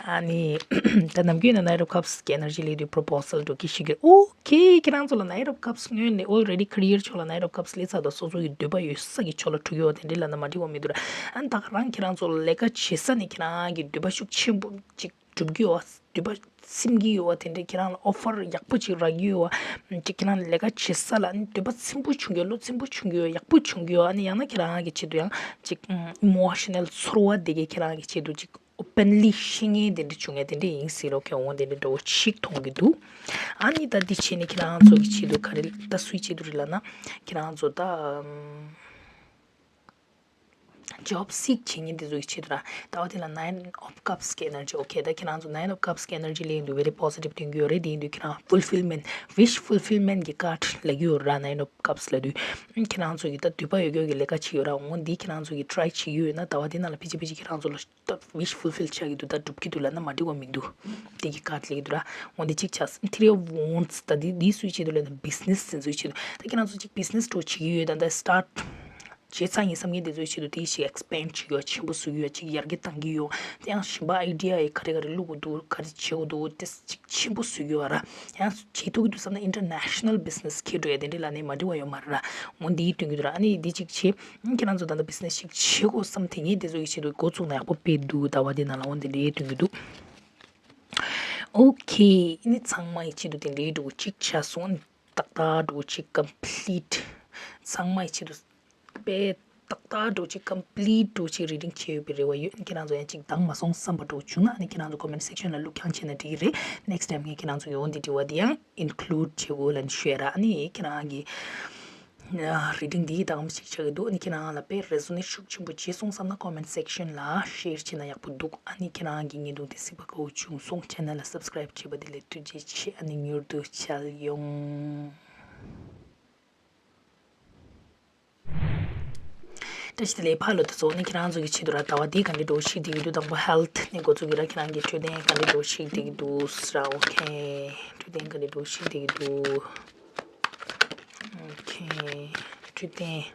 ཨ་ནི་ད་ནམ་རྒྱུན་ན་ནའིཊ་ཨོཕ་ཀབ་སི་གི་ཨེ་ནར་ཇི་སླེབས་དུས་པོ་རོ་པོ་སལ་འགྲོ་གི་ཞིག་གི། ཨོ་ཁེ། ཁྱེད་རང་ཚོ་ལ་ནའིཊ་ཨོཕ་ཀབ་སི་སྔོན་ནས་ཨོལ་རེ་ཌི་ཁེ་རི་ཡར་ཕྱོགས་ལ་ནའིཊ་ཨོཕ་ཀབ་སི་སླེབས་ཚར་དུས་སོ་སོ་གི་འདོད་པ་ཡོད་ས་གི་ཕྱོགས་ལ་འགྲོ་གི་ཡོད་དེ་འདྲ་ལབ་ན་མ་འགྲིག་པ་མི་འདུག་ར། ཨ་ནི་ད་ག་རང་ཁྱེད་རང་ཚོ་ལ་ལས་ཀ་བྱེད་ས་ནས་ཁྱེད་རང་གི་འདོད་པ་ཤུགས་ཆེན་པོ་ཅིག་སྒྲུབ་ཀྱི་ཡོད་པ། འདོད་པ་སིམ་གྱི་ཡོད་པ་དེ་འདྲའི་ཁྱེད་རང་ལ་ཨོ་ཕར་ཡག་པོ་ཅིག་རག་གི་ཡོད་པ། ཅིག་ཁྱེད་རང་ལས་ཀ་བྱེད་ས་ལ་འདོད་པ་ཚིམ་པོ་བྱུང་གི་ཡོད། བློ་ཚིམ་པོ་བྱུང་གི་ཡོད། ཡག་པོ་བྱུང་གི་ཡོད། ཨ་ནི་ཡང་ན་ཁྱེད་རང་གི་ཆེད་དུ་ཡང་ཅིག་ཨི་མོ་ཤ་ནལ་ཚོར་བ་དེ་གའི་ཁྱེད་རང་གི་ཆེད་དུ་ཅིག་ཨོ་པན་ལི་ཤེས་མཁན་དེ་འདྲ་བྱུང་ཡ་དེ་འདྲ་ཡིན་སྲིད་རོགས། ཁྱེད་འོང་དེ་འདྲ་འགྲོ་ཞིག་མཐོང་གི་འདུག་ཨ་ནི་ད་འདི་བྱས་ནས་ཁྱེད་རང་ཚོ་གི་ཆེད་དུ་ག་རེ་ད་སུའི་ཆེད་དུ་རེད་ལབ་ན། ཁྱེད་རང་ཚོ་ད་ཨམ། ཇོབ་སིག་བྱེད་མཁན་དེ་ཚོ་ཡི་ཆེད་དུ་ར། ཟླ་བ་དེ་ལ་ནའིཊ་ཨོཕ་ཀབ་སི་གི་ཨེ་ནར་ཇི། ཨོ་ཁེ། ད་ཁྱེད་རང་ཚོ་ནའིཊ་ཨོཕ་ཀབ་སི་གི་ཨེ་ནར་ཇི་ལེན་དུས་བེ་རི་པོ་ཟི་ཊིབ་སྟོན་གྱི་ཡོད་རེད། དེ་ཡིན་དུས་ཁྱེད་རང་ཕུལ་ཕིལ་མེན་ཊི། ཝིཤ་ཕུལ་ཕིལ་མེན་ཊི་གི་ཀར་ཌི་ལབ་ཀྱི་ཡོད་ར། ནའིཊ་ཨོཕ་ཀབ་སི་ལབ་དུས་ཁྱེད་རང་ཚོ་གི་ད་འདོད་པ་ཡོད་རྒྱུ་གི་ལས་ཀ་བྱེད་ཡོད་ར། འོ་འདི་ཁྱེད་རང་ཚོ་གི་ཊི་རའི་བྱེད་ཀྱི་ཡོད་ན་ཟླ་བ་དེ་ནང་ལ་ཕལ་ཆེར་ཕལ་ཆེར་ཁྱེད་རང་ཚོ་ལ་ད་ཝིཤ་ཕུལ་ཕིལ་ཆགས་ཀྱི་འདུག་ད་འགྲུབ་ཀྱི་འདུག་ལབ་ན་མ་འགྲིག་པ་མི་འདུག་དེ་གི་ཀར་ཌི་ལབ་ཀྱི་འདུག་ར། འོ་འདི་གཅིག་ཆགས། ཐེ་རི་ཡར་ཝོན་སི་ད་འདི་འདི་སུའི་ཆེད་དུ་ལབ་ན་བི་ཛི་ནེ་སི་དེ་ཚོའི་ཆེད་དུ། ད་ཁྱེད་རང་ཚོ་གཅིག་བི་ཛི་ནེ་སི་འགྲོ་བྱེད་ཀྱི་ཡོད། ད་ད་སི་ཊར་ཊི་བྱས་ཚར་ཡིན་བསམ་མཁན་དེ་ཚོའི་ཆེད་དུ་དེ་ཞིག་ཨེག་སི་པེན་ཌི་བྱེད་ཀྱི་ཡོད། ཆེན་པོ་བཟོ་གི་ཡོད། ཅིག་ཡར་རྒྱས་གཏང་གི་ཡོད། དེ་ཡང་གཞན་པ་ཨའི་ཌི་ཡ་ཡི་ག་རེ་ག་རེ་བླུག་དགོས་འདུག་ག་རེ་བྱེད་དགོས་འདུག་དེ་ཅིག་ཆེན་པོ་བཟོ་གི་ཡོད་ར། ཡང་བྱེད་ཐུབ་ཀྱི་འདུག་བསམ་ན་ཨིན་ཊར་ནེ་ཤ་ནལ་བི་ཛི་ནེ་སི་འཁྱེར་འགྲོ་ཡ་དེ་འདྲ་ལབ་ནས་མ་འགྲིག་པ་ཡོད་མ་རེད་ར། འོ་འདི་སྟོན་གྱི་འདུག་ར། ཨ་ནི་འདི་གཅིག་བྱས། ཁྱེད་རང་ཚོ་ད་ལྟ་བི་ཛི་ནེ་སི་ཞིག་བྱེད་དགོས་བསམ་དེ་ངས་དེ་ཚོ་ཡི་ཆེད་དུ་འགོ་བཙུགས་ན་ཡག་པོ་དཔེ་འདུག་ཟླ་བ་འདི་ནང་ལ་འོ་འདི་འདྲའི་སྟོན་གྱི་འདུག་ཨོ་ཁེ། ཨ་ནི་ཚང་མ་ཡི་ཆེད་དུ་དེ་འདྲའི་འགྲོ་གཅིག་བྱས་སོང་། ཏག་ཏག་འགྲོ་གཅིག་ཀམ་པི་ལིཊ། ཚང་མ་ཡི་ཆེད་དུ་དཔེ་ཏག་ཏག་འགྲོ་གཅིག་ཀམ་པི་ལིཊ་འགྲོ་གཅིག་རི་ཌིང་བྱེད་ཡོད་པའི་རེ་བ་ཡོད། ཁྱེད་རང་ཚོ་ཡང་གཅིག་འདང་མ་སོང་བསམ་པ་འགྲོ་བྱུང་ན་ཨ་ནི་ཁྱེད་རང་ཚོ་ཀོ་མེན་ཊི་སེག་ཤན་ལ་བླུགས་རྐྱང་བྱས་ན་འགྲིག་གི་རེད། ནེག་སི་ཊི་ཊེམ་ངས་ཁྱེད་རང་ཚོ་ཡོང་འདི་དྲི་བ་འདི་ཡང་ཨིན་ཀླུ་ཌི་བྱེད་དགོས་ལབ་ནས་ཞུ་ཡ་ར། ཨ་ནི་ཁྱེད་རང་གི་རི་ཌིང་འདིའི་གདམ་ག་ཞིག་ཆགས་ཀྱི་འདུག་ཨ་ནི་ཁྱེད་རང་ལ་དཔེ་རེ་ཟོ་ནེ་ཊི་ཤུགས་ཆེན་པོ་བྱས་སོང་བསམ་ན་ཀོ་མེན་ཊི་སེག་ཤན་ལ་ཤེར་བྱས་ན་ཡག་པོ་འདུག་ཨ་ནི་ཁྱེད་རང་གི་བརྙན་ཐུང་འདི་གཟིགས་པ་དགའ་བོ་བྱུང་སོང་། ཆེ་ནལ་ལ་སབ་སི་ཀི་རེབ་བྱས་པ་འདི་ལ་ཐུགས་རྗེ་ཆེ། ཨ་ནི་མྱུར་དུ་མཇལ་ཡོང་། བཀྲ་ཤིས་བདེ་ལེགས། ཕ་ལོ་དེ་ཚོ་ནི་ཁྱེད་རང་ཚོ་གི་ཆེད་དུ་ར་ཟླ་བ་འདི་ག་འདྲ་འགྲོ་ཞིག་བསྡད་ཀྱི་འདུག་དང་པོ་ཧེལ་ཐི་ནས་འགོ་ཚུགས་ཀྱི་ར། ཁྱེད་རང་གི་འཕྲོད་བསྟེན་ག་འདྲ་འགྲོ་ཞིག་བསྡད་ཀྱི་འདུག་ཟེར་ར། ཨོ་ཁེ། འཕྲོད་བསྟེན་ག་འདྲ་འགྲོ་ཞིག་བསྡད་ཀྱི་འདུག་ཨོ་ཁེ། འཕྲོད་བསྟེན།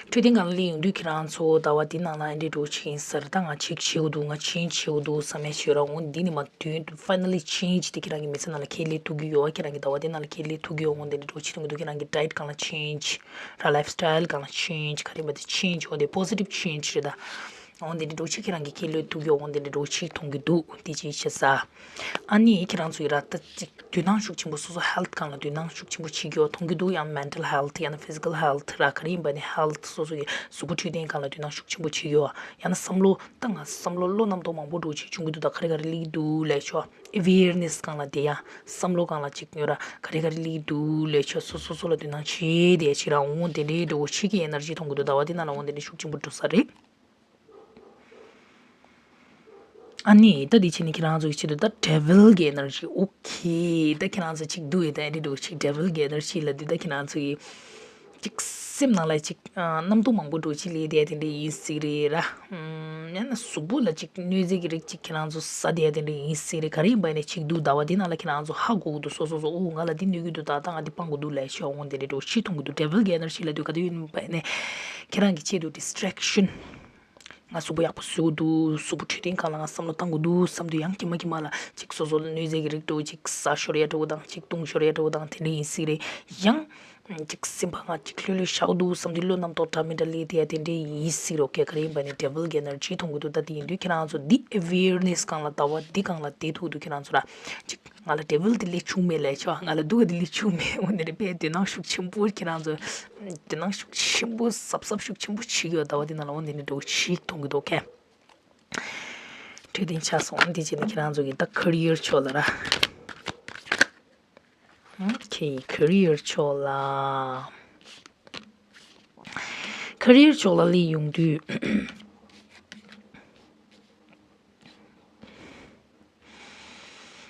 འཕྲོད་བསྟེན་སྒང་ལ་སླེབས་ཡོང་དུས་ཁྱེད་རང་ཚོ་ཟླ་བ་འདི་ནང་ལ་ཨེ་འདྲ་འགྲོ་ཞིག་ཡིན་ཟེར། ད་ང་ཅིག་བྱེད་དགོས་འདུག་ང་ཆེན་ཇི་བྱེད་དགོས་འདུག་བསམ་ཡ་བྱེད་ར། འོ་འདི་ནི་མ་དོན་ཕའི་ནལ་ལི་ཆེན་ཇི་དེ་ཁྱེད་རང་གི་མི་ཚེ་ནང་ལ་ཁས་ལེན་ཐུབ་ཀྱི་ཡོད་བ། ཁྱེད་རང་གི་ཟླ་བ་འདི་ནང་ལ་ཁས་ལེན་ཐུབ་ཀྱི་ཡོད། འོ་འདི་འདྲ་འགྲོ་ཞིག་མཐོང་གི་འདུག་ཁྱེད་རང་གི་ཌའེ་ཊི་སྒང་ལ་ཆེན་ཇི་ར། ལའིཕ་སི་ཊའིལ་སྒང་ལ་ཆེན་ཇི། ག་རེ་མ་དེ་ཆེན་ཇི། འོ་དེ་པོ་སི་ཊིབ་ཆེན་ཇི་རེད་ད། འོ་འདི་འདྲ་འགྲོ་ཞིག་ཁྱེད་རང་གིས་ཁས་ལེན་ཐུབ་ཀྱི་ཡོད། འོ་འདི་འདྲ་འགྲོ་ཞིག་མཐོང་གི་འདུག་དེ་ཅིག་བྱེད་ས། ཨ་ནི་ཁྱེད་རང་ཚོ་ཡི་ར་ད་ཅིག་དོ་སྣང་ཤུགས་ཆེན་པོ་སོ་སོ་ཧེལ་ཐི་སྒང་ལ་དོ་སྣང་ཤུགས་ཆེན་པོ་བྱེད་ཀྱི་ཡོད་མཐོང་གི་འདུག་ཡང་མེན་ཊལ་ཧེལ་ཐི་ཡང་ན་ཕི་ཟི་ཀལ་ཧེལ་ཐི་ར། ག་རེ་ཡིན་པ་ནི་ཧེལ་ཐི་སོ་སོ་གི་གཟུགས་པོ་འཕྲོད་བསྟེན་སྒང་ལ་དོ་སྣང་ཤུགས་ཆེན་པོ་བྱེད་ཀྱི་ཡོད། ཡང་ན་བསམ་བློ་ད་ང་བསམ་བློ་བློ་རྣམ་རྟོག་མང་པོ་འགྲོ་ཅིག་བྱུང་གི་འདུག་ད་ག་རེ་ག་རེ་སླེབས་ཀྱི་འདུག་ལབ་ཆོག་ཨེ་ཝེར་ནེ་སི་སྒང་ལ་དེ་ཡང་བསམ་བློ་སྒང་ལ་ཅིག་ཡོད་ར། ག་རེ་ག་རེ་སླེབས་ཀྱི་འདུག་ལབ་ཆོག་སོ་སོ་སོ་ལ་དོ་སྣང་བྱེད་དེ་ཅིག་ར། འོ་དེ་འདྲའི་འགྲོ་ཞིག་གི་ཨེ་ནར་ཇི་མཐོང་གི་འདུག་ཟླ་བ་འདི་ནང་ལ་འོ་དེ་འདྲའི་ཤུགས་ཆེན་པོ་འགྲོ་ས་རེད། ཨ་ནི་ད་འདི་བྱས་ནས་ཁྱེད་རང་ཚོ་གི་ཆེད་དུ་ད་ཌེ་བིལ་གྱི་ཨེ་ནར་ཇི། ཨོ་ཁེ། ད་ཁྱེད་རང་ཚོ་ཅིག་འདུག་ཡོད་ད་ཨེ་འདྲ་འགྲོ་ཅིག་ཌེ་བིལ་གྱི་ཨེ་ནར་ཇི་ལབ་དུས་ད་ཁྱེད་རང་ཚོ་གི་ཅིག་སེམས་ནང་ལ་ཅིག་རྣམ་རྟོག་མང་པོ་འགྲོ་ཅིག་སླེབས་དེ་དེ་འདྲ་ཡིན་སྲིད་རེད་ར། ཡང་ན་གཟུགས་པོ་ལ་ཅིག་གནོད་འཚེ་གི་རིགས་ཅིག་ཁྱེད་རང་ཚོ་ཟ་དེ་དེ་འདྲ་ཡིན་སྲིད་རེད། ག་རེ་ཡིན་པ་ཡིན་ན་ཅིག་འདུག་ཟླ་བ་འདི་ནང་ལ་ཁྱེད་རང་ཚོ་ཧ་གོ་གི་འདུག་སོ་སོ་སོ། ཨོ་ང་ལ་འདི་གནོད་ཀྱི་འདུག་ད་ད་ང་འདི་སྤང་དགོས་འདུག་ལབ་ཤོག་འོ་འདི་འདྲ་འགྲོ་ཅིག་མཐོང་གི་འདུག་ཌེ་བིལ་གྱི་ཨེ་ནར་ཇི་ལབ་དུས་ག་དུས་ཡིན་པ་ཡིན་ན་ཁྱེད་རང་གི་ཆེད་དུ་ཌི་སི་ཊེག་ཤན། ང་གཟུགས་པོ་ཡག་པོ་བཟོ་དགོས་འདུག་གཟུགས་པོ་འཕྲོད་བསྟེན་སྒང་ལ་ང་བསམ་བློ་བཏང་དགོས་འདུག་བསམ་དུས་ཡང་ཁྱིམ་མ་ཁྱིམ་མ་ལ་ཅིག་སོ་སོ་ལ་གནོད་འཚེ་གི་རིགས་འདྲ་བོ་ཅིག་ཟ་ཤོར་ཡ་འདྲ་བོ་དང་ཅིག་བཏུང་ཤོར་ཡ་འདྲ་བོ་དང་དེ་འདྲ་ཡིན་སྲིད་རེད། ཡང་ཅིག་སེམས་པ་ང་ཅིག་ལྷོད་ལྷོད་བཞག་འདུག་བསམ་དུས་བློ་རྣམ་རྟོག་འདྲ་མི་འདྲ་སླེབས་དེ་ཡ་དེ་འདྲ་ཡིན་སྲིད་རོ། ཁྱེད་ག་རེ་ཡིན་པ་ནི་ཌེ་བིལ་གྱི་ཨེ་ནར་ཇི་མཐོང་གི་འདུག་ད་དེ་ཡིན་དུས་ཁྱེད་རང་ཚོ་འདི་ཨེ་ཝེར་ནེ་སི་སྒང་ལ་ཟླ་བ་འདི་སྒང་ལ་བསྡད་ཐུབ་འདུག་ཁྱེད་རང་ཚོ་ར་ཅིག་ང་ལ་ཌེ་བིལ་དེ་སླེབས་བྱུང་མེད་ལབ་ཆོག་ང་ལ་སྡུག་ག་དེ་སླེབས་བྱུང་མེད། འོ་འདི་འདྲ་དཔེ་དོ་སྣང་ཤུགས་ཆེན་པོ་ཁྱེད་རང་ཚོ་དོ་སྣང་ཤུགས་ཆེན་པོ་གཟབ་གཟབ་ཤུགས་ཆེན་པོ་བྱེད་ཀྱི་ཡོད། ཟླ་བ་འདི་ནང་ལ་འོ་འདི་འདྲ་འགྲོ་ཞིག་མཐོང་གི་འདུག་ཁེ། འཕྲོད་བསྟེན་ཆགས་སོང་། འདི་བྱས་ནས་ཁྱེད་རང་ཚོ་གི་ད་ཁེ་རི་ཡར་ཕྱོགས་ལ་ར། ཁེ་ཁེ་རི་ཡར་ཕྱོགས་ལ། ཁེ་རི་ཡར་ཕྱོགས་ལ་སླེབས་ཡོང་དུས།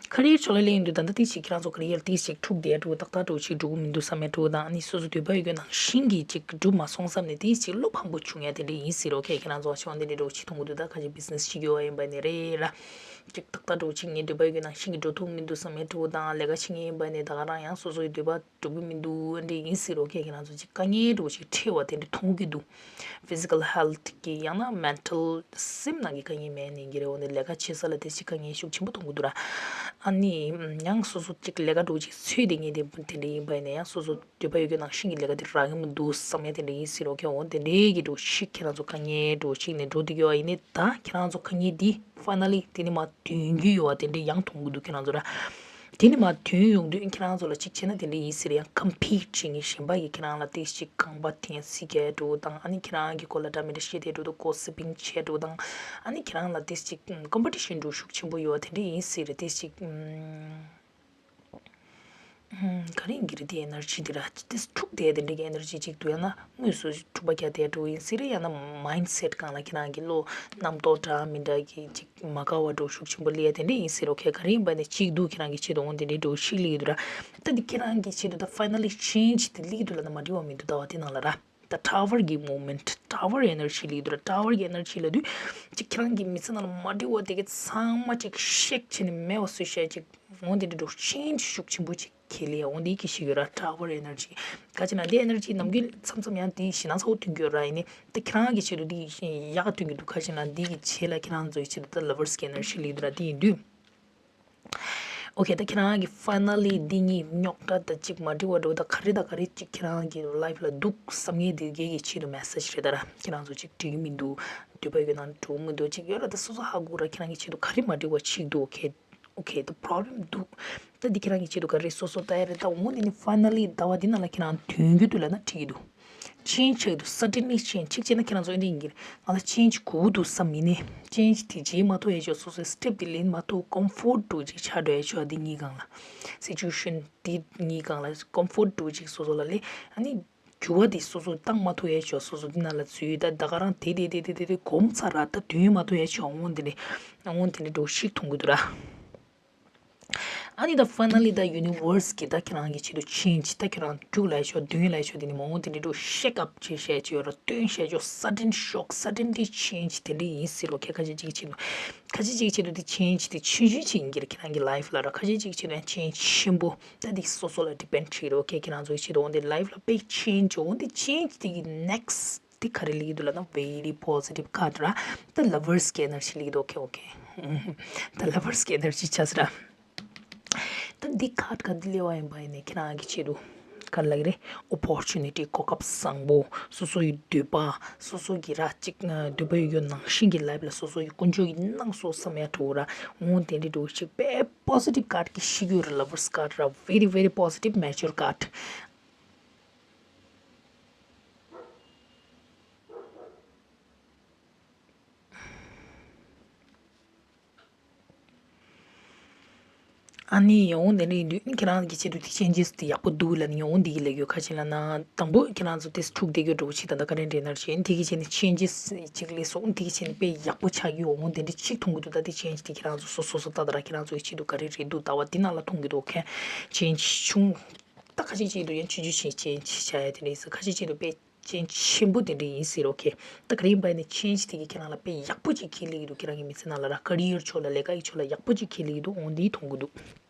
ཁེ་རི་ཡར་ཕྱོགས་ལ་སླེབས་ཡོང་དུས་ད་ལྟ་ཏིག་ཅིག་ཁྱེད་རང་ཚོ་ཁེ་རི་ཡར་ཏིག་ཅིག་འཁྲུག་བསྡད་འགྲོ་ཏག་ཏག་འགྲོ་ཅིག་འགྲོ་གི་མི་འདུག་བསམ་ཡ་འགྲོ་དང་ཨ་ནི་སོ་སོ་འདོད་པ་ཡོད་རྒྱུ་ནང་བཞིན་གྱི་ཅིག་འགྲུབ་མ་སོང་བསམ་ནས་ཏིག་ཅིག་བློ་ཕམ་པོ་བྱུང་ཡ་དེ་འདྲ་ཡིན་སྲིད་རོ། ཁེ་ཁྱེད་རང་ཚོ་ཆུང་དེ་འདྲ་འགྲོ་ཅིག་མཐོང་གི་འདུག་ད་ཁ་ཅིག་བི་ཛི་ནེ་སི་བྱེད་རྒྱུ་བ་ཡིན་པ་ནི་རེད་ར། ཅིག་ཏག་ཏག་འགྲོ་ཅིག་ངའི་འདོད་པ་ཡོད་རྒྱུ་ནང་བཞིན་གྱི་འགྲོ་ཐུབ་མི་འདུག་བསམ་ཡ་འགྲོ་དང་ལས་ཀ་བྱེད་མཁན་ཡིན་པ་ནི་ད་ག་རང་ཡང་སོ་སོའི་འདོད་པ་འགྲུབ་ཀྱི་མི་འདུག་ཨ་འདྲ་ཡིན་སྲིད་རོ། ཁེ་ཁྱེད་རང་ཚོ་ཅིག་དཀའ་ངལ་འགྲོ་ཅིག་འཕྲད་པ་དེ་འདྲ་མཐོང་གི་འདུག་ཕི་ཟི་ཀལ་ཧེལ་ཐི་གི་ཡང་ན་མེན་ཊལ་སེམས་ནང་གི་དཀའ་ངལ་མེད་ནི་གི་རེད། འོ་ནི་ལས་ཀ་བྱེད་ས་ལ་དེ་ཅིག་དཀའ་ངལ་ཤུགས་ཆེན་པོ་མཐོང་གི་འདུག་ར། ཨ་ནི་ཡང་སོ་སོ་ཅིག་ལས་ཀ་འགྲོ་ཅིག་འཚོལ་དེ་ངེས་དེ་དེ་འདྲ་ཡིན་པ་ཡིན་ན་ཡང་སོ་སོ་འདོད་པ་ཡོད་རྒྱུ་ནང་བཞིན་གྱི་ལས་ཀ་དེ་རག་གི་མི་འདུག་བསམ་ཡ་དེ་འདྲ་ཡིན་སྲིད་རོ། ཁེ་འོ་དེ་འདྲའི་གི་འགྲོ་ཞིག་ཁྱེད་རང་ཚོ་དཀའ་ངལ་འགྲོ་ཞིག་ནས་འགྲོ་འདུག་ཡོད་ཨ་ཡིན་ནི་ད་ཁྱེད་རང་ཚོ་དཀའ་ངལ་འདི་ཕའི་ནལ་ལི་དེ་ནི་མ་དོན་གྱི་ཡོད་པ་དེ་འདྲ་ཡང་མཐོང་གི་འདུག་ཁྱེད་རང་ཚོ་ར། དེ་ནི་མ་དོན་ཡོང་དུས་ཁྱེད་རང་ཚོ་ལ་གཅིག་བྱས་ན་དེ་འདྲ་ཡིན་ཟེར་ཡང་ཀམ་པིཊ་བྱེད་མཁན་གཞན་པ་ཡིས་ཁྱེད་རང་ལ་ཏིག་ཅིག་རྐང་པ་འཐེན་སྲིད་ཀྱི་འགྲོ་དང་ཨ་ནི་ཁྱེད་རང་གི་སྐོར་ལ་འདྲ་མི་འདྲ་བཤད་དེ་འགྲོ་དང་གོ་སི་པིང་བྱས་འགྲོ་དང་ཨ་ནི་ཁྱེད་རང་ལ་ཏིག་ཅིག་ཀམ་པི་ཊི་ཤན་འགྲོ་ཤུགས་ཆེན་པོ་ཡོད་པ་དེ་འདྲ་ཡིན་ཟེར་ཏིག་ཅིག་ག་རེ་ཡིན་གྱི་རེད། དེ་ཨེ་ནར་ཇི་འདི་ར་ཏིག་འཁྲུག་དེ་དེ་འདྲ་གི་ཨེ་ནར་ཇི་ཅིག་འདུག་ཡང་ན་དངོས་སུ་འཁྲུག་པ་རྒྱག་དེ་འགྲོ་ཡིན་ཟེར་ཡང་ན་མའིན་ཌ་སེ་ཊི་སྒང་ལ་ཁྱེད་རང་གི་བློ་རྣམ་རྟོག་འདྲ་མི་འདྲ་གི་ཅིག་མ་དགའ་བ་འདྲ་ཤུགས་ཆེན་པོ་སླེབས་ཡ་དེ་འདྲ་ཡིན་ཟེར་རོ། ཁེ་ག་རེ་ཡིན་པ་ནས་གཅིག་འདུག་ཁྱེད་རང་གི་ཆེད་དུ་འོང་དེ་འདྲའི་འདྲ་ཤིག་སླེབས་ཡོད་འདུག་ར། ད་འདི་ཁྱེད་རང་གི་ཆེད་དུ་ད་ཕའི་ནལ་ལི་ཆེན་ཇི་དེ་སླེབས་འདུག་ལབ་ན་མ་འགྲིག་པ་མི་འདུག་ཟླ་བ་དེ་ནང་ལ་ར། ད་ཊ་ཝར་གི་མུབ་མེན་ཊི་ཊ་ཝར་ཨེ་ནར་ཇི་སླེབས་འདུག་ར། ཊ་ཝར་གི་ཨེ་ནར་ཇི་ལབ་དུས་ཅིག་ཁྱེད་རང་གི་མི་ཚེ་ནང་ལ་མ་འགྲིག་པ་དེ་གི་ཚང་མ་ཅིག་ཤེག་བྱས་ནས་མེད་པ་བཟོས་བྱས་ཅིག་འོང་དེ་འདྲའི་འདྲ་ཆེན་ཇི་ཤུགས་ཆེན་པོ་ཅིག་ཁྱེར་ལེ་འོང་དེ་གི་ཞིག་ཡོད་ར། ཊ་ཝར་ཨེ་ནར་ཇི་ག་ཅི་ན་དེ་ཨེ་ནར་ཇི་ནམ་རྒྱུན་མཚམས་མཚམས་ཡང་དེ་ཞེད་སྣང་ཚ་བོ་ཐོན་གྱི་ཡོད་ར། ཡིན་ནི། ད་ཁྱེད་རང་གི་ཆེད་དུ་འདི་ཡག་ག་ཐོན་གྱི་འདུག་ག་ཅི་ན་འདི་གི་ཆེད་ལ་ཁྱེད་རང་ཚོའི་ཆེད་དུ་ད་ལ་ཝར་སི་གི་ཨེ་ནར་ཇི་སླེབས་འདུག་ར། དེ་ཡིན་དུས། ཨོ་ཁེ། ད་ཁྱེད་རང་གི་ཕའི་ནལ་ལི་འདི་གཉིས་རྙོག་དྲ་ད་ཅིག་མ་འགྲིག་པ་འགྲོ་ད་ག་རེ་ད་ག་རེ་ཅིག་ཁྱེད་རང་གི་ལའིཕ་ལ་འདུག་བསམ་མཁན་དེ་གའི་གི་ཆེད་དུ་མེ་སེ་ཇི་རེད་ད་ར། ཁྱེད་རང་ཚོ་ཅིག་འགྲིག་གི་མི་འདུག་འདོད་པ་ཡོད་ན་འགྲོ་མི་འདུག་ཅིག་ཡོད་ར། ད་སོ་སོ་ཧ་གོ་ར། ཁྱེད་རང་གི་ཆེད་དུ་ག་རེ་མ་འགྲིག་པ་ཅིག་འདུག་ཨོ་ཁེ། ཨོ་ཁེ། ད་པོ་རོབ་ལེམ་འདུག་ད་འདི་ཁྱེད་རང་གི་ཆེད་དུ་ག་རེ་སོ་སོ་ལྟ་ཡ་རེད། ད་འོ་འདི་ནི་ཕའི་ནལ་ལི་ཟླ་བ་འདི་ནང་ལ་ཁྱེད་རང་དོན་གྱི་དུས་ལ་ན་འགྲིག་གི་འདུག་ཆེན་ཇི་ཆགས་འདུག་སར་ཊེན་ལི་ཆེན་ཇི། གཅིག་བྱས་ན་ཁྱེད་རང་ཚོ་ཨེ་འདྲ་ཡིན་གྱི་རེད། ང་ལ་ཆེན་ཇི་དགོས་འདུག་བསམ་མི་ནས་ཆེན་ཇི་དེ་བྱེད་མ་ཐུབ་ཡ་ཆོག་སོ་སོའི་སི་ཊེབ་དེ་ལེན་མ་ཐུབ་ཀོམ་ཕོར་ཊི་འདྲ་བོ་ཅིག་ཆགས་འགྲོ་ཡ་ཆོག་འདི་གཉིས་སྒང་ལ། སི་ཅུ་ཨེ་ཤན་འདི་གཉིས་སྒང་ལ་ཀོམ་ཕོར་ཊི་འདྲ་བོ་ཅིག་སོ་སོ་ལ་ལས་ཨ་ནི། འགྱུར་བ་དེ་སོ་སོ་བཏང་མ་ཐུབ་ཡ་ཆོག་སོ་སོ་འདི་ནང་ལ་འཛུལ་ད་ད་ག་རང་དེ་དེ་དེ་དེ་དེ་དེ་གོམས་ཚར་ར། ད་དོན་མ་ཐུབ་ཡ་ཆོག་འོང་དེ་ནས་འོང་དེ་ནས་འགྲོ་ཤིག་མཐོང་གི་འདུག་ར། ཨ་ནི་ད་finally ད་universe གི་ད་ཁྱེད་རང་གི་ཆེད་དུ་change ད་ཁྱེད་རང་རྒྱུགས་ལ་ཤོག་མདུན་ལ་ཤོག་དེ་ནི་མང་པོ་དེ་འདྲ་འགྲོ་shake up བྱེད་བཤད་ཀྱི་ཡོད་ར། སྟོན་བཤད་ཀྱི་sudden shock suddenly change དེ་འདྲ་ཡིན་ཟེར་རོ། ཁྱེད་ཁ་ཤས་ཅིག་ཆེད་དུ་ཁ་ཤས་ཅིག་ཆེད་དུ་དེ་change དེ་ཆུང་ཆུང་ཅིག་ཡིན་གྱི་ར། ཁྱེད་རང་གི་life ལ་ར་ཁ་ཤས་ཅིག་ཆེད་དུ་ཡང་change ཆེན་པོ་ད་དེ་སོ་སོ་ལ་depend བྱེད་རོ། ཁྱེད་ཁྱེད་རང་ཚོ་ཆེད་དུ་འོན་ཏེ་life ལ་དཔེ་change འོན་ཏེ་change དེ་གི་next དེ་ག་རེ་ལེགས་འདུག་ལབ་ན་very positive card ར། ད་lovers གི་energy ལེགས་འདུག okay okay ད་lovers གི་energy ཆགས་སི་ར། ད་འདི་card ག་འདི་ལེ་བ་ཡིན་པ་ཡིན་ནས་ཁྱེད་རང་གི་ཆེད་དུ་ག་ལ་གི་རེད། opportunity གོ་སྐབས་བཟང་པོ་སོ་སོ་ཡི་འདོད་པ་སོ་སོ་གི་ར་གཅིག་འདོད་པ་ཡོད་ཡོད་ནང་བཞིན་གྱི་life ལ་སོ་སོ་ཡི་ཀུན་སྤྱོད་ཡིན་ནང་སོ་བསམ་ཡ་འགྲོ་ར། འོང་དེ་འདྲ་འགྲོ་ཞིག་དཔེ་positive card གི་ཤི་གུ་ར། lovers card ར། very very positive mature card ཨ་ནི་ཡང་འོང་དེ་འདྲ་ཡིན་དུས་ཁྱེད་རང་གི་ཆེད་དུ་དེ་changes དེ་ཡག་པོ་འདུག་ལབ་ནས་ཡང་འོང་འདི་གི་ལས་ཡོད་ཁ་ཆེ་ལ་ན་དང་པོ་ཁྱེད་རང་ཚོ་དེ་འཁྲུག་བསྡད་ཡོད་འགྲོ་ཆེ་ད་ལྟ་ག་རེ་འདྲ་ན་ཆེ་འདི་གི་ཆེད་ནས་changes ཅིག་ལས་སོང་འདི་གི་ཆེད་ནས་དཔེ་ཡག་པོ་ཆགས་ཡོད་འོང་དེ་འདྲ་ཅིག་མཐོང་གི་འདུག་ད་དེ་change དེ་ཁྱེད་རང་ཚོ་སོ་སོ་སོ་ད་ད་ར་ཁྱེད་རང་ཚོ་གི་ཆེད་དུ་ག་རེ་རེད་འདུག་ད་བ་འདི་ནང་ལ་མཐོང་གི་འདུག okay change ཆུང་ད་ཁ་ཆེ་ཆེད་དུ་ཡང་ཆུང་ཆུང་ཆེ་change བྱ་ཡ་དེ་འདྲ་ཡིན་ས། ཁ་ཆེ་ཆེད་དུ་དཔེ change ཆེན་པོ་དེ་འདྲ་ཡིན་ཟེར་རོ། okay ད་ག་རེ་ཡིན་པ་ཡིན་ན་change དེ་གིས་ཁྱེད་རང་ལ་དཔེ་ཡག་པོ་ཅིག་ཁྱེར་ལེ་གི་འདུག་ཁྱེད་རང་གི་མི་ཚེ་ནང་ལ་ར་career ཕྱོགས་ལ་ལས་ཀ་ཡི་ཕྱོགས་ལ་ཡག་པོ་ཅིག་ཁྱེར་ལེ་གི་འདུག་འོང་འདི་མཐོང་གི་འདུག་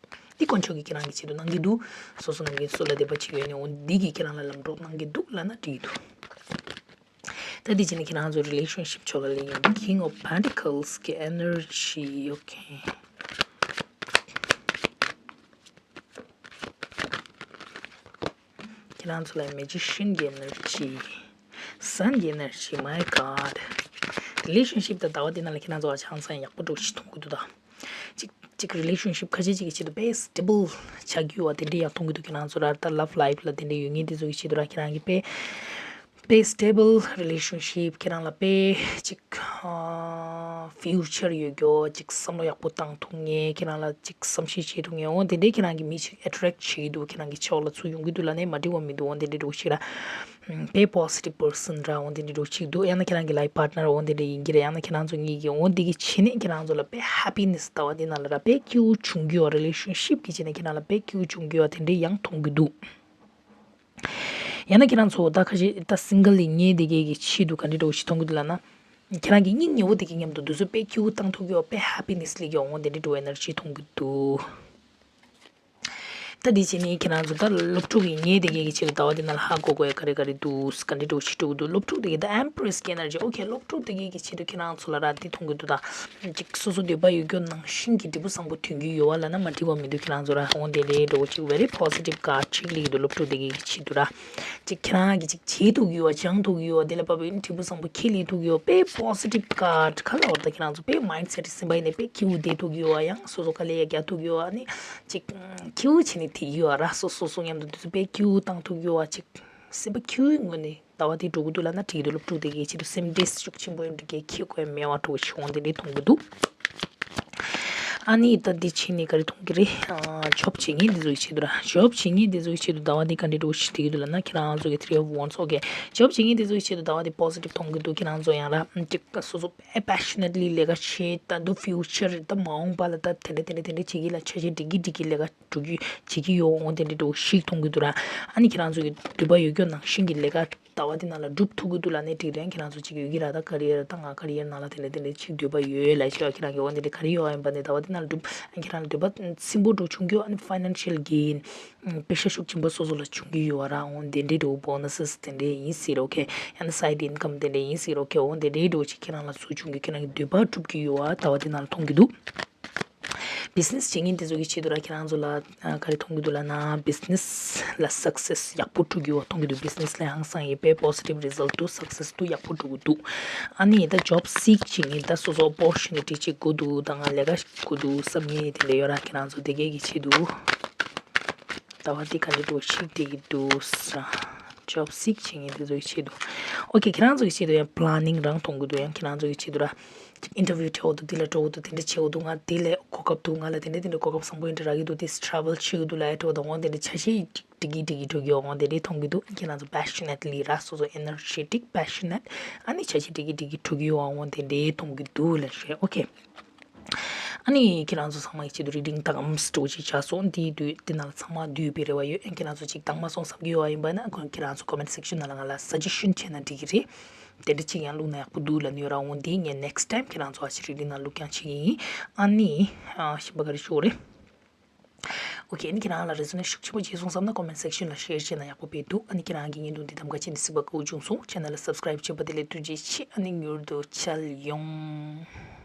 འདི་དཀོན་མཆོག་གིས་ཁྱེད་རང་གི་ཆེད་དུ་གནང་གི་འདུག་སོ་སོ་ནམ་མཁའི་སོ་ལ་དད་པ་བྱེད་ཡོད་ནས་འོང་འདི་གིས་ཁྱེད་རང་ལ་ལམ་གྲོགས་གནང་གི་འདུག་ལབ་ན་འགྲིག་གི་འདུག་ད་འདི་བྱས་ནས་ཁྱེད་རང་ཚོ་relationship ཕྱོགས་ལ་ལས་ཡིན་འདུག King of Pentacles གི་energy okay ཁྱེད་རང་ཚོ་ལ་magician གི་energy sun གི་energy my god relationship ད་ཟླ་བ་འདི་ནང་ལ་ཁྱེད་རང་ཚོ་ཧ་ཅང་ཡག་པོ་འགྲོ་ཞིག་མཐོང་གི་འདུག་ད་ཅིག་ཅིག་relationship ཁ་ཤས་ཅིག་གི་ཆེད་དུ་དཔེ་stable ཆགས་ཀྱི་ཡོད་པ་དེ་འདྲ་ཡག་མཐོང་གི་འདུག་ཁྱེད་རང་ཚོ་ར་ད་love life ལ་དེ་འདྲ་ཡོད་ངེས་དེ་ཚོ་གི་ཆེད་དུ་ར་ཁྱེད་རང་གི་དཔེ་དཔེ་stable relationship ཁྱེད་རང་ལ་དཔེ་ཅིག་future ཡོད་རྒྱུ་ཅིག་བསམ་བློ་ཡག་པོ་བཏང་ཐུབ་ངེས་ཁྱེད་རང་ལ་ཅིག་བསམ་ཤེས་བྱེད་ཐུབ་ངེས་འོ་དེ་འདྲའི་ཁྱེད་རང་གི་མི་ཅིག་attract བྱེད་ཀྱི་འདུག་ཁྱེད་རང་གི་ཕྱོགས་ལ་ཚུར་ཡོང་གི་འདུག་ལབ་ནས་མ་འགྲིག་པ་མི་འདུག་འོ་དེ་འདྲའི་འགྲོ་ཞིག་ར་དཔེ་positive person ར་འོ་དེ་འདྲའི་འགྲོ་ཞིག་འདུག་ཡང་ན་ཁྱེད་རང་གི་life partner འོ་དེ་འདྲ་ཡིན་གྱི་རེད། ཡང་ན་ཁྱེད་རང་ཚོ་གཉིས་ཀྱི་འོ་དེ་གི་བྱེད་ནས་ཁྱེད་རང་ཚོ་ལ་དཔེ་happiness ཟླ་བ་འདི་ནང་ལ་ར་དཔེ་སྐྱིད་པོ་བྱུང་གི་ཡོད་relationship གི་བྱེད་ནས་ཁྱེད་རང་ལ་དཔེ་སྐྱིད་པོ་བྱུང་གི་ཡོད་དེ་འདྲའི་ཡང་མཐོང་གི་འདུག་ཡང་ན་ཁྱེད་རང་ཚོ་ད་ཁ་ཤས་ད་single ཡིན་ངེས་དེ་གའི་གི་ཆེད་དུ་ག་འདྲ་འདྲ་བོ་ཞིག་མཐོང་གི་འདུག་ལབ་ན། ཁྱེད་རང་གི་སྙིང་ཉེ་བོ་དེ་གི་མཉམ་དུ་དུས་ཚོད་དཔེ་སྐྱིད་པོ་བཏང་ཐུབ་ཀྱི་ཡོད་དཔེ་happiness སླེབས་ཀྱི་ཡོད་འོང་དེ་འདྲ་འདྲ་བོ་energy མཐོང་གི་འདུག་ད་འདི་བྱས་ནས་ཁྱེད་རང་ཚོ་ད་སློབ་ཕྲུག་ཡིན་ངེས་དེ་གའི་གི་ཆེད་དུ་ཟླ་བ་འདི་ནང་ལ་ཧ་གོ་དགོས་ཡ་ག་རེ་ག་རེ་འདུག་ག་འདྲ་འདྲ་བོ་ཞིག་འགྲོ་གི་འདུག་སློབ་ཕྲུག་དེ་གི་ད་empress གི་energy okay སློབ་ཕྲུག་དེ་གའི་གི་ཆེད་དུ་ཁྱེད་རང་ཚོ་ལ་ར་འདི་མཐོང་གི་འདུག་ད་ཅིག་སོ་སོ་འདོད་པ་ཡོད་རྒྱུ་ནང་བཞིན་གྱི་འབྲས་བུ་བཟང་པོ་ཐོན་གྱི་ཡོད་པ་ལབ་ན་མ་འགྲིག་པ་མི་འདུག་ཁྱེད་རང་ཚོ་ར་འོང་དེ་ལས་འགྲོ་ཅིག་very positive card ཅིག་སླེབས་ཀྱི་འདུག་སློབ་ཕྲུག་དེ་གའི་གི་ཆེད་དུ་ར་ཅིག་ཁྱེད་རང་གི་ཅིག་བྱེད་ཐུབ་ཀྱི་ཡོད་པ་སྦྱང་ཐུབ་ཀྱི་ཡོད་པ་དེ་ལ་བབ་པའི་འབྲས་བུ་བཟང་པོ་ཁྱེད་ལེན་ཐུབ་ཀྱི་ཡོད་པའི་positive card ག་ལ་བར་ད་ཁྱེད་རང་ཚོ་དཔེ་mindset སེམས་པ་ཡིན་ནས་དཔེ་སྐྱིད་པོ་བསྡད་ཐུབ་ཀྱི་ཡོད་པ་ཡང་སོ་སོ་དཀའ་ལས་ཡ་རྒྱག་ཐུབ་ཀྱི་ཡོད་པ་ནི་ཅིག་སྐྱིད་པོ་བྱས་ནས་བསྡད་ཀྱི་ཡོད་པ་ར་སོ་སོ་སོ་མཉམ་དུ་དུས་ཚོད་དཔེ་སྐྱིད་པོ་བཏང་ཐུབ་ཀྱི་ཡོད་པ་ཅིག་སེམས་པ་སྐྱིད་པོའི་ངོས་ནས། ཟླ་བ་དེ་འགྲོ་གི་འདུག་ལབ་ན་འགྲིག་གི་འདུག་སློབ་ཕྲུག་དེ་གའི་ཆེད་དུ་སེམས་ཁྲལ་ཤུགས་ཆེན་པོ་ཡོད་འགྲོ་གི་ཁྱི་ཁོས་མེད་པ་འགྲོ་གི་ཆུང་དེ་འདྲའི་མཐོང་གི་འདུག་ཨ་ནི་ད་འདི་ཕྱིན་ནས་ག་རེ་མཐོང་གི་རེད། ཨ་job བྱེད་མཁན་དེ་ཚོ་གི་ཆེད་དུ་ར་job བྱེད་མཁན་དེ་ཚོ་གི་ཆེད་དུ་ཟླ་བ་འདི་ག་འདྲའི་འགྲོ་ཞིག་འགྲིག་གི་འདུག་ལབ་ན་ཁྱེད་རང་ཚོ་གི་three of wands okay job བྱེད་མཁན་དེ་ཚོ་གི་ཆེད་དུ་ཟླ་བ་འདི་positive མཐོང་གི་འདུག་ཁྱེད་རང་ཚོ་ཡང་ར་ཅིག་སོ་སོ་དཔེ་passionately ལས་ཀ་བྱེད་ད་འདུག future ད་མ་འོངས་པ་ལ་ད་དེ་འདྲ་དེ་འདྲ་དེ་འདྲ་བྱེད་ཀྱི་ལ་ཆ་ཤས་འགྲིག་གི་འགྲིག་གི་ལས་ཀ་འགྲོ་རྒྱུ་བྱེད་ཀྱི་ཡོད་འོང་དེ་འདྲ་འགྲོ་ཞིག་མཐོང་གི་འདུག་ར། ཨ་ནི་ཁྱེད་རང་ཚོ་གི་འདོད་པ་ཡོད་རྒྱུ་ནང་བཞིན་གྱི་ལས་ཀ་ཟླ་བ་འདི་ནང་ལ་སྒྲུབ་ཐུབ་ཀྱི་འདུག་ལབ་ནས་འགྲིག་རན་ཁྱེད་རང་ཚོ་གཅིག་ཡོད་ཀྱི་ར་ད་career ད་ང་career ནང་ལ་དེ་འདྲ་དེ་འདྲ་གཅིག་འདོད་པ་ཡོད་ལབ་ཤེས་པ་ཁྱེད་རང་གི་འོ་དེ་འདྲ་career ཡོད་ཡིན་པ་ནས་ཟླ་བ་འདི་ནང་ལ་སྒྲུབ་ཨ་ཁྱེད་རང་ལ་འདོད་པ་སིམ་པོ་འགྲོ་བྱུང་གི་ཡོད་ཨ་ནི་financial gain པེ་ཤ་ཤུགས་ཆེན་པོ་སོ་སོ་ལ་བྱུང་གི་ཡོད་ར་འོ་དེ་འདྲའི་འགྲོ་bonuses དེ་འདྲའི་ཡིན་ཟེར་okay ཡང་ན་side income དེ་འདྲའི་ཡིན་ཟེར་okay འོ་དེ་འདྲའི་འགྲོ་ཅིག་ཁྱེད་རང་ལ་བཟོ་བྱུང་གི་ཁྱེད་རང་གི་འདོད་པ་འགྲུབ་ཀྱི་ཡོད་ཨ་ཟླ་བ་འདི་ནང་ལ་མཐོང་གི་འདུག Business བྱེད་མཁན་དེ་ཚོ་གི་ཆེད་དུ་ར་ཁྱེད་རང་ཚོ་ལ་ཨ་ག་རེ་མཐོང་གི་འདུག་ལབ་ན་business ལ་success ཡག་པོ་འགྲོ་གི་ཡོད་མཐོང་གི་འདུག Business ལ་ཧང་སང་ཡོད་པའི་positive result དུ་success དུ་ཡག་པོ་འགྲོ་གི་འདུག་ཨ་ནི་ད་job seek བྱེད་མཁན་ད་སོ་སོ་opportunity ཅིག་དགོས་འདུག་ད་ང་ལས་ཀ་དགོས་འདུག་བསམ་མཁན་དེ་འདྲ་ཡོད་ར་ཁྱེད་རང་ཚོ་དེ་གའི་གི་ཆེད་དུ་ཟླ་བ་འདི་ག་འདྲ་འགྲོ་ཞིག་འགྲིག་གི་འདུག་ས་job seek བྱེད་མཁན་དེ་ཚོ་གི་ཆེད་དུ okay ཁྱེད་རང་ཚོ་གི་ཆེད་དུ་ཡང་planning རང་མཐོང་གི་འདུག་ཡང་ཁྱེད་རང་ཚོ་གི་ཆེད་དུ་ར། ཅིག་interview འཁྲིད་འོ་འདུག་དེ་ལ་འགྲོ་འོ་འདུག་དེ་འདྲ་བྱེད་འོ་འདུག་ང་དེ་ལས་གོ་སྐབས་འདུག་ང་ལ་དེ་འདྲ་དེ་འདྲ་གོ་སྐབས་བཟང་པོ་ཡིན་འདྲ་རག་གི་འདུག་དེ་travel བྱེད་འོ་འདུག་ལ་ཡ་འགྲོ་འོ་འདུག་འོ་དེ་འདྲ་ཆ་ཤས་འགྲིག་གི་འགྲིག་གི་འགྲོ་གི་འོ་འོ་དེ་འདྲ་མཐོང་གི་འདུག་ཁྱེད་རང་ཚོ་passionately ར་སོ་སོ་energetic passionate ཨ་ནི་ཆ་ཤས་འགྲིག་གི་འགྲིག་གི་འགྲོ་གི་འོ་འོ་དེ་འདྲ་མཐོང་གི་འདུག་ལ་ཤེས་okay ཨ་ནི་ཁྱེད་རང་ཚོ་ཚང་མ་ཡི་ཆེད་དུ་reading་དང་ཨམ་སྤྲོ་ཅིག་བྱ་སོང་། འདིའི་དུས་འདི་ནང་ལ་ཚང་མ་འདུས་པའི་རེ་བ་ཡོད། ཨ་ཁྱེད་རང་ཚོ་ཅིག་དང་མ་སོང་བསམ་གྱི་ཡོད་པ་ཡིན་པ་ན་ཁོང་ཁྱེད་རང་ཚོ་comment section་ནང་ལ་ང་ལ་suggestion་བྱས་ན་འགྲིག་གི་རེད། དེ་འདྲ་ཅིག་ཡང་བླུགས་ན་ཡག་པོ་འདུག་ལབ་ནས་ཡོད་ར། འོ་འདི་ངས་next time་ཁྱེད་རང་ཚོ་ཨ་ཅེ་reading་ནང་བླུགས་རྐྱང་བྱེད་ཀྱི་ཡིན། ཨ་ནི་ཨ་གཞན་པ་ག་རེ་ཞུ་དགོས་རེད། Okay། ཨ་ནི་ཁྱེད་རང་ལ་resonate་ཤུགས་ཆེན་པོ་བྱས་སོང་བསམ་ན་comment section་ལ་share་བྱས་ན་ཡག་པོ་དཔེ་འདུག་ཨ་ནི་ཁྱེད་རང་གི་བརྙན་ཐུང་འདི་གདམ་ག་བྱས་ནས་གཟིགས་པ་དགའ་བོ་བྱུང་སོང་། channel་ལ་subscribe་བྱས་པ་དེ་ལ་ཐུགས་རྗེ་ཆེ། ཨ་ནི་མྱུར་དུ་མཇལ་ཡོང་།